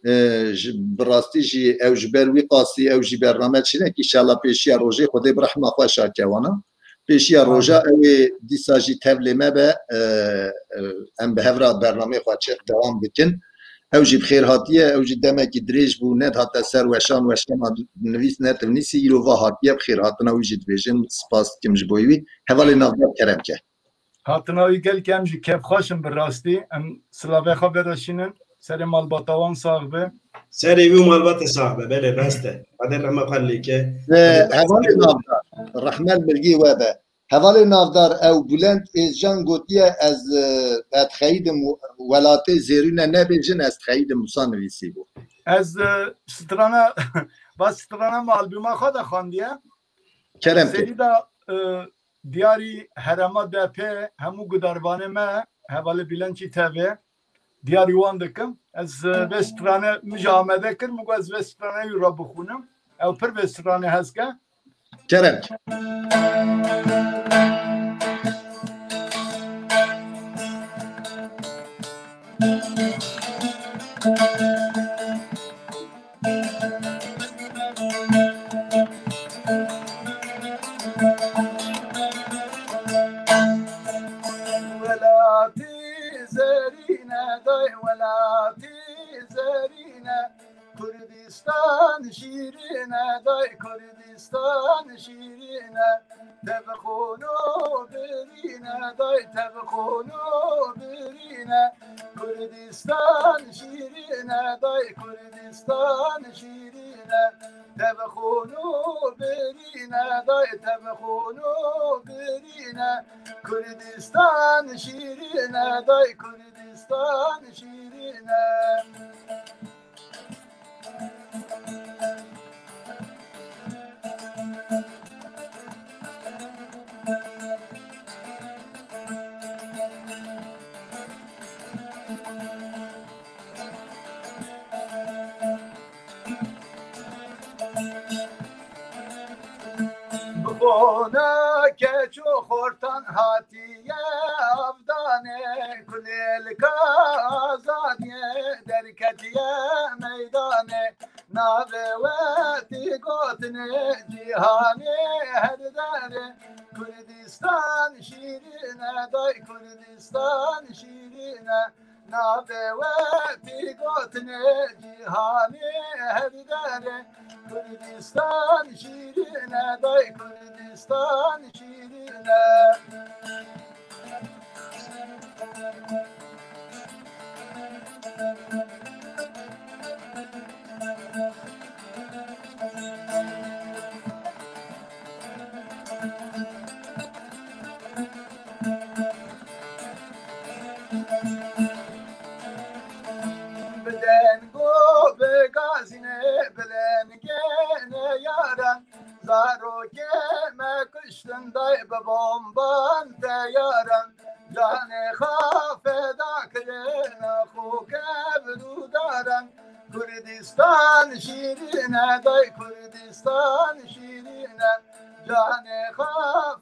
e, ji, bi rastî jî ew ji ber wî qasî ew jî bername çinekî, înşallah pêşiya rojê Xwedê bi rehma xwe şake wana. Pêşiya roja ew ê dîsa jî tevlê me be, e, e, em bi hev re bernameyê xwe çi dewam bikin. Ew jî bi xêr hatiye, ew jî demekî dirêj bû, nedihate ser weşan, weşana nivîs netinivîsî, îro va hatiye, bi xêr hatina wî jî dibêjin, spas dikim ji bo wî. Hevalê navdar kerem ke. Hatina wî gelkî em jî kêfxweş in bi rastî. Em silavê xwe vereşînin. Serê malbata wan sax be. Serê wî û malbatê sax be. Belê, rast e. Xwedê rehma xwe lê ke. E, hevalê navdar, rehmet milgî we be. Hevalê navdar, ew Bulent Êzcan gotiye, ez, e, ez dixeyidim welatê zêrîne nebêjin, ez dixeyidim wisa nivîsîbû. Ez, e, strana, ba strana me albûma xwe de xwendiye. Kerem ke. Serî de, e, diyarî herema D P hemû gudarvanê me, hevalê Bîlençî T V, diyarî wan dikim. Ez, e, vê strane min jî amade kir, min got ez vê strane wî re bixwînim. Ew pir vê strane hez ke. Kerem ke. Welatî zerîne, day welatî zerîne, Kurdistan şîrîne, day Kurdistan şîrîne, tev xûn û birîne, day tev xûn û birîne, Kurdistan şîrîne, day Kurdistan şîrîne, tev xûn û birîne, day tev xûn û birîne, Kurdistan şîrîne, day Kurdistan şîrîne. Bona keç û xortan hatiye avdanê, kulêlka azadiyê derketiye meydanê. Navê we tê gotinê cîhanê her derê. Kurdistan şîrîn e, day Kurdistan şîrîn e. Navê we tê gotinê cîhanê her derê. Kurdistan şîrîn e, day Kurdistan şîrîn e. Bi deng û bi gazînê, bi lengê neyaran, zarokê me kuştin day bi bomban teyaran. Canê xwe feda kirina xo kevn û daran. Kurdistan şîrîn e, day Kurdistan şîrîn e. Canê xwe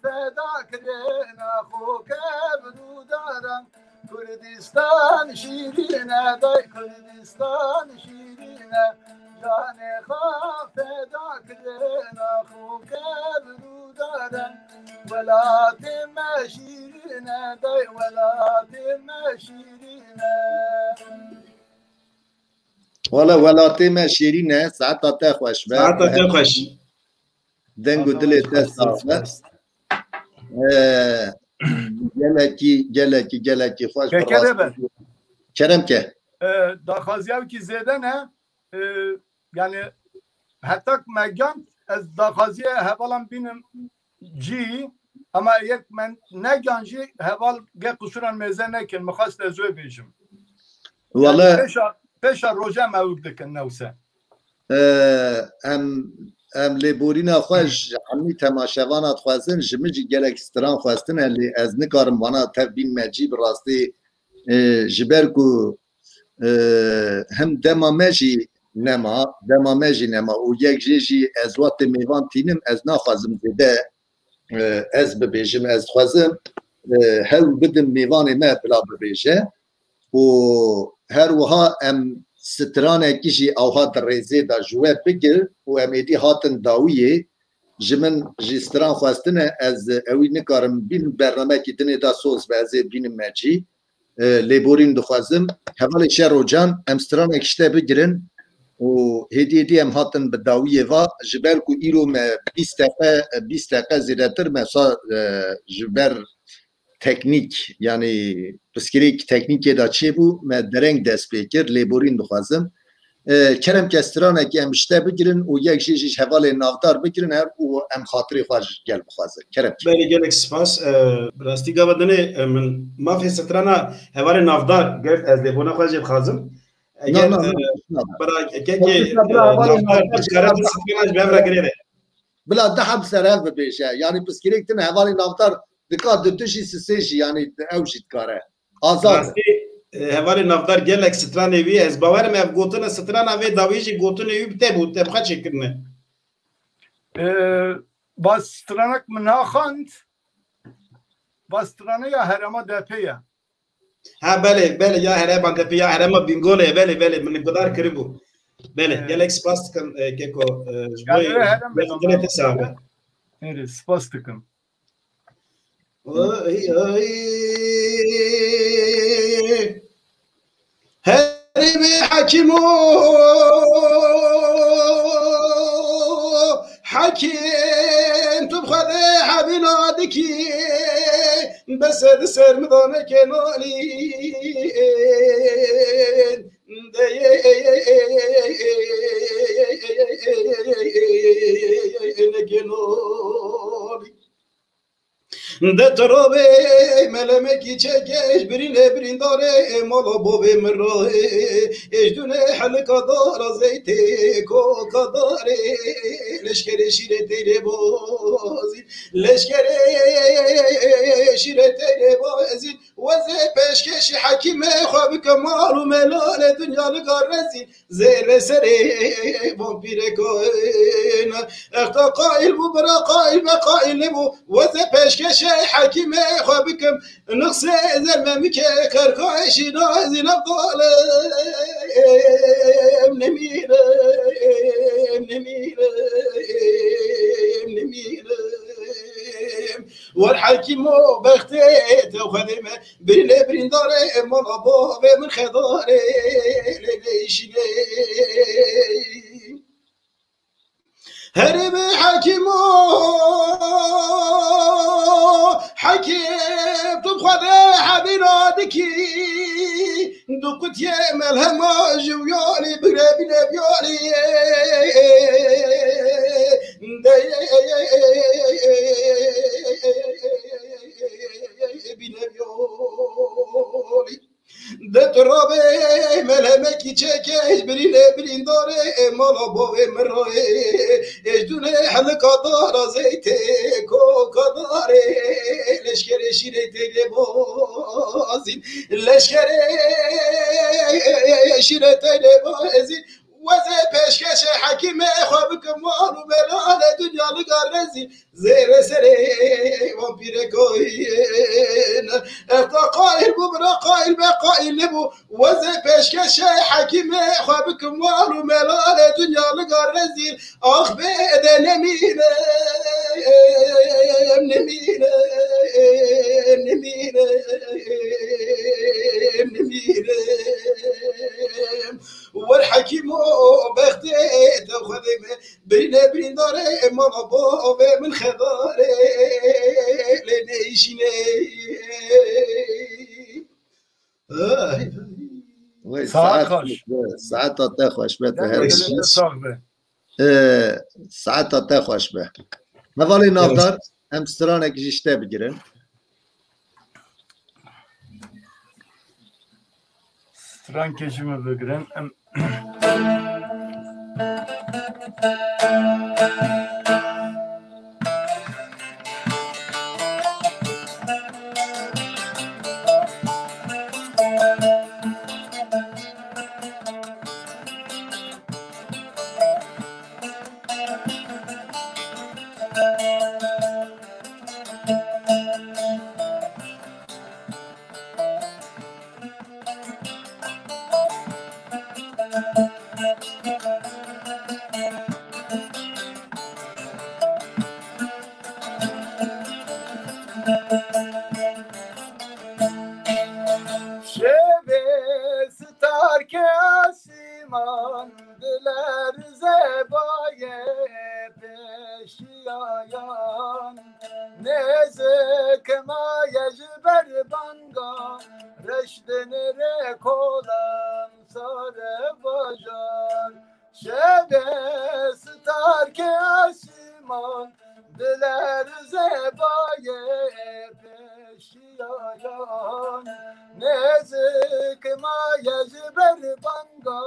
feda kirina xo kevn û daran. Kurdistan şîrîn e, day Kurdistan şîrîn e. Canê xwe feda kirina xo kevn û daran. Welatê me şîrîn e, day welatê me şîrîn e. Wala welatê me şêrîn e, saeta te xweş be. Saeta te xweş. Deng û dilê te sax be. Ee, gelekî, gelekî, gelekî xweş. Keke de be. Kerem ke. Ee, daxwaziya wekî zêde ne. Ee, yani heta me gan ez daxwaziya hevalan bînim cî, ama yek me negan jî heval ge qusuran mêze nekin, min xwest ez wê bêjim. Wala pêşa, pêşa roja me ewk dikin newse. Ee, em, em lêborîna xwe ji hemî temaşevana dixwazin, ji min jî gelek stran xwestine, lê ez nikarim vana tev bînime cî, bi rastî, e, ji ber ku, e, him dema me jî nema, dema me jî nema û yek jê jî ez wextê mêvan tînim, ez naxwazim zêde, e, ez bibêjim, ez dixwazim, e, hewl bidim mêvanê me bila bibêje. Û her wiha em stranekî jî awha di rêzê de ji we bigir û em êdî hatin dawiyê. Ji min jî stran xwestine, ez ewî nikarim bînim, bernamekî dinê de soz be, ez ê bînim me cî. E, lêborîn dixwazim. Hevalê Şero Can, em stranek ji te bigirin û hêdî hêdî em hatin bi dawiyê va, ji ber ku îro me bîst deqe, bîst deqe zêdetir me sa, e, ji ber teknîk, yanî pirsgirêk teknîkê de çêbû, me dereng dest pê kir, lêborîn dixwazim. E, kerem ke stranekî em ji te bigirin û yek jê jî ji hevalên navdar bigirin her û em xatirê xwe ji gel bixwazin. Kerem ke. Belê, gelek spas. E, bi rastî gava dinê, e, min mafê strana hevalên navdar girt, ez lêbûna xwe jê dixwazim. Eger, e, bira, kekê, e, navdar bişkare tu strana ji bi hev re girêre. Bila di heb ser hev bibêje. Yanî pirsgirêk tune hevalên navdar dika di du jî sisê jî, yanî ew jî dikare. Azad. Rastî, e, hevalê navdar gelek stranê wî, ez bawer im ev gotina strana vê dawî jî gotinê wî bi te bû, te bi xwe çêkirine. E, va stranek min naxand, va strane ya herema D P ye. Ha, belê, belê, ya herema D P, ya herema Bîngolê, belê, belê, min guhdar kiribû. Belê, gelek spas dikim, e, Keko, e, ji bo dilê te sax be. Erê, spas dikim. Ay, ay. Herî bê hekîmo, hekîm tu bi xwe de hebîna dikî, bes di ser min de neke nalî. Neke nalî. De tirobê melemekî çekeş, birîne birîndarê, mala bavê min ra, êjdûnê helika dara zeytê, koka darê, leşkerê şîrê teyrê bazî, leşkerê şîrê teyrê bazî, wezê pe pêşkêşî hekîmê xwe bikim, mal û melalê dinya li gar rezîl. Zêr ve serê vampîreka. Exta qaîl bû, bira qaîl me qaîl nebû. Weze pêşkêşê hekîmê xwe bikim. Nixsê zermemikê kerka eşîna ezî navdalem nemîrim, nemîrim, nemîrim. Wer hekîmo bextê te xwedê me. Birînê birîndarê mala bavê min xedarê lê neyşînê. Herê bi hekîmo, hekîm tu xwedê hebîna dikî. Du qutiyê melhema ji wiyalî bigre bîne viyalî. Bîne viyalî. De tu rabê melhemekî çekê, birînê birîndarê mala bavê min rayê. Êjdûnê helika dara zeytê koka darê. Leşkerê şîrê têlê bazîn. Leşkerê şîrê têlê bazîn. Wezê pêşkêşê hekîmê xwe bikim, mal û melalê dinya li gar rezîl. Zêre serê vampîrê koyîn. Exta qaîl bû, bira qaîl me qaîl nebû. Wezê pêşkêşê hekîmê xwe bikim, mal û melalê dinya li gar rezîl. Ax bê de nemîne, nemîne, nemîne, nemîne. Wer hekîmo bextê te xwedê me. Birîne birîndarê mala bavê min xedarê lê neyşînê. Ay, ay. Wey, Saet saet xweş. Xweş be, saeta te xweş be, te her dilê te sax be. Ee, saeta te xweş be. Hevalê navdar, em stranek ji te bigirin. Strankê ji min bigirin. Em Şevê starkê asîman dilerze bayê pêşiyayan. Nêzik maye ji ber banga reş dinire kolan sare bajar. Şevê starkê asîman dilerze bayê pêşiyayan. Nêzik maye ji ber banga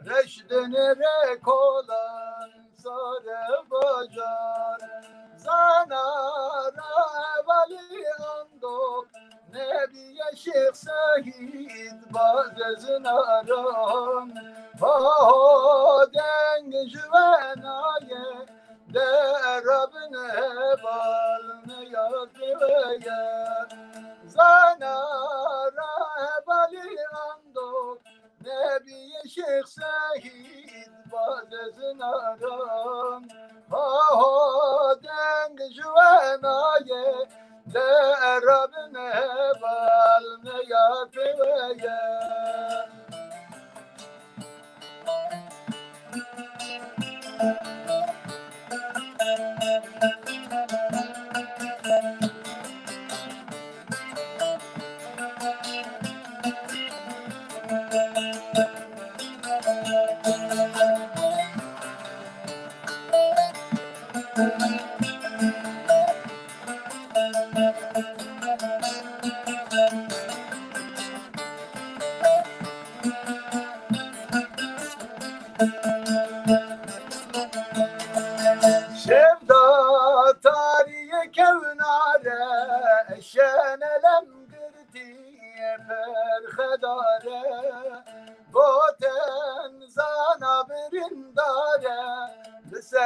reş dinire kolan sare bajar. Zana ra hevalî ando Nebiye Şêx Seîd bazezinaran. Ha deng ji we naye, de rabin heval me yar bi we ye. Zana ra hevalî ando Nebiye Şêx Seîd bazezinaran. Ha deng ji we naye, de rabin heval me yar bi we ye.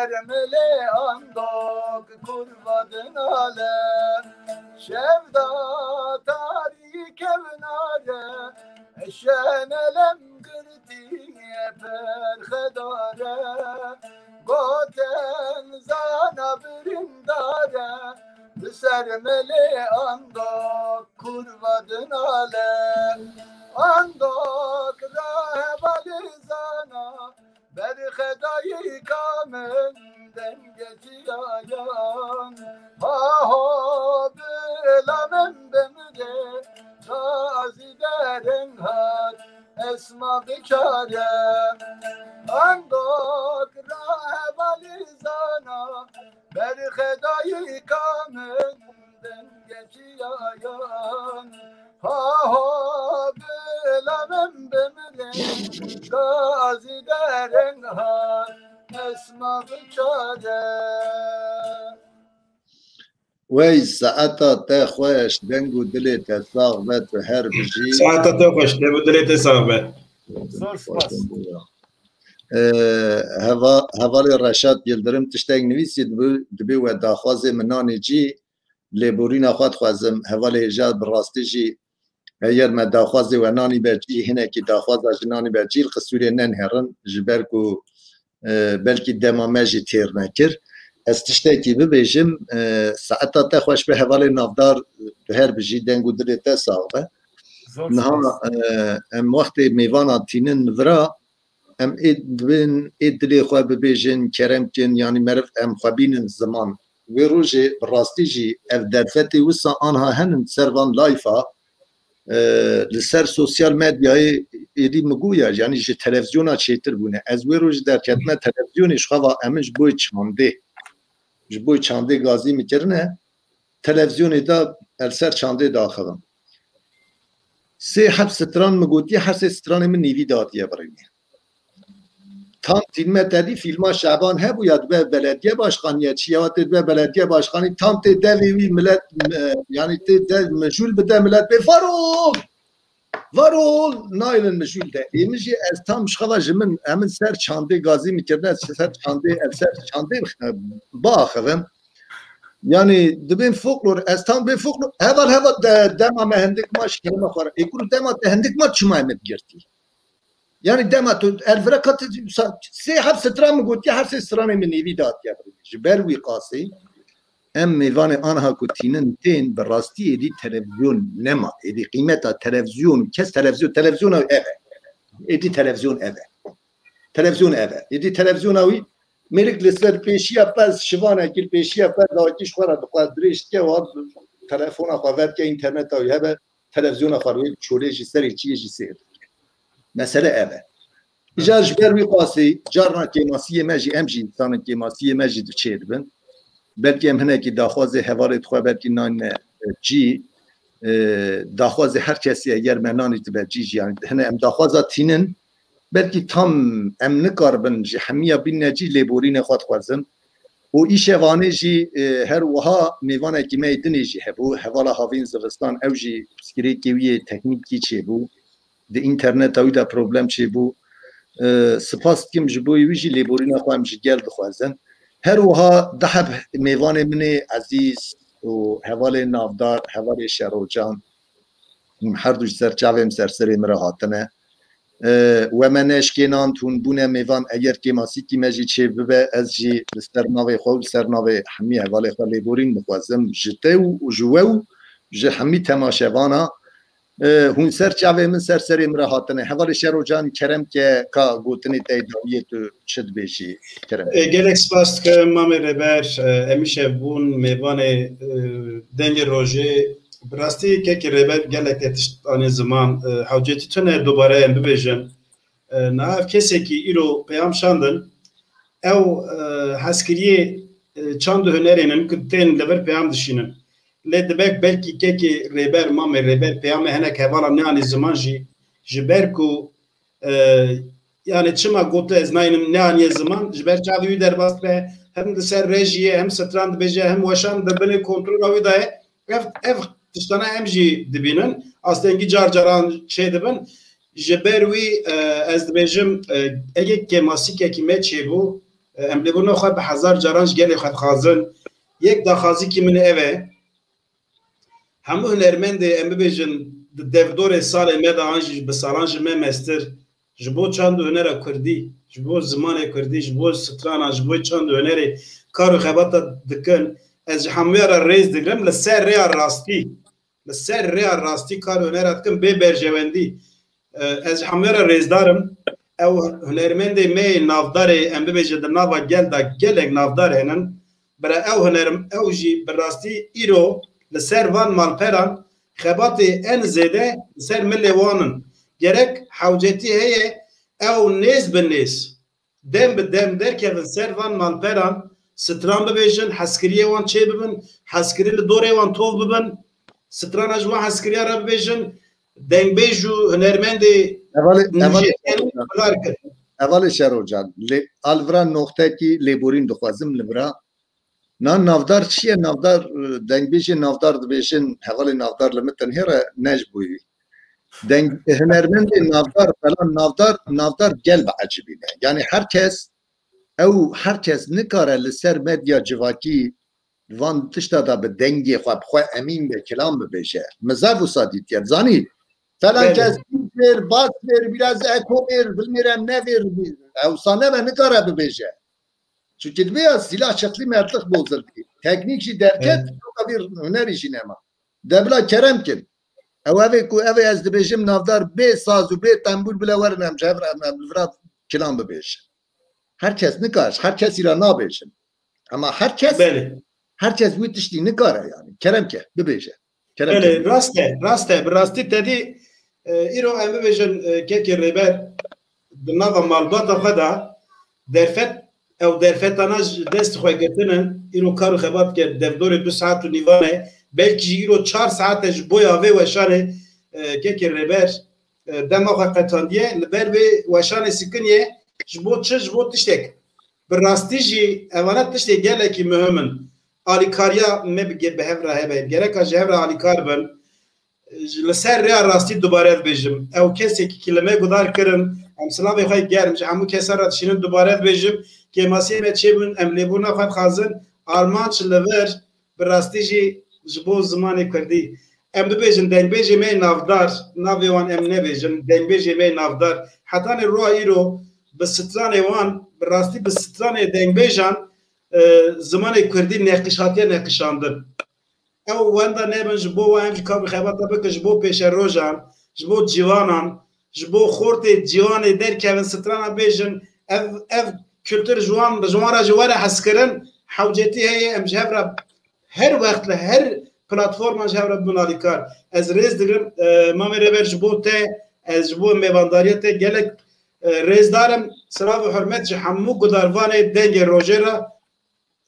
Milê andok kurva dinale, şevda tarî kevnare, şenelem girtiye perxedare, goten zana birindare, bi ser milê andok kurva dinale, andok rahevalê zana, berxedayî kamin dengeciyayan. Haho bila min bimrê, gazî dereng hat, esma biçare. Andok rahevalî zana, berxedayî kamin dengeciyayan. Haho bila min bimrê, gazî dereng hat, esma biçare. Wey, saeta te xweş, deng û dilê te sax be, tu her bijî. Saeta te xweş, deng û dilê te sax be. Zor spas. Ee, heva-, hevalê Reşat Yildirim tiştek nivîsî, dibê, dibê we daxwazê min nanê cî, lêborîna xwe dixwazim. Hevalê hêja bi rastî jî, eger me daxwazê we nanî ber cî, hinekî daxwaza ji nanî ber cî, li qisûrê nenihêrin, ji ber ku, e, belkî dema me jî têr nekir. Ez tiştekî bibêjim, e, saeta te xweş be hevalê navdar, tu her bijî, deng û dilê te sax be. Zor Niha, spas. E, em wextê mêvana tînin vira, em ê dibin, ê dilê xwe bibêjin, kerem kin, yanî meriv em xwe bînin ziman. Wê rojê bi rastî jî ev derfetê wisa anha henin ser van layfa, e, li ser sosyal medyayê êdî min goya, yanî ji televîzyona çêtir bûne. Ez wê rojê derketime televîzyonê ji xwe va em in ji bo çandê, ji bo çandê gazî min kirine, televîzyonê de el ser çandê daxivim. Sê heb stran min gotiye, her sê stranê min nîvî datiye birînê. Tam tînme te dî fîlma Şaban hebû ya dibe belediye başkanî ya çi ya tê dibe belediye başkanî, tam tê devê wî milet, e, yanî tê dev mijûl bide milet bê Farol! Varol naynin mijûl de. Ê min jî ez tam ji xwe ve ji min, em in ser çandê gazî min kirine, ser çandê, ev ser çandê, e, biaxivim. Yanî dibên folklor, ez tam bê folklor, heval heval de, dema me hindik ma ji kerema xwe re. Ê kuro dema te hindik ma çima em digirtî? Yanî dema tu elvira ka tu sa-, sê heb stran min gotiye, her sê stranê min nêvî datiye. Ji ber wî qasî em mêvanê anha ku tînin tên bi rastî êdî televîzyon nema. Êdî qîmeta televîzyon, kes televîzyon, televîzyona ev e. Êdî televîzyon ev e. Televîzyon ev e. Êdî televîzyona wî mêrik li ser pêşiya pez, şivanekî li pêşiya pez, dawetî ji xwe re dixwe dirêj dike, wa telefona xwe vedike, înterneta wî hebe, televîzyona xwe wê çolê jî serê çiyê jî sêr dike. Mesele ev e. Îcar ji ber wî qasî, carna kêmasiyê me jî, em jî însan in, kêmasiyê me jî diçêdibin. Belkî em hinekî daxwazê hevalê dixwe, belkî nayne cî, e, daxwazê her kesî eger me nanî dibe cî jî, yanî hine em daxwaza tînin, belkî tam em nikaribin ji hemiya bînne cî lêborînê xwe dixwazin. Û îşevanê jî, e, her wiha mêvanekî me yê dinê jî hebû, hevala Havîn Zivistan, ew jî pirsgirêkê wî yê teknîkî çêbû. Di înterneta wî de problem çêbû. E, spas dikim ji bo wî jî lêborîna xwe em ji gel dixwazin. Her wiha deheb mêvanê min ê ezîz û hevalê navdar, hevalê Şerocan, her du ji ser çavê min ser serê min re hatine. E, we me neşkênand, hûn bûne mêvan, eger kêmasîkî me jî çê bibe, ez jî li ser navê xwe û li ser navê hemî hevalê xwe lêborîn dixwazim ji te û ji we û ji hemî temaşevana. E, hûn ser çavê min, ser serê min re hatine. Hevalê Şerocan, kerem ke ka gotinê te yê dawiyê tu çi dibêjî? Kerem. E, gelek spas dikim Mamê Rêber, e, em îşev bûn mêvanê, e, Dengê Rojê. Bi rastî kekê Rêber gelek te tişt anî ziman, e, hewcetî tune dubare em bibêjin. E, niha ev kesekî îro peyam şandin, ew, e, hezkiriyê, e, çand û hunerên in ku tên li vir peyam dişînin. Lê dibe belkî kekê Rêber, Mamê Rêber peyamê hinek hevala neanî ziman jî, ji ber ku, e, yani çima gotu ez naynim neaniye ziman, ji ber çavê wî derbas dibe, hem li ser rejiyê, hem stran dibêje, hem weşan di binê kontrola wî de ye. Ev, ev tiştana em jî dibînin. Astengî car caran çêdibin. Ji ber wî, e, ez dibêjim, e, ege kêmasîkekî me çêbû, Em lêbûna xwe bi hezar caran ji gelê xwe dixwazin. Yek daxwazîkî min ev e. Hemû hunermendê, em bibêjin, di devdorê salê me de an jî bi salan ji me mestir, ji bo çand û hunera kurdî, ji bo zimanê kurdî, ji bo strana, ji bo çand û hunerê kar û xebata dikin. Ez ji hemûya re rêz digirim, li ser rêya rastî, li ser rêya rastî kar û hunera dikin bê berjewendî. E, ez ji hemû re rêzdar im. Ew hunermendê me yê navdarê, em bibêjin, di nava gel de gelek navdar henin. Bira ew huner, ew jî bi rastî îro li ser van malperan xebatê en zêde li ser milê wan in. Gerek hewcetî heye ew nêz bi nêz, dem bi dem derkevin ser van malperan, stran bibêjin, hezkiriyê wan çêbibin, hezkirî li dorê wan tov bibin, strana ji wan hezkiriya re bibêjin, dengbêj û hunermendê Hevalê, hevalê nûjê Şero Can. Hevalê Şero Can, lê alvira noxtekî lêborîn dixwazim li vira. Na navdar çi ye? Navdar, e, dengbêjê navdar dibêjin, hevalê navdar li min tenhê re ne ji bo wî. Deng, hunermendê navdar, falan navdar, navdar gel biecibîne. Yani her kes, ew her kes nikare li ser medya civakî van tişta da bi dengê xwe, bi xwe emîn be, kilam bibêje. Min zaf wisa dîtiye. Zanî, falan Belê. kes vêr, bas vêr, biraz eko vêr, bilmêrem ne vêr, ew sane ve nikare bibêje. Çunkî dibe ya sîlah çeqlî mertlik bozildi. Teknîk jî derket, Evet. yoka bir hunerî jî nema. De bila kerem kin. Ew evê ku ev ê ez dibêjim navdar bê saz û bê tembûr bile werin em ji hev re em, em li vira kilam bibêjin. Her kes nikar, her kesî re nabêjin. Ama her kes, Belê. her kes wî tiştî nikare yani. Kerem ke, bibêje. Kerem Belê, ke. rast e, rast e. Bi rastî te dî, e, îro em bibêjin, e, kekê Rêber di nava malbata xwe de derfet, ew derfetana ji dest xwe girtine, îro kar û xebat ke devdorê du saet û nîvan e, belkî jî îro çar saet e ji boya vê weşanê, e, kekê Rêber, e, dema xwe qetandiye, li ber vê weşanê sikiniye, ji bo çi, ji bo tiştek. Bi rastî jî evane tiştê gelekî muhim in. Alîkariya me bi ge-, bi hev re hebe. Gereka ji hev re alîkar bin. Ji, li ser rêya rastî dubare dibêjim. Ew kesekî ki li me gudar kirin, em silavê xwe germ ji hemû kesan re dişînin dubare dibêjim. Kêmasiyê me çêbûn, em lêbûna xwe dixwazin. Armanc li vir, bi rastî jî ji bo zimanê kurdî. Em bibêjin dengbêjê me navdar, navê wan em nebêjin, dengbêjê me navdar. Hetanê roja îro bi stranê wan, bi rastî bi stranê dengbêjan, e, zimanê kurdî neqîş hatiye neqîşandin. Ew wenda nebin ji bo we em ji kar û xebata bikin, ji bo pêşerojan, ji bo ciwanan, ji bo xortê ciwanê derkevin strana bêjin, ev, ev kultur ji wan, ji wan re ji were hezkirin, hewcetî heye em ji hev re her wext li her platforma ji hev re bibin alîkar. Ez rêz digirim, e, Mamê Rêber ji bo te, ez ji bo mêvandariya te gelek, e, rêzdar im. Silav û hurmet ji hemû gudarvanê Dengê Rojê re.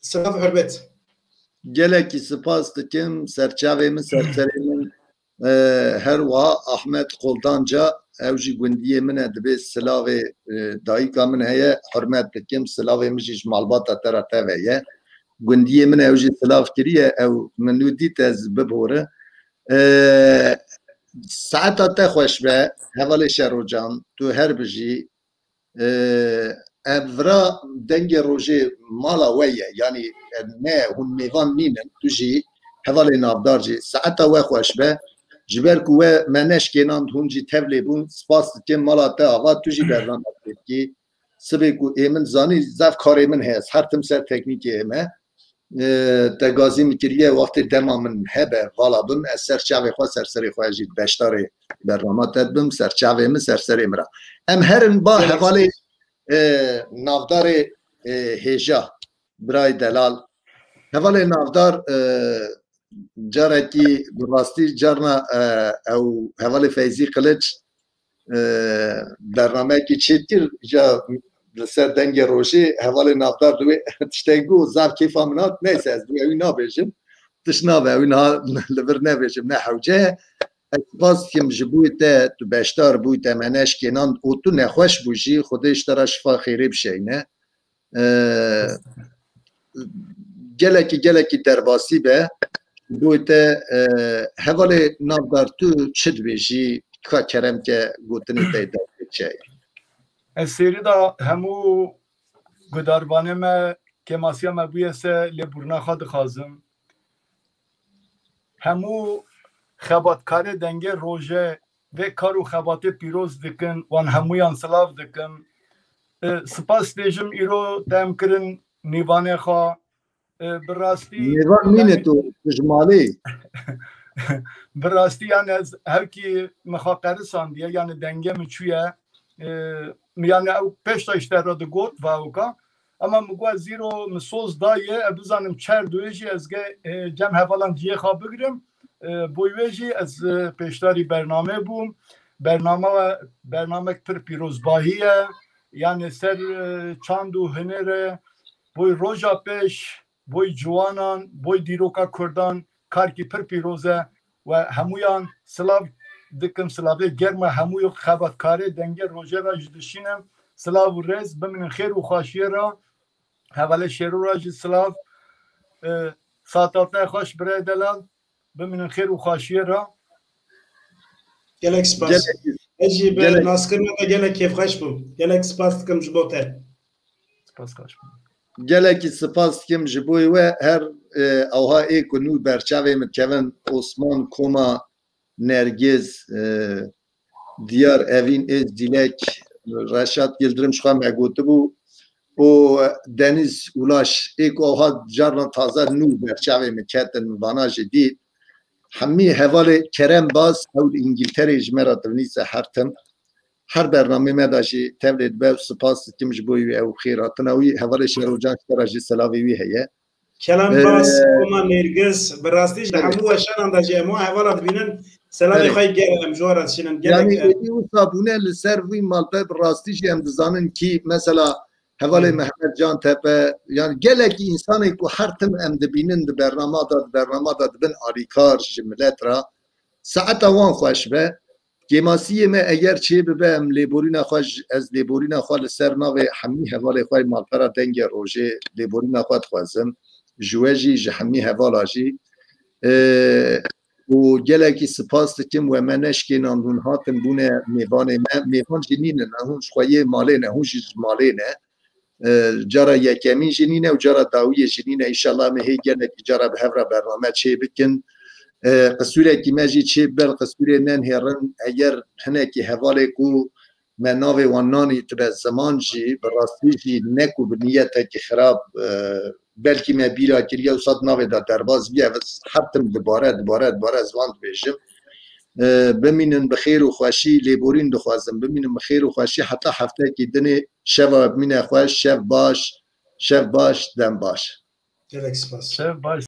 Silav û hurmet. Gelekî spas dikim, serçavê min, serserê min, e, her wiha Ahmet Qoldanca, ew jî gundiyê min e, dibê silavê, e, dayika min heye, hurmet dikim, silavê min jî ji malbata te re teve ye. Gundiyê min e, ew jî silav kiriye, ew min nû dît ez bibore. E, saeta te xweş be, hevalê Şerocan, tu her bijî, e, ev vira Dengê Rojê mala we ye. Yanî, e, ne hûn mêvan nînin, tu jî hevalê navdar jî. Saeta we xweş be. Ji ber ku we me neşkênand, hûn jî tevlê bûn. Spas dikim, mala te ava, tu jî bername dikî. Sibê ku ê min zanî, zaf karê min heye. Ez her tim ser teknîkê me. E, te gazî min kiriye, wextê dema min hebe, vala bim, ez ser çavê xwe, ser serê xwe jî beşdarê bernama te dibim, ser çavê min, ser serê min re. Em herin ba Evet. hevalê, e, navdarê, e, hêja, birayê delal. Hevalê navdar, e, carekî bi rastî carna, e, ew hevalê Feyzî Qiliç, e, bernameyekî çêdikir, ja li ser Dengê Rojê hevalê navdar diwê tiştek got, zaf kêfa min hat, neyse ez diwê wî nabêjim. Tişt nabe, wî niha li vir nebêjim, ne hewce ye. Ez spas dikim ji bo te, tu beşdar bûyî, te me neşkênand û tu nexweş bû jî, Xwedê ji te re şifa xêrê bişeyne. E, gelekî, gelekî derbasî be. Bo te, e, hevalê navdar tu çi dibêjî? Ka kerem ke gotinê te dest pê çi ye? Ez sêrî da hemû Gudarvanê me, kêmasiya me bûye se lêbûrina xwe dixwazim. Hemû xebatkarê Dengê Rojê vê kar û xebatê pîroz dikin, wan hemûyan silav dikim. E, spas dêjim îro te em kirin nîvanê xwe. E, bi rastî Mêvan nîne yani tu, tu ji malê. Bi rastî yani ez hevkî min xwe qerisandiye, yani dengê min çûye. E, yani ew pêşta işte re digot vawika. Ama min got ez zîro min soz daye, ez bizanim çer duyê jî ez ge, e, cem hevalan ciyê xwe bigrim. E, boy wê jî ez, e, pêşdarî bername bûm. Bername, bernamek pir pîrozbahî ye. Yani ser, e, çand û hunêre boy roja pêş, boy ciwanan, boy dîroka Kurdan karkî pir pîroz e we hemûyan silav dikim, silavê germa hemû xebatkarê Dengê Rojê re jî dişînim. Silav û rêz, bimînin xêr û xweşiyê re. Hevalê Şêro re jî silav. E, saeta te xweş birayê delal. Bimînin xêr û xweşiyê re. Gelek spas. Gelek, Ez jî bi gelek. naskirina te gelek kêfxweş bûm. Gelek spas dikim ji bo te. Spas xweş bûm. Gelekî spas dikim ji bo we her, e, awha ê ku nû berçavê min kevin Osman, Koma, Nergiz, e, Diyar, Evîn, Êz, Dîlek, Reşat Yildirim ji xwe me gotibû û Deniz Ulaş ê ku awha carna taze nû berçavê min ketin vana jî dît. Hemî hevalê Kerem Baz ew li Îngilterê ji me re dinivîse her tim. Her bernamê me de jî tevlê dibe û spas dikim ji bo wî ew xêr hatina wî. Hevalê Şêrocan ji te re jî selavê wî heye. Kelam Ee, Bas, Koma Nêrgiz, bi rastî jî Evet. hemû weşanan de jî hemû hevala dibînin. Selamê Evet. xwe gerek em ji wan re dişînin. Gelek, Yani e, êdî wisa bûne li ser vî malpê bi rastî jî em dizanin kî mesela hevalê Hı. Mehmet Can Tepe, yani gelekî insanê ku her tim em dibînin di bernama de, di bernama de dibin alîkar ji milet re. Saeta wan xweş be. Kêmasiyê me eger çê bibe, em lêborîna xwe ji, ez lêborîna xwe li ser navê hemî hevalê xwe yê malpera Dengê Rojê lêborîna xwe dixwazim. Ji we jî, ji hemî hevala jî. Ee, û gelekî spas dikim we me neşkênan hûn hatin bûne mêvanê me. Mêvan jî nînin, hûn ji xwe yê malê ne, hûn jî ji malê ne. E, cara yekemîn jî nîne û cara dawiyê jî nîne. Înşallah em ê hê gelekî cara bi hev re bername çê bikin. E, qisûrekî me jî çê bibe, qisûrê nenhêrin. Eger hinekî hevalê ku me navê wan nanîtibe ziman jî, bi rastî jî ne ku bi niyetekî xirab, e, belkî me bîra kiriye û sed navê de derbas bûye, ez her tim dibare, dibare, dibare ez van dibêjim. E, bimînin bi xêr û xweşî, lêborîn dixwazim. Bimînin bi xêr û xweşî heta heftekî dinê. Şeva bimîne xweş, şev baş, şev baş, dem baş. Gelek spas. Şev baş.